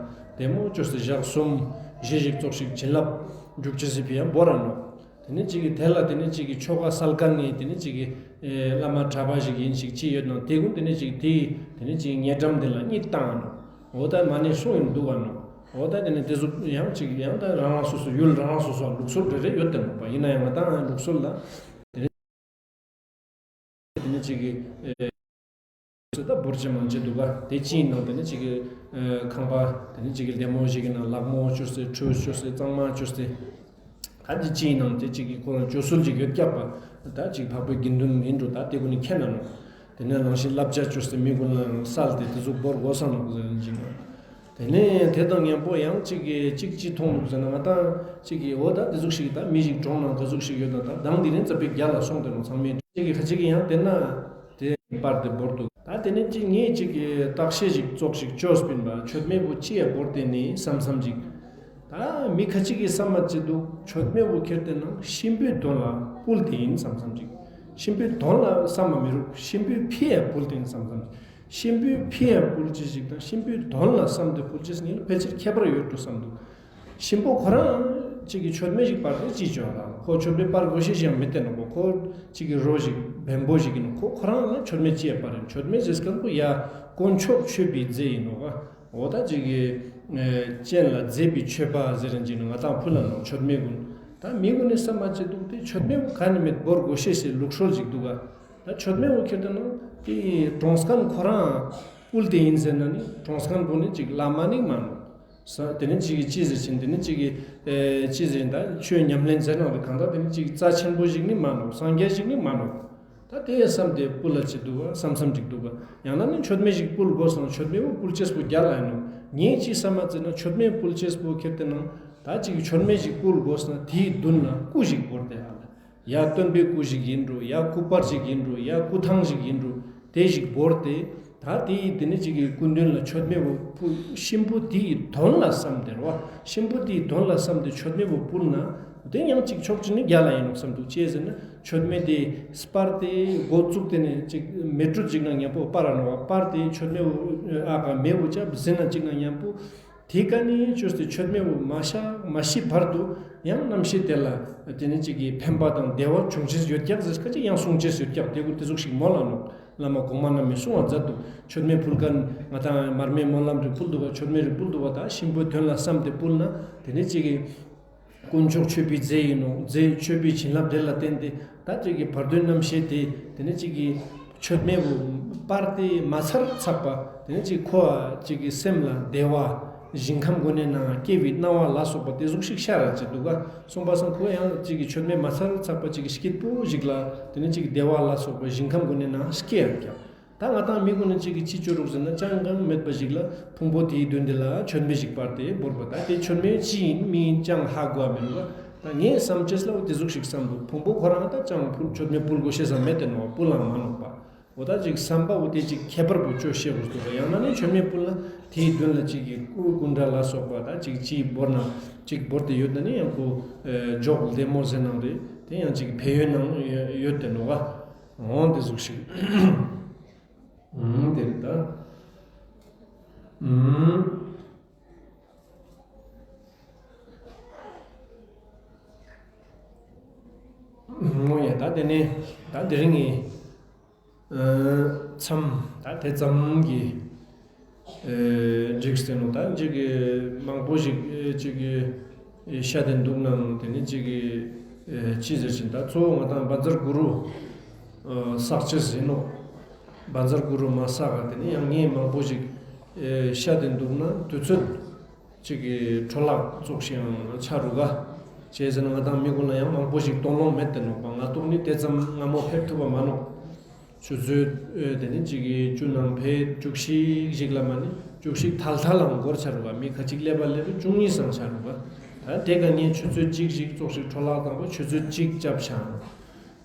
བདེ་མོ་བཅོས་ཏེ་ཞག་གསུམ་བཞི་ཞིག་ཙོགས་ཤིག་བྱིན་རླབས་འཇུག་ཅེས་སི་ཕི་ཡ་བོར་ར་ནོག། དེ་ནི་ཅིག་གི་དེ་ལ་དེ་ནི་ཅིག་གི་ཆོ་ག་སལ་ཁན་ནི་དེ་ནི་ཅིག་གི་ཨེ་བླ་མ་གྲྭ་པ་ཞིག་ཡིན་ཞིག་ཅི་ཡོད་ནང་དེ་ཀུན་དེ་ནི་ཅིག་དེ་དེ་ནི་ཅིག་ཉེ་འགྲམ་དེ་ལ་གཉིད་བཏང་ནོག། འོ་ད་མ་ནི་སུ་ཡིན་འདུག་ག་ནོག། འོ་ད་དེ་ནི་དེ་ཟུག་ཡང་ཅིག་ཡང་ད་རང་རང་སོ་སོ་ཡུལ་རང་རང་སོ་སོ་ལུགས་སྲོལ་རེ་རེ་ཡོད་དེ་ནོག་པ། ཡིན་ན་ཡང་ང་ད་ལུགས་སྲོལ་ལ་དེ་ནི་ཅིག་གི་ཨེ་ད་བོར་ཅེས་མང་ཆེ་འདུག་ག། དེ་ཅིའི་ནང་དེ་ནི་ཅིག་གི་ཨེ་ཁང་པ་དེ་ནི་ཅིག་གི་ལྡེ་མོ་ཞིག་གི་ནང་ལག་མོ་བཅོས་ཏེ་ཁྲུས་བཅོས་ཏེ་གཙང་མ་བཅོས་ཏེ། ད་དེ་ཅིའི་ནང་དེ་ཅིག་གི་ཁོ་རང་བཅོས་སྲོལ་ཅིག་ཡོད་ཀྱག་པ། ད་ཅིག་འཕགས་པའི་དགེ་འདུན་ཡིན་འགྲོ། ད་དེ་ཀུན་ནི་མཁྱེན་ན་ནོག། དེ་ནས་ནང་བཞིན་བསླབ་བྱ་བཅོས་ཏེ་མི་ཀུན་ལ་སལ་ཏེ་དེ་ཟུག་བོར་དགོས་ས་ནོག་ཟེར་ནི་ཅིག་ནོག། དེ་ནས་དེ་དང་མཉམ་པོ་ཡང་ཅིག་གི་ཅིག་ཅི་མཐོང་འདུག་ཟེར་ན་ང་དང་ཅིག་གི་འོ་ད་དེ་ཟུག་ཞིག་ད་མི་ཞིག་གྲོངས་ན་ག་ཟུག་ཞིག་ཡོད་ན་ད་དང་དེ་རིང་ཙ་པིག་རྒྱ་ལ་སོང་དེ་ནོག། ཚང་མས་ཅིག་གི་ཁ་ཅིག་གི་ཡང་དེ་ན་དེ་པར་དེ་བོར་འདུག། ད་དེ་ནས་ཅིག་ངས་ཅིག་གི་བརྟག་དཔྱད་ཅིག་ཙོགས་ཤིག་བཅོས་པིན་པ། མཆོད་མེ་བོ་ཅི་ཡ་བོར་དེ་ནི་བསམ་བསམ་ཅིག། ད་མི་ཁ་ཅིག་གི་བསམ་མ་ཅི་འདུག། མཆོད་མེ་བོ་ཁྱེར་ཏེ་ན་གཤིན་པོའི་གདོན་ལ་ཕུལ་དེ་ཡིན་བསམ་བསམ་ཅིག། གཤིན་པོའི་གདོན་ལ་བསམ་མ་མི་རུག། གཤིན་པོའི་ཕི་ཡ་ཕུལ་དེ་ཡིན་བསམ་བསམ་ཅིག། གཤིན་པོའི་ཕི་ཡ་ཕུལ་ཅེས་ཞིག་དང་གཤིན་པོའི་གདོན་ལ་བསམ་སྟེ་ཕུལ་ཅེས་གཉིས་ལ་ཕལ་ཆེར་ཁྱད་པར་ཡོད་འགྲོ་བསམ་འདུག། གཤིན་པོ་ཁོ་རང་ཅིག་གི་མཆོད་མེ་ཞིག་སྤར་ཏེ་ཅི་བཅོ་ལ། ཁོ་མཆོད་མེ་སྤར་དགོས་ཤེས་ཤིག་ཡང་མེད་དེ་ནོག་པ། ཁོ་ཅིག་གི་རོ་ཞིག་བེམ་པོ་ཞིག་ཡིན་ནོག། ཁོ་ཁོ་རང་ལ་མཆོད་མེ་ཅི་ཡ་སྤར་ཡིན། མཆོད་མེ་ཟེར་ཁན་པོ་ཡ་དཀོན་མཆོག་མཆོད་པའི་རྫས་ཡིན་ནོག་པ། འོ་ད་ཅིག་གི་ཨེ་སྤྱན་ལ་མཛེས་པའི་མཆོད་པ་ཟེར་རིན་ཅིག་ནི་ང་དང་ཕུལ་ལ་ནོག་མཆོད་མེ་ཀུན། ད་མི་ཀུན་ནི་བསམ་མ་ཅི་འདུག། དེ་མཆོད་མེ་ཀུན་ག་ནི་མེད་བོར་དགོས་ཤེས་ཟེར་ལུགས་སྲོལ་ཅིག་འདུག་ག། ད་མཆོད་མེ་བོ་ཁྱེར་ཏེ་ན་དེ་གྲོངས་མཁན་ཁོ་རང་ཕུལ་ཏེ་ཡིན་ཟེར་ན་ནི་གྲོངས་མཁན་པོ་ནི་ཅིག་བླ་མ་ནི་མ་ནོག། ས་དེ་ནི་ཅིག་གི་ཅི་ཟེར་ཅིན་དེ་ནི་ཅིག་གི་ཨེ་ཅི་ཟེར་ད་ཆོས་ཉམས་ལེན་ཟེར་ན་རེ་གང་ལྟར་དེ་ནི་ཅིག་རྩ་ཆེན་པོ་ཞིག་ནི་མ་ནོག། སངས་རྒྱས་ཞིག་ནི་མ་ནོག། ད་དེ་བསམ་སྟེ་ཕུལ་ལ་ཅི་འདུག་བ་བསམ་བསམ་ཅིག་འདུག་བ། ཡང་ན་ནི་མཆོད་མེ་ཞིག་ཕུལ་དགོས་སང་མཆོད་མེ་བོ་ཕུལ་ཅེས་པོ་རྒྱལ་ལ་ཡིན་ནོག། ངས་ཅི་བསམ་མ་ཟེར་ན་མཆོད་མེ་ཕུལ་ཅེས་པོ་ཁྱེར་ཏེ་ན་ད་ཅིག་གི་མཆོད་མེ་ཞིག་ཕུལ་དགོས་སང་དེའི་མདུན་ལ་སྐུ་ཞིག་བོར་ཏེ་ཨ་ལ། ཡ་སྟོན་པའི་སྐུ་ཞིག་ཡིན་འགྲོ། ཡ་སྐུ་པར་ཞིག་ཡིན་འགྲོ། ཡ་སྐུ་ཐང་ཞིག་ཡིན་འགྲོ། དེ་ཞིག་བོར་ཏེ་ད་དེའི་དེ་ནི་ཅིག་གི་སྐུ་མདུན་ལ་མཆོད་མེ་བོ་ཕུལ། གཤིན་པོ་དེའི་གདོན་ལ་བསམ་སྟེ་རོ། གཤིན་པོ་དེའི་གདོན་ལ་བསམ་སྟེ་མཆོད་མེ་བོ་ཕུལ་ན་དེ་ཡང་ཅིག་ཕྱོགས་གཅིག་ནི་རྒྱལ་ལ་ཡིན་ནོག་བསམ་འདུག། ཅི་ཟེར་ན་མཆོད་མེ་དེ་སྤར་ཏེ་འགོ་བཙུགས་ཏེ་ནི་ཅིག་མེ་སྤྲོད་ཅིག་ན་མཉམ་པོ་སྤར་ར་ནོག། སྤར་ཏེ་མཆོད་མེ་བོ་ཨ་ག་མེ་བོ་ཅབ་ཟིན་ན་ཅིག་ན་མཉམ་པོ། དེ་ཀ་ནི་བཅོས་ཏེ་མཆོད་མེ་བོ་མ་ཤ་མ་ཤི་བར་དུ་ཡང་རྣམ་ཤེས་དེ་ལ་དེ་ནི་ཅིག་གི་ཕན་པ་དང་བདེ་བ་བྱུང་ཅེས་ཡོད་ཀྱག་ཟེར་ཁ་ཅིག་ཡང་གསུང་ཅེས་ཡོད་ཀྱག། དེ་ཀུན་དེ་ཟུག་ཞིག་མོལ་ལ་ནོག། བླ་མ་གོང་མ་རྣམས་ནི་གསུང་བ་མཛད་འདུག། མཆོད་མེ་ཕུལ་མཁན་ང་དང་མར་མེ་སྨོན་ལམ་རེ་ཕུལ་འདུག་བ། མཆོད་མེ་རེ་ཕུལ་འདུག་བ། ད་གཤིན་པོའི་དོན་ལ་བསམ་སྟེ་ཕུལ་ན་དེ་ནི་ཅིག་གི་དཀོན་མཆོག་མཆོད་པའི་རྫས་ཡིན་ནོག། རྫས་མཆོད་པའི་བྱིན་རླབས་དེ་ལ་བརྟེན་ཏེ་ད་ཅིག་གི་བར་དོའི་རྣམ་ཤེས་དེ་དེ་ནི་ཅིག་གི་མཆོད་མེ་བོ་སྤར་ཏེ་མ་ཚར་ཚག་པ་དེ་ནི་ཅིག་ཁོ་ཅིག་གི་སེམས་ལ་བདེ་བ་ཞིང་ཁམས་དགུ་ནི་ནང་སྐྱེ་བའི་སྣང་བ་ལ་སོགས་པ་དེ་ཟུག་ཞིག་ཤར་ར་ཅིག་འདུག་ག། སོང་པ་སང་ཁོ་ཡང་ཅིག་གི་མཆོད་མེ་མ་ཚར་ཚག་པ་ཅིག་གི་སྐྱིད་པོ་ཞིག་ལ་དེ་ནི་ཅིག་བདེ་བ་ལ་སོགས་པ་ཞིང་ཁམས་དགུ་ནི་ནང་སྐྱེ་ཡང་ཀྱག། ད་ང་དང་མི་ཀུན་ནི་ཅིག་གི་ཅི་བཅོ་རུག་ཟེར་ན་ཅང་གང་མེད་པ་ཞིག་ལ་ཕུང་པོ་དེའི་མདུན་དེ་ལ་མཆོད་མེ་ཞིག་སྤར་ཏེ་བོར་བ། ད་དེ་མཆོད་མེ་ཅི་ཡིན་མི་ཡིན་ཅང་ཧ་གོ་བ་མི་རུག་ག། ད་ངས་བསམ་ཅེས་ལ་འོ་དེ་ཟུག་ཞིག་བསམ་འདུག། ཕུང་པོ་ཁོ་རང་ད་ཅང་ཕུལ་མཆོད་མེ་ཕུལ་དགོས་ཤེས་ས་མེད་དེ་ནོག། ཕུལ་ལ་མ་ནོག་པ། འོ་ད་ཅིག་བསམ་པ་འོ་དེ་ཅིག་ཁྱད་པར་པོ་ཅོ་ཤེས་དགོས་འདུག་ག། ཡང་ན་ནི་མཆོད་མེ་ཕུལ་ན་དེའི་མདུན་ལ་ཅིག་གི་སྐུ་སྐུ་འདྲ་ལ་སོགས་པ་ད་ཅིག་ཅིག་བོར་ན་ཅིག་བོར་ཏེ་ཡོད་ན་ནི་ཡང་ཁོ་འཇོག་ལྡེ་མོ་ཟེར་ནང་དེ་དེ་ཡང་ཅིག་ཕན་ཡོན་ནང་ཡོད་དེ་ནོག་ག། འོ་དེ་ཟུག་ཤིག་འོ་དེ་རེད་ད། འོ་ཡ་ད་དེ་ནས་ད་དེ་རིང་ངི་མཚམས་ད་དེ་ཙམ་གྱི་འགྲིགས་ཏེ་ནོག། ད་ཅིག་གི་མང་པོ་ཞིག་ཅིག་གི་ཤད་དེ་འདུག་ནའང་དེ་ནི་ཅིག་གི་ཅི་ཟེར་ཞིན་ད་གཙོ་བོ་ང་དང་བཛྲ་གུ་རུ་བསགས་ཅེས་ཡིན་ནོག། བཛྲ་གུ་རུ་མ་བསགས་ག་དེ་ནི་ཡང་ངས་མང་པོ་ཞིག་ཤད་དེ་འདུག་ན་དུས་ཚོད་ཅིག་གི་འཕྲོ་བརླག་ཙོགས་ཤིག་ཡང་ཆ་རུག་ག། ཅི་ཟེར་ན་ང་དང་མི་ཀུན་ལ་ཡང་མང་པོ་ཞིག་སྟོང་ལོང་མེད་དེ་ནོག་པ། ང་ཏོག་ནི་དེ་ཙམ་སྔ་མོ་ཕེབས་ཐུབ་པ་མ་ནོག། ཆུ་ཚོད་དེ་ནི་ཅིག་གི་བཅུ་ནང་ཕེབས་བཅུ་གཅིག་ཞིག་ལ་མ་ནི་བཅུ་གཅིག་ཐལ་ཐལ་ལའང་འགོར་ཆ་རུག་ག། མི་ཁ་ཅིག་སླེབས་པ་སླེབས་བཅུ་གཉིས་སང་ཆ་རུག་ག། ད་དེ་ག་ནས་ཆུ་ཚོད་གཅིག་ཞིག་ཙོགས་ཤིག་འཕྲོ་བརླག་དང་པོ་ཆུ་ཚོད་གཅིག་རྒྱབ་ཆ་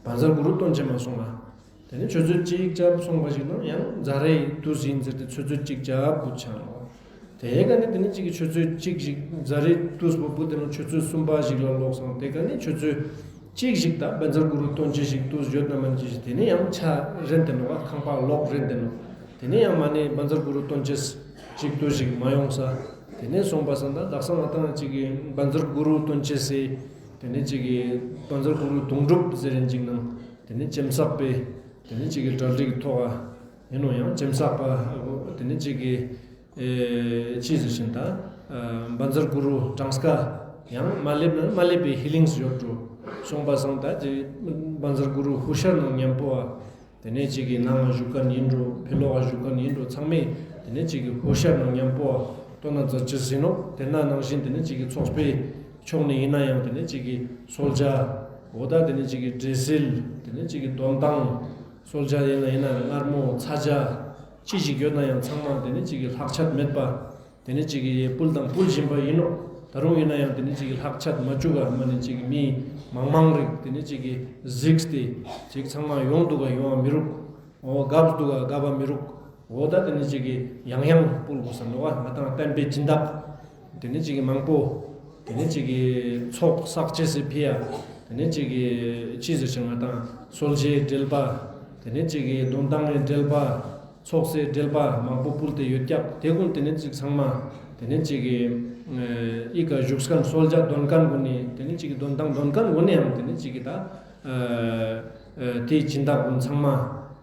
བཛྲ་གུ་རུ་སྟོན་ཅེས་མ་སོང་ང་། དེ་ནས་ཆུ་ཚོད་གཅིག་རྒྱབ་སོང་པ་ཞིག་ན་ཡང་ཛ་རེ་དུས་ཡིན་ཟེར་ཏེ་ཆུ་ཚོད་གཅིག་རྒྱབ་བུད་ཆ་ནོག། དེ་ག་ནས་དེ་ནས་ཅིག་གི་ཆུ་ཚོད་གཅིག་ཞིག་ཛ་རེ་དུས་པོ་བུད་དེ་ནོག། ཆུ་ཚོད་གསུམ་པ་ཞིག་ལ་ལོག་སོང་། དེ་ག་ནས་ཆུ་ཚོད་གཅིག་ཞིག་ད་བཛྲ་གུ་རུ་སྟོན་ཅེས་ཞིག་དུས་ཡོད་ན་མན་ཅེས་ཞིག་དེ་ནས་ཡང་ཆ་རན་དེ་ནོག། ཁང་པ་ལོག་རན་དེ་ནོག། དེ་ནས་ཡང་མ་ནི་བཛྲ་གུ་རུ་སྟོན་ཅེས་ཞིག་དུས་ཞིག་མ་ཡོང་ས། དེ་ནས་སོང་པ་སང་ད་དག་ས་ང་དང་ཅིག་གི་བཛྲ་གུ་རུ་སྟོན་ཅེས་སི་དེ་ནས་ཅིག་གི་བཛྲ་གུ་རུ་དུང་སྒྲུབ་ཟེར་རན་ཅིག་ནང་དེ་ནས་ལྕེ་བསྲེགས་པའི་དེ་ནས་ཅིག་གི་གྲ་སྒྲིག་ཐོག་ཡིན་ནོག། ཡང་ལྕེ་བསྲེགས་པ་དེ་ནས་ཅིག་གི་ཨེ་ཅི་ཟེར་ཞིན་ད་བཛྲ་གུ་རུ་གྲངས་ཀ་ཡང་མ་སླེབས་ན་མ་སླེབས་པའི་ཧི་ལིང་ཡོད་འགྲོ། སོང་པ་སང་ད་ཅིག་བཛྲ་གུ་རུ་ཧུ་ཤར་ནང་མཉམ་པོ་དེ་ནས་ཅིག་གི་ནང་ང་བཞུགས་མཁན་ཡིན་འགྲོ། ཕི་ལོག་ག་བཞུགས་མཁན་ཡིན་འགྲོ། ཚང་མས་དེ་ནས་ཅིག་གི་ཧུ་ཤར་ནང་མཉམ་པོ་སྟོན་ན་མཛད་ཅེས་ཡིན་ནོག། དེ་ན་ནང་བཞིན་དེ་ནས་ཅིག་གི་ཚོགས་པའི་ཕྱོགས་ནས་ཡིན་ན་ཡང་དེ་ནས་ཅིག་གི་གསོལ་ཇ་འོ་ད་དེ་ནས་ཅིག་གི་འབྲས་སིལ་དེ་ནས་ཅིག་གི་འདོན་ཐང་གསོལ་ཇ་ཡིན་ན་ཡིན་ན་མངར་མོ་ཚ་ཇ་ཅི་ཞིག་ཡོད་ན་ཡང་ཚང་མ་དེ་ནས་ཅིག་གི་ལྷག་ཆད་མེད་པ། དེ་ནས་ཅིག་གི་ཕུལ་དང་ཕུལ་བཞིན་པ་ཡིན་ནོག། ད་རུང་ཡིན་ན་ཡང་དེ་ནས་ཅིག་གི་ལྷག་ཆད་མ་བཅུག་ག་མ་ནི་ཅིག་གི་མི་མང་མང་རིགས་དེ་ནས་ཅིག་གི་གཟིགས་ཏེ་ཅིག་ཚང་མ་ཡོང་འདུག་ག་ཡོང་བ་མི་རུག། འོ་གབ་འདུག་ག་གབ་པ་མི་རུག། འོ་ད་དེ་ནས་ཅིག་གི་ཡང་ཡང་ཕུལ་དགོས་ས་ནོག་ག། ང་དང་བསྟན་པའི་སྦྱིན་བདག་དེ་ནས་ཅིག་གི་མང་པོ་དེ་ནས་ཅིག་གི་ཚོགས་བསགས་ཅེས་སི་ཕི་ཡ་དེ་ནས་ཅིག་གི་ཅི་ཟེར་ཞིན་ང་དང་གསོལ་ཇའི་འབྲེལ་པ་དེ་ནས་ཅིག་གི་འདོན་ཐང་གི་འབྲེལ་པ། ཚོགས་སི་འབྲེལ་པ་མང་པོ་ཕུལ་ཏེ་ཡོད་ཀྱག། དེ་ཀུན་དེ་ནས་ཅིག་ཚང་མ་དེ་ནས་ཅིག་གི་ཨི་ཀ་བཞུགས་མཁན་གསོལ་ཇ་འདོན་མཁན་ཀུན་ནི་དེ་ནས་ཅིག་གི་འདོན་ཐང་འདོན་མཁན་ཀུན་ནི་ཡང་དེ་ནས་ཅིག་གི་ད་དེའི་སྦྱིན་བདག་ཀུན་ཚང་མ་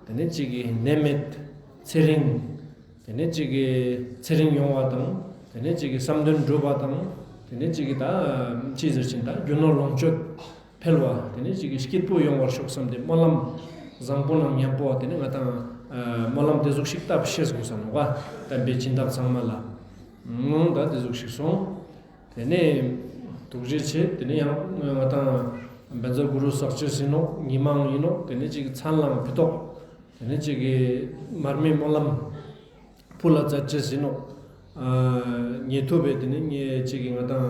དེ་ནས་ཅིག་གི་ནད་མེད་ཚེ་རིང་དེ་ནས་ཅིག་གི་ཚེ་རིང་ཡོང་བ་དང་དེ་ནས་ཅིག་གི་བསམ་དོན་འགྲུབ་པ་དང་དེ་ནས་ཅིག་གི་ད་ཅི་ཟེར་ཞིན་ད་རྒྱུ་ནོར་ལོངས་སྤྱོད་འཕེལ་བ་དེ་ནས་ཅིག་གི་སྐྱིད་པོ་ཡོང་བར་ཤོག་བསམ་སྟེ་སྨོན་ལམ་བཟང་པོ་ནང་མཉམ་པོ་དེ་ནས་ང་དང་སྨོན་ལམ་དེ་ཟུག་ཤིག་བཏབ་ཤེས་དགོས་ས་ནོག་ག། བསྟན་པའི་སྦྱིན་བདག་ཚང་མ་ལ་ངོ་ད་དེ་ཟུག་ཤིག་སོང་། དེ་ནས་ཐུགས་རྗེ་ཆེ། དེ་ནས་ཡང་ང་དང་བཛྲ་གུ་རུ་བསགས་ཅེས་ཡིན་ནོག། ཉི་མ་ཡིན་ནོག། དེ་ནས་ཅིག་མཚན་ལའང་ཕི་ཏོག་དེ་ནས་ཅིག་གི་མར་མེ་སྨོན་ལམ་ཕུལ་ལ་མཛད་ཅེས་ཡིན་ནོག། ཨ་ཉེ་ཐུབ་པའི་དེ་ནས་ངས་ཅིག་གི་ང་དང་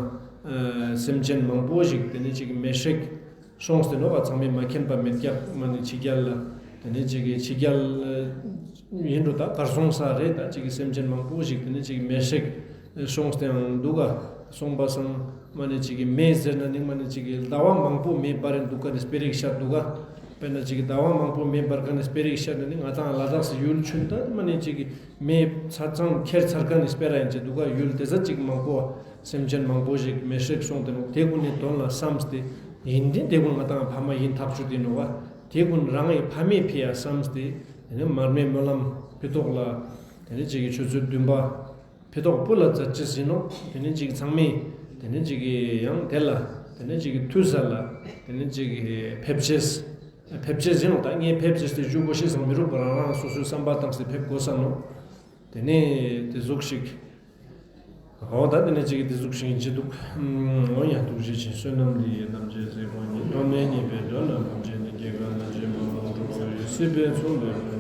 ཨ་སེམས་ཅན་མང་པོ་ཞིག་དེ་ནས་ཅིག་གི་མེ་ཤེག་སོང་སྟེ་ནོག་ག། ཚང་མས་མ་མཁྱེན་པ་མེད་ཀྱག། མ་ནི་ཕྱི་རྒྱལ་ལ་དེ་ནས་ཅིག་གི་ཕྱི་རྒྱལ་ཡིན་འགྲོ་ད་གར་སོང་ས་རེད། ད་ཅིག་གི་སེམས་ཅན་མང་པོ་ཞིག་དེ་ནས་ཅིག་གི་མེ་ཤེག་སོང་སྟེ་ཡང་འདུག་ག། སོང་པ་སང་མ་ནི་ཅིག་གི་མེ་ཟེར་ན་ནི་མ་ནི་ཅིག་གི་ཟླ་བ་མང་པོ་མེ་འབར་རིན་འདུག་ག་ནི་དཔེ་རིག་ཤད་འདུག་ག། དཔེར་ན་ཅིག་གི་ཟླ་བ་མང་པོ་མེ་འབར་ག་ནི་དཔེ་རིག་ཤད་ན་ནི་ང་དང་ལ་དྭགས་སི་ཡུལ་ཆུན་ད་མ་ནི་ཅིག་གི་མེ་ཚ་ཚང་ཁྱེར་ཚར་ག་ནི་དཔེ་ར་ཡིན་ཅེ་འདུག་ག། ཡུལ་དེ་ཟ་ཅིག་མང་པོ་སེམས་ཅན་མང་པོ་ཞིག་མེ་ཤེག་སོང་སྟེ་ནོག། དེ་ཀུན་ནི་དོན་ལ་བསམས་ཏེ་ཡིན་ཏེ་དེ་ཀུན་ང་དང་ཕ་མ་ཡིན་ཐག་ཆོད་དེ་ནོག་ག། དེ་ཀུན་རང་གི་ཕ་མའི་ཕི་ཡ་བསམས་ཏེ་དེ་ནི་མར་མེ་སྨོན་ལམ་ཕི་ཏོག་ལ་དེ་ནི་ཅིག་གི་ཆུ་ཚོད་བདུན་པ་ཕི་ཏོག་ཕུལ་ལ་མཛད་ཅེས་ཡིན་ནོག། དེ་ནི་ཅིག་ཚང་མས་དེ་ནི་ཅིག་གི་ཡང་དེ་ལ་དེ་ནི་ཅིག་གི་མཐུ་ས་ལ་དེ་ནི་ཅིག་གི་ཕེབས་ཅེས་ཕེབས་ཅེས་ཡིན་ནོག། ད་ངས་ཕེབས་ཅེས་དེ་ཞུ་དགོས་ཤེས་སང་མི་རུག་པ། རང་རང་སོ་སོའི་བསམ་པ་བཏང་སྟེ་ཕེབས་དགོས་ས་ནོག། དེ་ནི་དེ་ཟུག་ཤིག། འོ་ད་དེ་ནི་ཅིག་གི་དེ་ཟུག་ཤིག་ཡིན་ཅེ་འདུག། འོ་ཡ་ཐུགས་རྗེ་ཆེ། བསོད་ནམས་འདི་ཡིས་ཐམས་ཅད་གཟིགས་པ་ཉིད། ཐོབ་ནས་ཉེས་པའི་དགྲ་རྣམས་ཕམ་བྱས་ནས། སྐྱེ་རྒ་ན་འཆིའི་རྦ་ཀློང་འཁྲུགས་པ་ཡི། སྲིད་པའི་མཚོ་ལས་